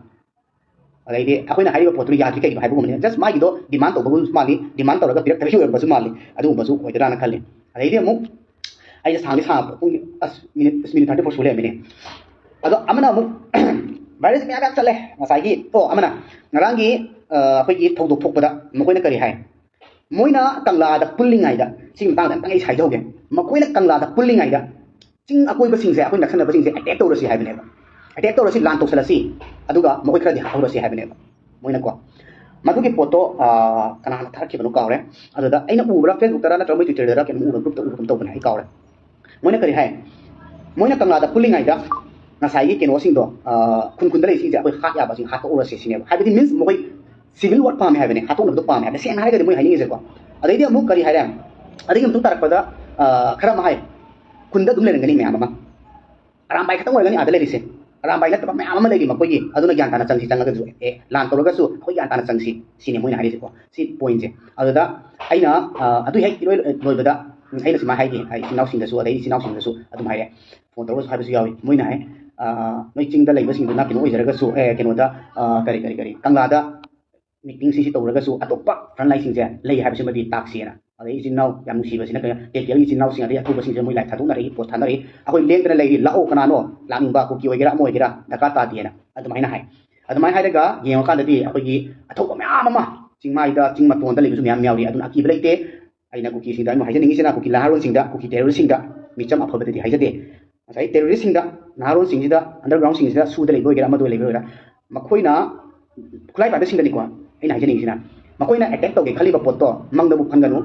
ꯑꯗꯩꯗꯤ ꯑꯩꯈꯣꯏꯅ ꯍꯥꯏꯔꯤꯕ ꯄꯣꯠꯇꯨ ꯌꯥꯗ꯭ꯔꯤ ꯀꯩꯒꯤꯅꯣ ꯍꯥꯏꯕꯒꯨꯝꯕꯅꯤ꯫ ꯖꯁ ꯃꯥꯒꯤꯗꯣ ꯗꯤꯃꯥꯟ ꯇꯧꯕꯒꯨꯝꯕꯁꯨ ꯃꯥꯜꯂꯤ, ꯗꯤꯃꯥꯟ ꯇꯧꯔꯒ ꯄꯤꯔꯛꯇꯕꯒꯤ ꯑꯣꯏꯔꯝꯕꯁꯨ ꯃꯥꯜꯂꯤ, ꯑꯗꯨꯒꯨꯝꯕꯁꯨ ꯑꯣꯏꯗꯣꯏꯔꯥꯅ ꯈꯜꯂꯤ꯫ ꯑꯗꯩꯗꯤ ꯑꯃꯨꯛ ꯑꯩꯁꯦ ꯁꯥꯡꯗꯤ ꯁꯥꯡꯉꯕ, ꯄꯨꯡ, ꯑꯁ, ꯃꯤꯅꯤꯠ, ꯑꯁ, ꯃꯤꯅꯤꯠ ꯊꯥꯔꯇꯤ ꯐꯣꯔ ꯁꯨ ꯂꯩꯔꯝꯃꯤꯅꯦ꯫ ꯑꯗꯣ ꯑꯃꯅ ꯑꯃꯨꯛ ꯚꯥꯏꯔꯦꯜꯁꯦ ꯃꯌꯥꯝ ꯃꯌꯥꯝ ꯆꯠꯂꯦ꯫ ꯉꯁꯥꯏꯒꯤ, ꯑꯣ, ꯑꯃꯅ ꯉꯔꯥꯡꯒꯤ, ꯑ, ꯑꯩꯈꯣꯏꯒꯤ ꯊꯧꯗꯣꯛ ꯊꯣꯛꯄꯗ ꯃꯈꯣꯏꯅ ꯀꯔꯤ ꯍꯥꯏ? ꯃꯣꯏꯅ ꯀꯪꯂꯥꯗ ꯄꯨꯜꯂꯤꯉꯩꯗ, ꯁꯤꯒꯤ ꯃꯇꯥꯡꯗ ꯑꯝꯇꯪ ꯑꯩ ꯁꯥꯏꯖꯍꯧꯒꯦ꯫ ꯃꯈꯣꯏꯅ ꯀꯪꯂꯥꯗ ꯄꯨꯜꯂꯤꯉꯩꯗ ꯆꯤꯡ ꯑꯀꯣꯏꯕꯁꯤꯡꯁꯦ, ꯑꯩꯈꯣꯏ ꯅꯛꯁꯟꯅꯕꯁꯤꯡꯁꯦ ꯑꯦꯇꯦꯛ ꯇꯧꯔꯁꯤ ꯍꯥꯏꯕꯅꯦꯕ꯫ ꯑꯦꯇꯦꯛ ꯇꯧꯔꯁꯤ, ꯂꯥꯟ ꯇꯧꯁꯜꯂꯁꯤ, ꯑꯗꯨꯒ ꯃꯈꯣꯏ ꯈꯔꯗꯤ ꯍꯥꯠꯍꯧꯔꯁꯤ ꯍꯥꯏꯕꯅꯦꯕ ꯃꯣꯏꯅꯀꯣ꯫ ꯃꯗꯨꯒꯤ ꯄꯣꯠꯇꯣ, ꯑꯥ, ꯀꯅꯥꯅ ꯊꯥꯔꯛꯈꯤꯕꯅꯣ ꯀꯥꯎꯔꯦ꯫ ꯑꯗꯨꯗ ꯑꯩꯅ ꯎꯕ꯭ꯔꯥ, ꯐꯦꯁꯕꯨꯛꯇꯔ ꯅꯠꯇ꯭ꯔꯒ ꯃꯣꯏ ꯇ꯭ꯋꯤꯇꯔꯗꯔ ꯀꯩꯅꯣꯝ ꯎꯕ꯭ꯔꯥ, ꯒ꯭ꯔꯨꯞꯇ ꯎꯕꯒꯨꯝ ꯇꯧꯕꯅꯦ, ꯑꯩ ꯀꯥꯎꯔꯦ꯫ ꯃꯣꯏꯅ ꯀꯔꯤ ꯍꯥꯏ? ꯃꯣꯏꯅ ꯀꯪꯂꯥꯗ ꯄꯨꯜꯂꯤꯉꯩꯗ ꯉꯁꯥꯏꯒꯤ ꯀꯩꯅꯣꯁꯤꯡꯗꯣ, ꯑꯥ, ꯈꯨꯟ ꯈꯨꯟꯗ ꯂꯩꯔꯤꯁꯤꯡꯁꯦ ꯑꯩꯈꯣꯏ ꯍꯥꯠ ꯌꯥꯕꯁꯤꯡ ꯍꯥꯠꯇꯣꯛꯎꯔꯁꯦ ꯁꯤꯅꯦꯕ꯫ ꯍꯥꯏꯕꯗꯤ, ꯃꯤꯟꯁ, ꯃꯈꯣꯏ ꯁꯤꯚꯤꯜ ꯋꯥꯔ ꯄꯥꯝꯃꯦ ꯍꯥꯏꯕꯅꯦ, ꯍꯥꯠꯇꯣꯛꯅꯕꯗꯣ ꯄꯥꯝꯃꯦ ꯍꯥꯏꯕꯅꯦ, ꯁꯦꯡꯅ ꯍꯥꯏꯔꯒꯗꯤ ꯃꯣꯏ ꯍꯥꯏꯅꯤꯡꯉꯤꯁꯦꯀꯣ꯫ ꯑꯗꯩꯗꯤ ꯑꯃꯨꯛ ꯀꯔꯤ ꯍꯥꯏꯔꯦ? ꯑꯗꯒꯤ ꯃꯇꯨꯡ ꯇꯥꯔꯛꯄꯗ ꯈꯔ ꯑꯃ ꯍꯥꯏ, ꯈꯨꯟꯗ ꯑꯗꯨꯝ ꯂꯩꯔꯝꯒꯅꯤ ꯃꯌꯥꯝ ꯑꯃ꯫ ꯑꯔꯥꯝꯕꯥꯏ ꯈꯛꯇꯪ ꯑꯣꯏꯔꯒꯅꯤ ꯑꯥꯗ ꯂꯩꯔꯤꯁꯦ꯫ ꯑꯔꯥꯝꯕꯥꯏ ꯅꯠꯇꯕ ꯃꯌꯥꯝ ꯑꯃ ꯂꯩꯔꯤ ꯃꯈꯣꯏꯒꯤ꯫ ꯑꯗꯨꯅ ꯒ꯭ꯌꯥꯟ ꯇꯥꯅ ꯆꯪꯁꯤ, ꯆꯪꯉꯒꯁꯨ ꯑꯦ, ꯂꯥꯟ ꯇꯧꯔꯒꯁꯨ ꯑꯩꯈꯣꯏ ꯒ꯭ꯌꯥꯟ ꯇꯥꯅ ꯆꯪꯁꯤ ꯁꯤꯅꯤ ꯃꯣꯏꯅ ꯍꯥꯏꯔꯤꯁꯦꯀꯣ, ꯁꯤ ꯄꯣꯏꯟꯁꯦ꯫ ꯑꯗꯨꯗ ꯑꯩꯅ ꯑꯗꯨ ꯍꯦꯛ ꯏꯔꯣꯏ ꯂꯣꯏꯕꯗ ꯑꯩꯅ ꯁꯨꯃꯥꯏꯅ ꯍꯥꯏꯈꯤ, ꯑꯩ ꯏꯆꯤꯟ ꯏꯅꯥꯎꯁꯤꯡꯗꯁꯨ ꯑꯗꯩ ꯏꯆꯤꯟ ꯏꯅꯥꯎꯁꯤꯡꯗꯁꯨ ꯑꯗꯨꯝ ꯍꯥꯏꯔꯦ, ꯐꯣꯟ ꯇꯧꯔꯒꯁꯨ ꯍꯥꯏꯕꯁꯨ ꯌꯥꯎꯏ꯫ ꯃꯣꯏꯅ ꯍꯥꯏ, "ꯅꯣꯏ ꯆꯤꯡꯗ ꯂꯩꯕꯁꯤꯡꯗꯨꯅ ꯀꯩꯅꯣ ꯑꯣꯏꯖꯔꯒꯁꯨ, ꯑꯦ, ꯀꯩꯅꯣꯗ, ꯀꯔꯤ ꯀꯔꯤ ꯀꯔꯤ, ꯀꯪꯂꯥꯗ ꯃꯤꯇꯤꯡꯁꯤꯡꯁꯤ ꯇꯧꯔꯒꯁꯨ ꯑꯇꯣꯞꯄ ꯐ꯭ꯔꯟ ꯂꯥꯏꯟꯁꯤꯡꯁꯦ ꯂꯩ ꯍꯥꯏꯕꯁꯤꯃꯗꯤ ꯇꯥꯛꯁꯤꯅ꯫ ꯑꯗꯩ ꯏꯆꯤꯟ ꯏꯅꯥꯎ ꯌꯥꯝ ꯅꯨꯡꯁꯤꯕꯁꯤꯅ ꯀꯩꯅꯣ, ꯀꯦ ꯀꯦ ꯑꯦꯜꯒꯤ ꯏꯆꯤꯟ ꯏꯅꯥꯎꯁꯤꯡ ꯑꯗꯩ ꯑꯊꯧꯕꯁꯤꯡꯁꯤꯅ ꯃꯣꯏ ꯂꯥꯏꯐ ꯊꯥꯗꯣꯛꯅꯔꯛꯏ, ꯄꯣꯠ ꯊꯥꯅꯔꯛꯏ, ꯑꯩꯈꯣꯏ ꯂꯦꯡꯗꯅ ꯂꯩꯔꯤ, ꯂꯥꯛꯑꯣ, ꯀꯅꯥꯅꯣ ꯂꯥꯛꯅꯤꯡꯕ, ꯀꯨꯀꯤ ꯑꯣꯏꯒꯦꯔꯥ ꯑꯃ ꯑꯣꯏꯒꯦꯔꯥ ꯗꯔꯀꯥꯔ ꯇꯥꯗꯦꯅ ꯑꯗꯨꯃꯥꯏꯅ ꯍꯥꯏ꯫ ꯑꯗꯨꯃꯥꯏꯅ ꯍꯥꯏꯔꯒ ꯌꯦꯡꯉꯀꯥꯟꯗꯗꯤ ꯑꯩꯈꯣꯏꯒꯤ ꯑꯊꯧꯕ ꯃꯌꯥꯝ ꯑꯃ ꯆꯤꯡꯃꯥꯏꯗ, ꯆꯤꯡ ꯃꯇꯣꯟꯗ ꯂꯩꯕꯁꯨ ꯃꯌꯥꯝ ꯌꯥꯎꯔꯤ꯫ ꯑꯗꯨꯅ ꯑꯀꯤꯕ ꯂꯩꯇꯦ꯫ ꯑꯩꯅ ꯀꯨꯀꯤꯁꯤꯡꯗ ꯑꯩꯅ ꯍꯥꯏꯖꯅꯤꯡꯉꯤꯁꯤꯅ, ꯀꯨꯀꯤ ꯅꯍꯥꯔꯣꯟꯁꯤꯡꯗ, ꯀꯨꯀꯤ ꯇꯦꯔꯣꯔꯤꯁꯁꯤꯡꯗ ꯃꯤꯆꯝ ꯑꯐꯕꯗꯗꯤ ꯍꯥꯏꯖꯗꯦ꯫ ꯉꯁꯥꯏ ꯇꯦꯔꯣꯔꯤꯁꯁꯤꯡꯗ, ꯅꯍꯥꯔꯣꯟꯁꯤꯡꯁꯤꯗ, ꯑꯟꯗꯔꯒ꯭ꯔꯥꯎꯟꯁꯤꯡꯁꯤꯗ, ꯁꯨꯗ ꯂꯩꯕ ꯑꯣꯏꯒꯦꯔꯥ, ꯑꯃꯗ ꯂꯩꯕ ꯑꯣꯏꯒꯦꯔꯥ, ꯃꯈꯣꯏꯅ, ꯈꯨꯠꯂꯥꯏ ꯄꯥꯏꯕꯁꯤꯡꯗꯅꯤꯀꯣ ꯑꯩꯅ ꯍꯥꯏꯖꯅꯤꯡꯉꯤꯁꯤꯅ, ꯃꯈꯣꯏꯅ ꯑꯦꯇꯦꯛ ꯇꯧꯒꯦ ꯈꯜꯂꯤꯕ ꯄꯣꯠꯇꯣ ꯃꯪꯗꯕꯨ ꯈꯟꯒꯅꯨ꯫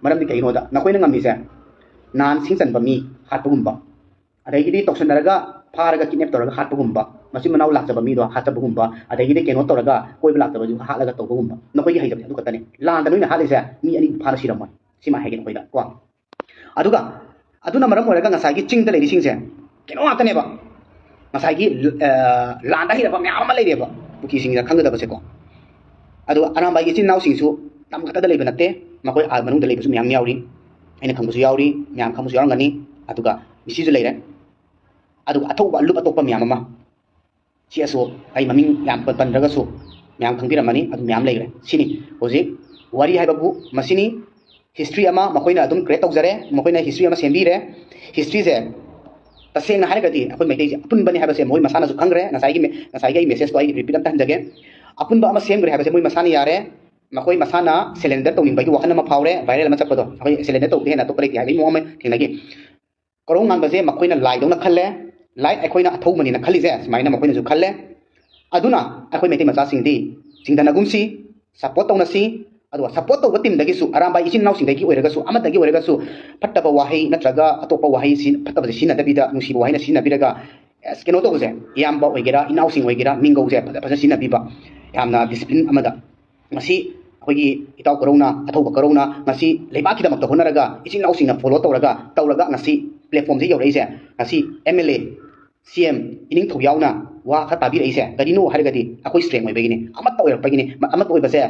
ꯃꯔꯝꯗꯤ ꯀꯩꯒꯤꯅꯣꯗ ꯅꯈꯣꯏꯅ ꯉꯝꯃꯤꯁꯦ ꯅꯍꯥꯟ ꯁꯤꯡ ꯆꯟꯕ ꯃꯤ ꯍꯥꯠꯄꯒꯨꯝꯕ, ꯑꯗꯒꯤꯗꯤ ꯇꯧꯁꯟꯅꯔꯒ ꯐꯥꯔꯒ ꯀꯤꯗꯅꯦꯞ ꯇꯧꯔꯒ ꯍꯥꯠꯄꯒꯨꯝꯕ, ꯃꯆꯤꯟ ꯃꯅꯥꯎ ꯂꯥꯛꯆꯕ ꯃꯤꯗꯣ ꯍꯥꯠꯆꯕꯒꯨꯝꯕ, ꯑꯗꯒꯤꯗꯤ ꯀꯩꯅꯣ ꯇꯧꯔꯒ ꯀꯣꯏꯕ ꯂꯥꯛꯆꯕꯗꯨ ꯍꯥꯠꯂꯒ ꯇꯧꯕꯒꯨꯝꯕ, ꯅꯈꯣꯏꯒꯤ ꯍꯩꯖꯕꯁꯦ ꯑꯗꯨ ꯈꯛꯇꯅꯤ꯫ ꯂꯥꯟꯗ ꯅꯣꯏꯅ ꯍꯥꯠꯂꯤꯁꯦ ꯃꯤ ꯑꯅꯤ ꯐꯥꯅ ꯁꯤꯔꯝꯃꯣꯏ꯫ ꯁꯤꯃ ꯍꯥꯏꯒꯦ ꯅꯈꯣꯏꯗ ꯀꯣ꯫ ꯑꯗꯨꯒ ꯑꯗꯨꯅ ꯃꯔꯝ ꯑꯣꯏꯔꯒ ꯉꯁꯥꯏꯒꯤ ꯆꯤꯡꯗ ꯂꯩꯔꯤꯁꯤꯡꯁꯦ ꯀꯩꯅꯣ ꯉꯥꯛꯇꯅꯦꯕ꯫ ꯉꯁꯥꯏꯒꯤ, ꯑ, ꯂꯥꯟꯗ ꯍꯩꯔꯕ ꯃꯌꯥꯝ ꯑꯃ ꯂꯩꯔꯦꯕ ꯀꯨꯀꯤꯁꯤꯡꯁꯤꯅ ꯈꯪꯒꯗꯕꯁꯦꯀꯣ꯫ ꯑꯗꯨꯒ ꯑꯔꯥꯝꯕꯥꯏꯒꯤ ꯏꯆꯤꯟ ꯏꯅꯥꯎꯁꯤꯡꯁꯨ ꯇꯝ ꯈꯛꯇꯗ ꯂꯩꯕ ꯅꯠꯇꯦ, ꯃꯈꯣꯏ ꯑꯥ ꯃꯅꯨꯡꯗ ꯂꯩꯕꯁꯨ ꯃꯌꯥꯝ ꯌꯥꯎꯔꯤ, ꯑꯩꯅ ꯈꯪꯕꯁꯨ ꯌꯥꯎꯔꯤ, ꯃꯌꯥꯝ ꯈꯪꯕꯁꯨ ꯌꯥꯎꯔꯝꯒꯅꯤ꯫ ꯑꯗꯨꯒ ꯃꯤꯁꯤꯁꯨ ꯂꯩꯔꯦ꯫ ꯑꯗꯨꯒ ꯑꯊꯧꯕ ꯂꯨꯞ ꯑꯇꯣꯞꯄ ꯃꯌꯥꯝ ꯑꯃ, ꯁꯤ ꯑꯁꯨ ꯑꯩ ꯃꯃꯤꯡ ꯌꯥꯝ ꯄꯟ-, ꯄꯟꯗ꯭ꯔꯒꯁꯨ ꯃꯌꯥꯝ ꯈꯪꯕꯤꯔꯝꯃꯅꯤ, ꯑꯗꯨ ꯃꯌꯥꯝ ꯂꯩꯈ꯭ꯔꯦ꯫ ꯁꯤꯅꯤ ꯍꯧꯖꯤꯛ ꯋꯥꯔꯤ ꯍꯥꯏꯕꯕꯨ ꯃꯁꯤꯅꯤ꯫ ꯍꯤꯁꯇ꯭ꯔꯤ ꯑꯃ ꯃꯈꯣꯏꯅ ꯑꯗꯨꯝ ꯀ꯭ꯔꯤꯌꯦꯠ ꯇꯧꯖꯔꯦ, ꯃꯈꯣꯏꯅ ꯍꯤꯁꯇ꯭ꯔꯤ ꯑꯃ ꯁꯦꯝꯕꯤꯔꯦ꯫ ꯍꯤꯁꯇ꯭ꯔꯤꯁꯦ ꯇꯁꯦꯡꯅ ꯍꯥꯏꯔꯒꯗꯤ ꯑꯩꯈꯣꯏ ꯃꯩꯇꯩꯁꯦ ꯑꯄꯨꯟꯕꯅꯤ ꯍꯥꯏꯕꯁꯦ ꯃꯣꯏ ꯃꯁꯥꯅꯁꯨ ꯈꯪꯈ꯭ꯔꯦ꯫ ꯉꯁꯥꯏꯒꯤ ꯃꯦ-, ꯉꯁꯥꯏꯒꯤ ꯑꯩ ꯃꯦꯁꯦꯖꯇꯣ ꯑꯩ ꯔꯤꯄꯤꯠ ꯑꯝꯇ ꯍꯟꯖꯒꯦ꯫ ꯑꯄꯨꯟꯕ ꯑꯃ ꯁꯦꯝꯈ꯭ꯔꯦ ꯍꯥꯏꯕꯁꯦ ꯃꯣꯏ ꯃꯁꯥꯅ ꯌꯥꯔꯦ꯫ ꯃꯈꯣꯏ ꯃꯁꯥꯅ ꯁꯦꯂꯦꯟꯗꯔ ꯇꯧꯅꯤꯡꯕꯒꯤ ꯋꯥꯈꯜ ꯑꯃ ꯐꯥꯎꯔꯦ꯫ ꯚꯥꯏꯔꯦꯜ ꯑꯃ ꯆꯠꯄꯗꯣ ꯑꯩꯈꯣꯏ ꯁꯦꯂꯦꯟꯗꯔ ꯇꯧꯕꯗꯤ ꯍꯦꯟꯅ ꯑꯇꯣꯞꯄ ꯂꯩꯇꯦ ꯍꯥꯏꯕꯒꯤ ꯃꯑꯣꯡ ꯑꯃ ꯊꯦꯡꯅꯈꯤ꯫ ꯀꯣꯔꯧ ꯉꯥꯟꯕꯁꯦ ꯃꯈꯣꯏꯅ ꯂꯥꯏꯗꯧꯅ ꯈꯜꯂꯦ, ꯂꯥꯏ ꯑꯩꯈꯣꯏꯅ ꯑꯊꯧꯕꯅꯤꯅ ꯈꯜꯂꯤꯁꯦ ꯁꯨꯃꯥꯏꯅ ꯃꯈꯣꯏꯅꯁꯨ ꯈꯜꯂꯦ꯫ ꯑꯗꯨꯅ ꯑꯩꯈꯣꯏ ꯃꯩꯇꯩ ꯃꯆꯥꯁꯤꯡꯗꯤ ꯆꯤꯡꯊꯅꯒꯨꯝꯁꯤ, ꯁꯞꯄꯣꯔꯠ ꯇꯧꯅꯁꯤ꯫ ꯑꯗꯨꯒ ꯁꯞꯄꯣꯔꯠ ꯇꯧꯕ ꯇꯤꯝꯗꯒꯤꯁꯨ, ꯑꯔꯥꯝꯕꯥꯏ ꯏꯆꯤꯟ ꯏꯅꯥꯎꯁꯤꯡꯗꯒꯤ ꯑꯣꯏꯔꯒꯁꯨ, ꯑꯃꯗꯒꯤ ꯑꯣꯏꯔꯒꯁꯨ, ꯐꯠꯇꯕ ꯋꯥꯍꯩ ꯅꯠꯇ꯭ꯔꯒ ꯑꯇꯣꯞꯄ ꯋꯥꯍꯩ ꯁꯤ-, ꯐꯠꯇꯕꯁꯦ ꯁꯤꯖꯤꯟꯅꯗꯕꯤꯗ, ꯅꯨꯡꯁꯤꯕ ꯋꯥꯍꯩꯅ ꯁꯤꯖꯤꯟꯅꯕꯤꯔꯒ, ꯑꯁ, ꯀꯩꯅꯣ ꯇꯧꯕꯁꯦ, ꯏꯌꯥꯝꯕ ꯑꯣꯏꯒꯦꯔꯥ, ꯏꯅꯥꯎꯁꯤꯡ ꯑꯣꯏꯒꯦꯔꯥ, ꯃꯤꯡꯒꯧꯁꯦ ꯐꯖ ꯐꯖꯅ ꯁꯤꯖꯤꯟꯅꯕꯤꯕ, ꯌꯥꯝꯅ ꯗꯤꯁꯤꯄ꯭ꯂꯤꯟ ꯑꯃꯗ꯫ ꯃꯁꯤ ꯑꯩꯈꯣꯏꯒꯤ ꯏꯇꯥꯎ ꯀꯔꯧꯅ, ꯑꯊꯧꯕ ꯀꯔꯧꯅ ꯉꯁꯤ ꯂꯩꯕꯥꯛꯀꯤꯗꯃꯛꯇ ꯍꯣꯠꯅꯔꯒ, ꯏꯆꯤꯟ ꯏꯅꯥꯎꯁꯤꯡꯅ ꯐꯣꯂꯣ ꯇꯧꯔꯒ, ꯇꯧꯔꯒ ꯉꯁꯤ ꯄ꯭ꯂꯦꯠꯐꯣꯝꯁꯦ ꯌꯧꯔꯛꯏꯁꯦ꯫ ꯉꯁꯤ ꯑꯦꯝ ꯑꯦꯜ ꯑꯦ, ꯁꯤ ꯑꯦꯝ ꯏꯅꯤꯡꯊꯧ ꯌꯥꯎꯅ ꯋꯥ ꯈꯔ ꯇꯥꯕꯤꯔꯛꯏꯁꯦ ꯀꯔꯤꯅꯣ ꯍꯥꯏꯔꯒꯗꯤ, ꯑꯩꯈꯣꯏ ꯁ꯭ꯇꯔꯦꯡ ꯑꯣꯏꯕꯒꯤꯅꯤ, ꯑꯃꯠꯇ ꯑꯣꯏꯔꯛꯄꯒꯤꯅꯤ꯫ ꯑꯃꯠꯇ ꯑꯣꯏꯕꯁꯦ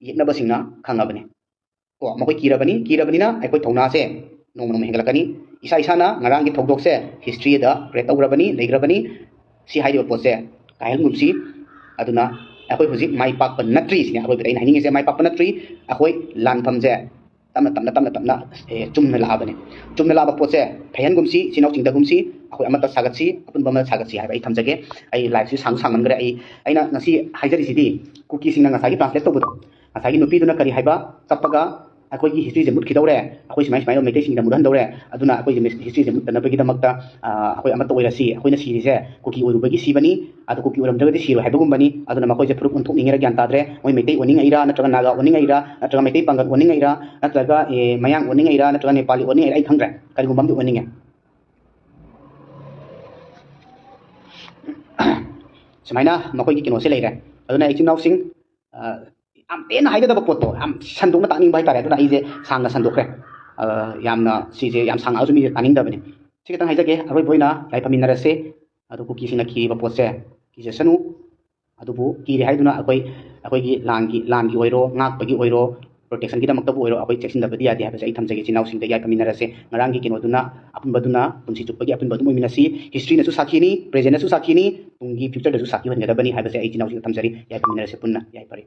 ꯌꯦꯛꯅꯕꯁꯤꯡꯅ ꯈꯪꯉꯕꯅꯤ꯫ ꯀꯣ, ꯃꯈꯣꯏ ꯀꯤꯔꯕꯅꯤ꯫ ꯀꯤꯔꯕꯅꯤꯅ ꯑꯩꯈꯣꯏ ꯊꯧꯅꯥꯁꯦ ꯅꯣꯡꯃ ꯅꯣꯡꯃ ꯍꯦꯟꯒꯠꯂꯛꯀꯅꯤ꯫ ꯏꯁꯥ ꯏꯁꯥꯅ ꯉꯔꯥꯡꯒꯤ ꯊꯧꯗꯣꯛꯁꯦ ꯍꯤꯁꯇ꯭ꯔꯤꯗ ꯀ꯭ꯔꯤꯌꯦꯠ ꯇꯧꯈ꯭ꯔꯕꯅꯤ, ꯂꯩꯈ꯭ꯔꯕꯅꯤ꯫ ꯁꯤ ꯍꯥꯏꯔꯤꯕ ꯄꯣꯠꯁꯦ ꯀꯥꯏꯍꯟꯒꯨꯝꯁꯤ꯫ ꯑꯗꯨꯅ ꯑꯩꯈꯣꯏ ꯍꯧꯖꯤꯛ ꯃꯥꯏ ꯄꯥꯛꯄ ꯅꯠꯇ꯭ꯔꯤ ꯁꯤꯅꯤ ꯑꯔꯣꯏꯕꯗ ꯑꯩꯅ ꯍꯥꯏꯅꯤꯡꯉꯤꯁꯦ꯫ ꯃꯥꯏ ꯄꯥꯛꯄ ꯅꯠꯇ꯭ꯔꯤ꯫ ꯑꯩꯈꯣꯏ ꯂꯥꯟꯐꯝꯁꯦ ꯇꯞꯅ ꯇꯞꯅ ꯇꯞꯅ ꯇꯞꯅ, ꯑꯦ, ꯆꯨꯝꯅ ꯂꯥꯛꯑꯕꯅꯤ꯫ ꯆꯨꯝꯅ ꯂꯥꯛꯑꯕ ꯄꯣꯠꯁꯦ ꯐꯩꯍꯟꯒꯨꯝꯁꯤ, ꯏꯆꯤꯟ ꯏꯅꯥꯎ ꯆꯤꯡꯗꯒꯨꯝꯁꯤ, ꯑꯩꯈꯣꯏ ꯑꯃꯠꯇ ꯁꯥꯒꯠꯁꯤ, ꯑꯄꯨꯟꯕ ꯑꯃ ꯁꯥꯒꯠꯁꯤ ꯍꯥꯏꯕ ꯑꯩ ꯊꯝꯖꯒꯦ꯫ ꯑꯩ ꯂꯥꯏꯐꯁꯤ ꯁꯥꯡꯁꯨ ꯁꯥꯡꯃꯟꯈ꯭ꯔꯦ꯫ ꯑꯩ, ꯑꯩꯅ ꯉꯁꯤ ꯍꯥꯏꯖꯔꯤꯁꯤꯗꯤ ꯀꯨꯀꯤꯁꯤꯡꯅ ꯉꯁꯥꯏꯒꯤ ꯇ꯭ꯔꯥꯟꯁꯂꯦꯠ ꯇꯧꯕꯗꯣ, ꯉꯁꯥꯏꯒꯤ ꯅꯨꯄꯤꯗꯨꯅ ꯀꯔꯤ ꯍꯥꯏꯕ ꯀꯞꯄꯒ, "ꯑꯩꯈꯣꯏꯒꯤ ꯍꯤꯁꯇ꯭ꯔꯤꯁꯦ ꯃꯨꯠꯈꯤꯗꯧꯔꯦ, ꯑꯩꯈꯣꯏ ꯁꯨꯃꯥꯏ ꯁꯨꯃꯥꯏꯅ ꯃꯩꯇꯩꯁꯤꯡꯗ ꯃꯨꯠꯍꯟꯗꯧꯔꯦ, ꯑꯗꯨꯅ ꯑꯩꯈꯣꯏꯒꯤ ꯍꯤꯁꯇ꯭ꯔꯤꯁꯦ ꯃꯨꯠꯇꯅꯕꯒꯤꯗꯃꯛꯇ, ꯑ, ꯑꯩꯈꯣꯏ ꯑꯃꯠꯇ ꯑꯣꯏꯔꯁꯤ, ꯑꯩꯈꯣꯏꯅ ꯁꯤꯔꯤꯁꯦ ꯀꯨꯀꯤ ꯑꯣꯏꯔꯨꯕꯒꯤ ꯁꯤꯕꯅꯤ, ꯑꯗꯣ ꯀꯨꯀꯤ ꯑꯣꯏꯔꯝꯗ꯭ꯔꯒꯗꯤ ꯁꯤꯔꯣꯏ" ꯍꯥꯏꯕꯒꯨꯝꯕꯅꯤ꯫ ꯑꯗꯨꯅ ꯃꯈꯣꯏꯁꯦ ꯐꯨꯔꯨꯞ ꯑꯣꯟꯊꯣꯛꯅꯤꯡꯉꯤꯔꯥ ꯒ꯭ꯌꯥꯟ ꯇꯥꯗ꯭ꯔꯦ꯫ ꯃꯣꯏ ꯃꯩꯇꯩ ꯑꯣꯟꯅꯤꯡꯉꯛꯏꯔꯥ, ꯅꯠꯇ꯭ꯔꯒ ꯅꯥꯒꯥ ꯑꯣꯟꯅꯤꯡꯉꯛꯏꯔꯥ, ꯅꯠꯇ꯭ꯔꯒ ꯃꯩꯇꯩ ꯄꯥꯡꯒꯜ ꯑꯣꯟꯅꯤꯡꯉꯛꯏꯔꯥ, ꯅꯠꯇ꯭ꯔꯒ, ꯑꯦ, ꯃꯌꯥꯡ ꯑꯣꯟꯅꯤꯡꯉꯛꯏꯔꯥ, ꯅꯠꯇ꯭ꯔꯒ ꯅꯦꯄꯥꯂꯤ ꯑꯣꯟꯅꯤꯡꯉꯛꯏꯔꯥ, ꯑꯩ ꯈꯪꯗ꯭ꯔꯦ꯫ ꯀꯔꯤꯒꯨꯝꯕ ꯑꯃꯗꯤ ꯑꯣꯟꯅꯤꯡꯉꯦ꯫ ꯁꯨꯃꯥꯏꯅ ꯃꯈꯣꯏꯒꯤ ꯀꯩꯅꯣꯁꯦ ꯂꯩꯔꯦ꯫ ꯑꯗꯨꯅ ꯏꯆꯤꯟ ꯏꯅꯥꯎꯁꯤꯡ, ꯑ, ꯌꯥꯝ ꯇꯦꯟꯅ ꯍꯥꯏꯒꯗꯕ ꯄꯣꯠꯇꯣ ꯌꯥꯝ ꯁꯟꯗꯣꯛꯅ ꯇꯥꯛꯅꯤꯡꯕ ꯍꯥꯏꯇꯥꯔꯦ꯫ ꯑꯗꯨꯅ ꯑꯩꯁꯦ ꯁꯥꯡꯅ ꯁꯟꯗꯣꯛꯈ꯭ꯔꯦ꯫ ꯑ, ꯌꯥꯝꯅ ꯁꯤꯁꯦ ꯌꯥꯝ ꯁꯥꯡꯉꯛꯑꯁꯨ ꯃꯤꯁꯦ ꯇꯥꯅꯤꯡꯗꯕꯅꯤ꯫ ꯁꯤ ꯈꯤꯇꯪ ꯍꯥꯏꯖꯒꯦ꯫ ꯑꯔꯣꯏꯕ ꯑꯣꯏꯅ ꯌꯥꯏꯐꯃꯤꯟꯅꯔꯁꯦ꯫ ꯑꯗꯨ ꯀꯨꯀꯤꯁꯤꯡꯅ ꯀꯤꯔꯤꯕ ꯄꯣꯠꯁꯦ ꯀꯤꯖꯁꯅꯨ꯫ ꯑꯗꯨꯕꯨ ꯀꯤꯔꯦ ꯍꯥꯏꯗꯨꯅ ꯑꯩꯈꯣꯏ, ꯑꯩꯈꯣꯏꯒꯤ ꯂꯥꯟꯒꯤ, ꯂꯥꯟꯒꯤ ꯑꯣꯏꯔꯣ, ꯉꯥꯛꯄꯒꯤ ꯑꯣꯏꯔꯣ, ꯄ꯭ꯔꯣꯇꯦꯛꯁꯟꯒꯤꯗꯃꯛꯇꯕꯨ ꯑꯣꯏꯔꯣ, ꯑꯩꯈꯣꯏ ꯆꯦꯛꯁꯤꯟꯗꯕꯗꯤ ꯌꯥꯗꯦ ꯍꯥꯏꯕꯁꯦ ꯑꯩ ꯊꯝꯖꯒꯦ꯫ ꯏꯆꯤꯟ ꯏꯅꯥꯎꯁꯤꯡꯗ ꯌꯥꯏꯐꯃꯤꯟꯅꯔꯁꯦ꯫ ꯉꯔꯥꯡꯒꯤ ꯀꯩꯅꯣꯗꯨꯅ, ꯑꯄꯨꯟꯕꯗꯨꯅ ꯄꯨꯟꯁꯤ ꯆꯨꯞꯄꯒꯤ ꯑꯄꯨꯟꯕ ꯑꯗꯨꯝ ꯑꯣꯏꯃꯤꯟꯅꯁꯤ꯫ ꯍꯤꯁꯇ꯭ꯔꯤꯅꯁꯨ ꯁꯥꯈꯤꯅꯤ, ꯄ꯭ꯔꯦꯖꯦꯟꯅꯁꯨ ꯁꯥꯈꯤꯅꯤ, ꯇꯨꯡꯒꯤ ꯐ꯭ꯌꯨꯆꯔꯗꯁꯨ ꯁꯥꯈꯤ ꯑꯣꯏꯍꯟꯒꯗꯕꯅꯤ ꯍꯥꯏꯕꯁꯦ ꯑꯩ ꯏꯆꯤꯟ ꯏꯅꯥꯎꯁꯤꯡꯗ ꯊꯝꯖꯔꯤ꯫ ꯌꯥꯏꯐꯃꯤꯟꯅꯔꯁꯦ ꯄꯨꯟꯅ꯫ ꯌꯥꯏꯐꯔꯦ꯫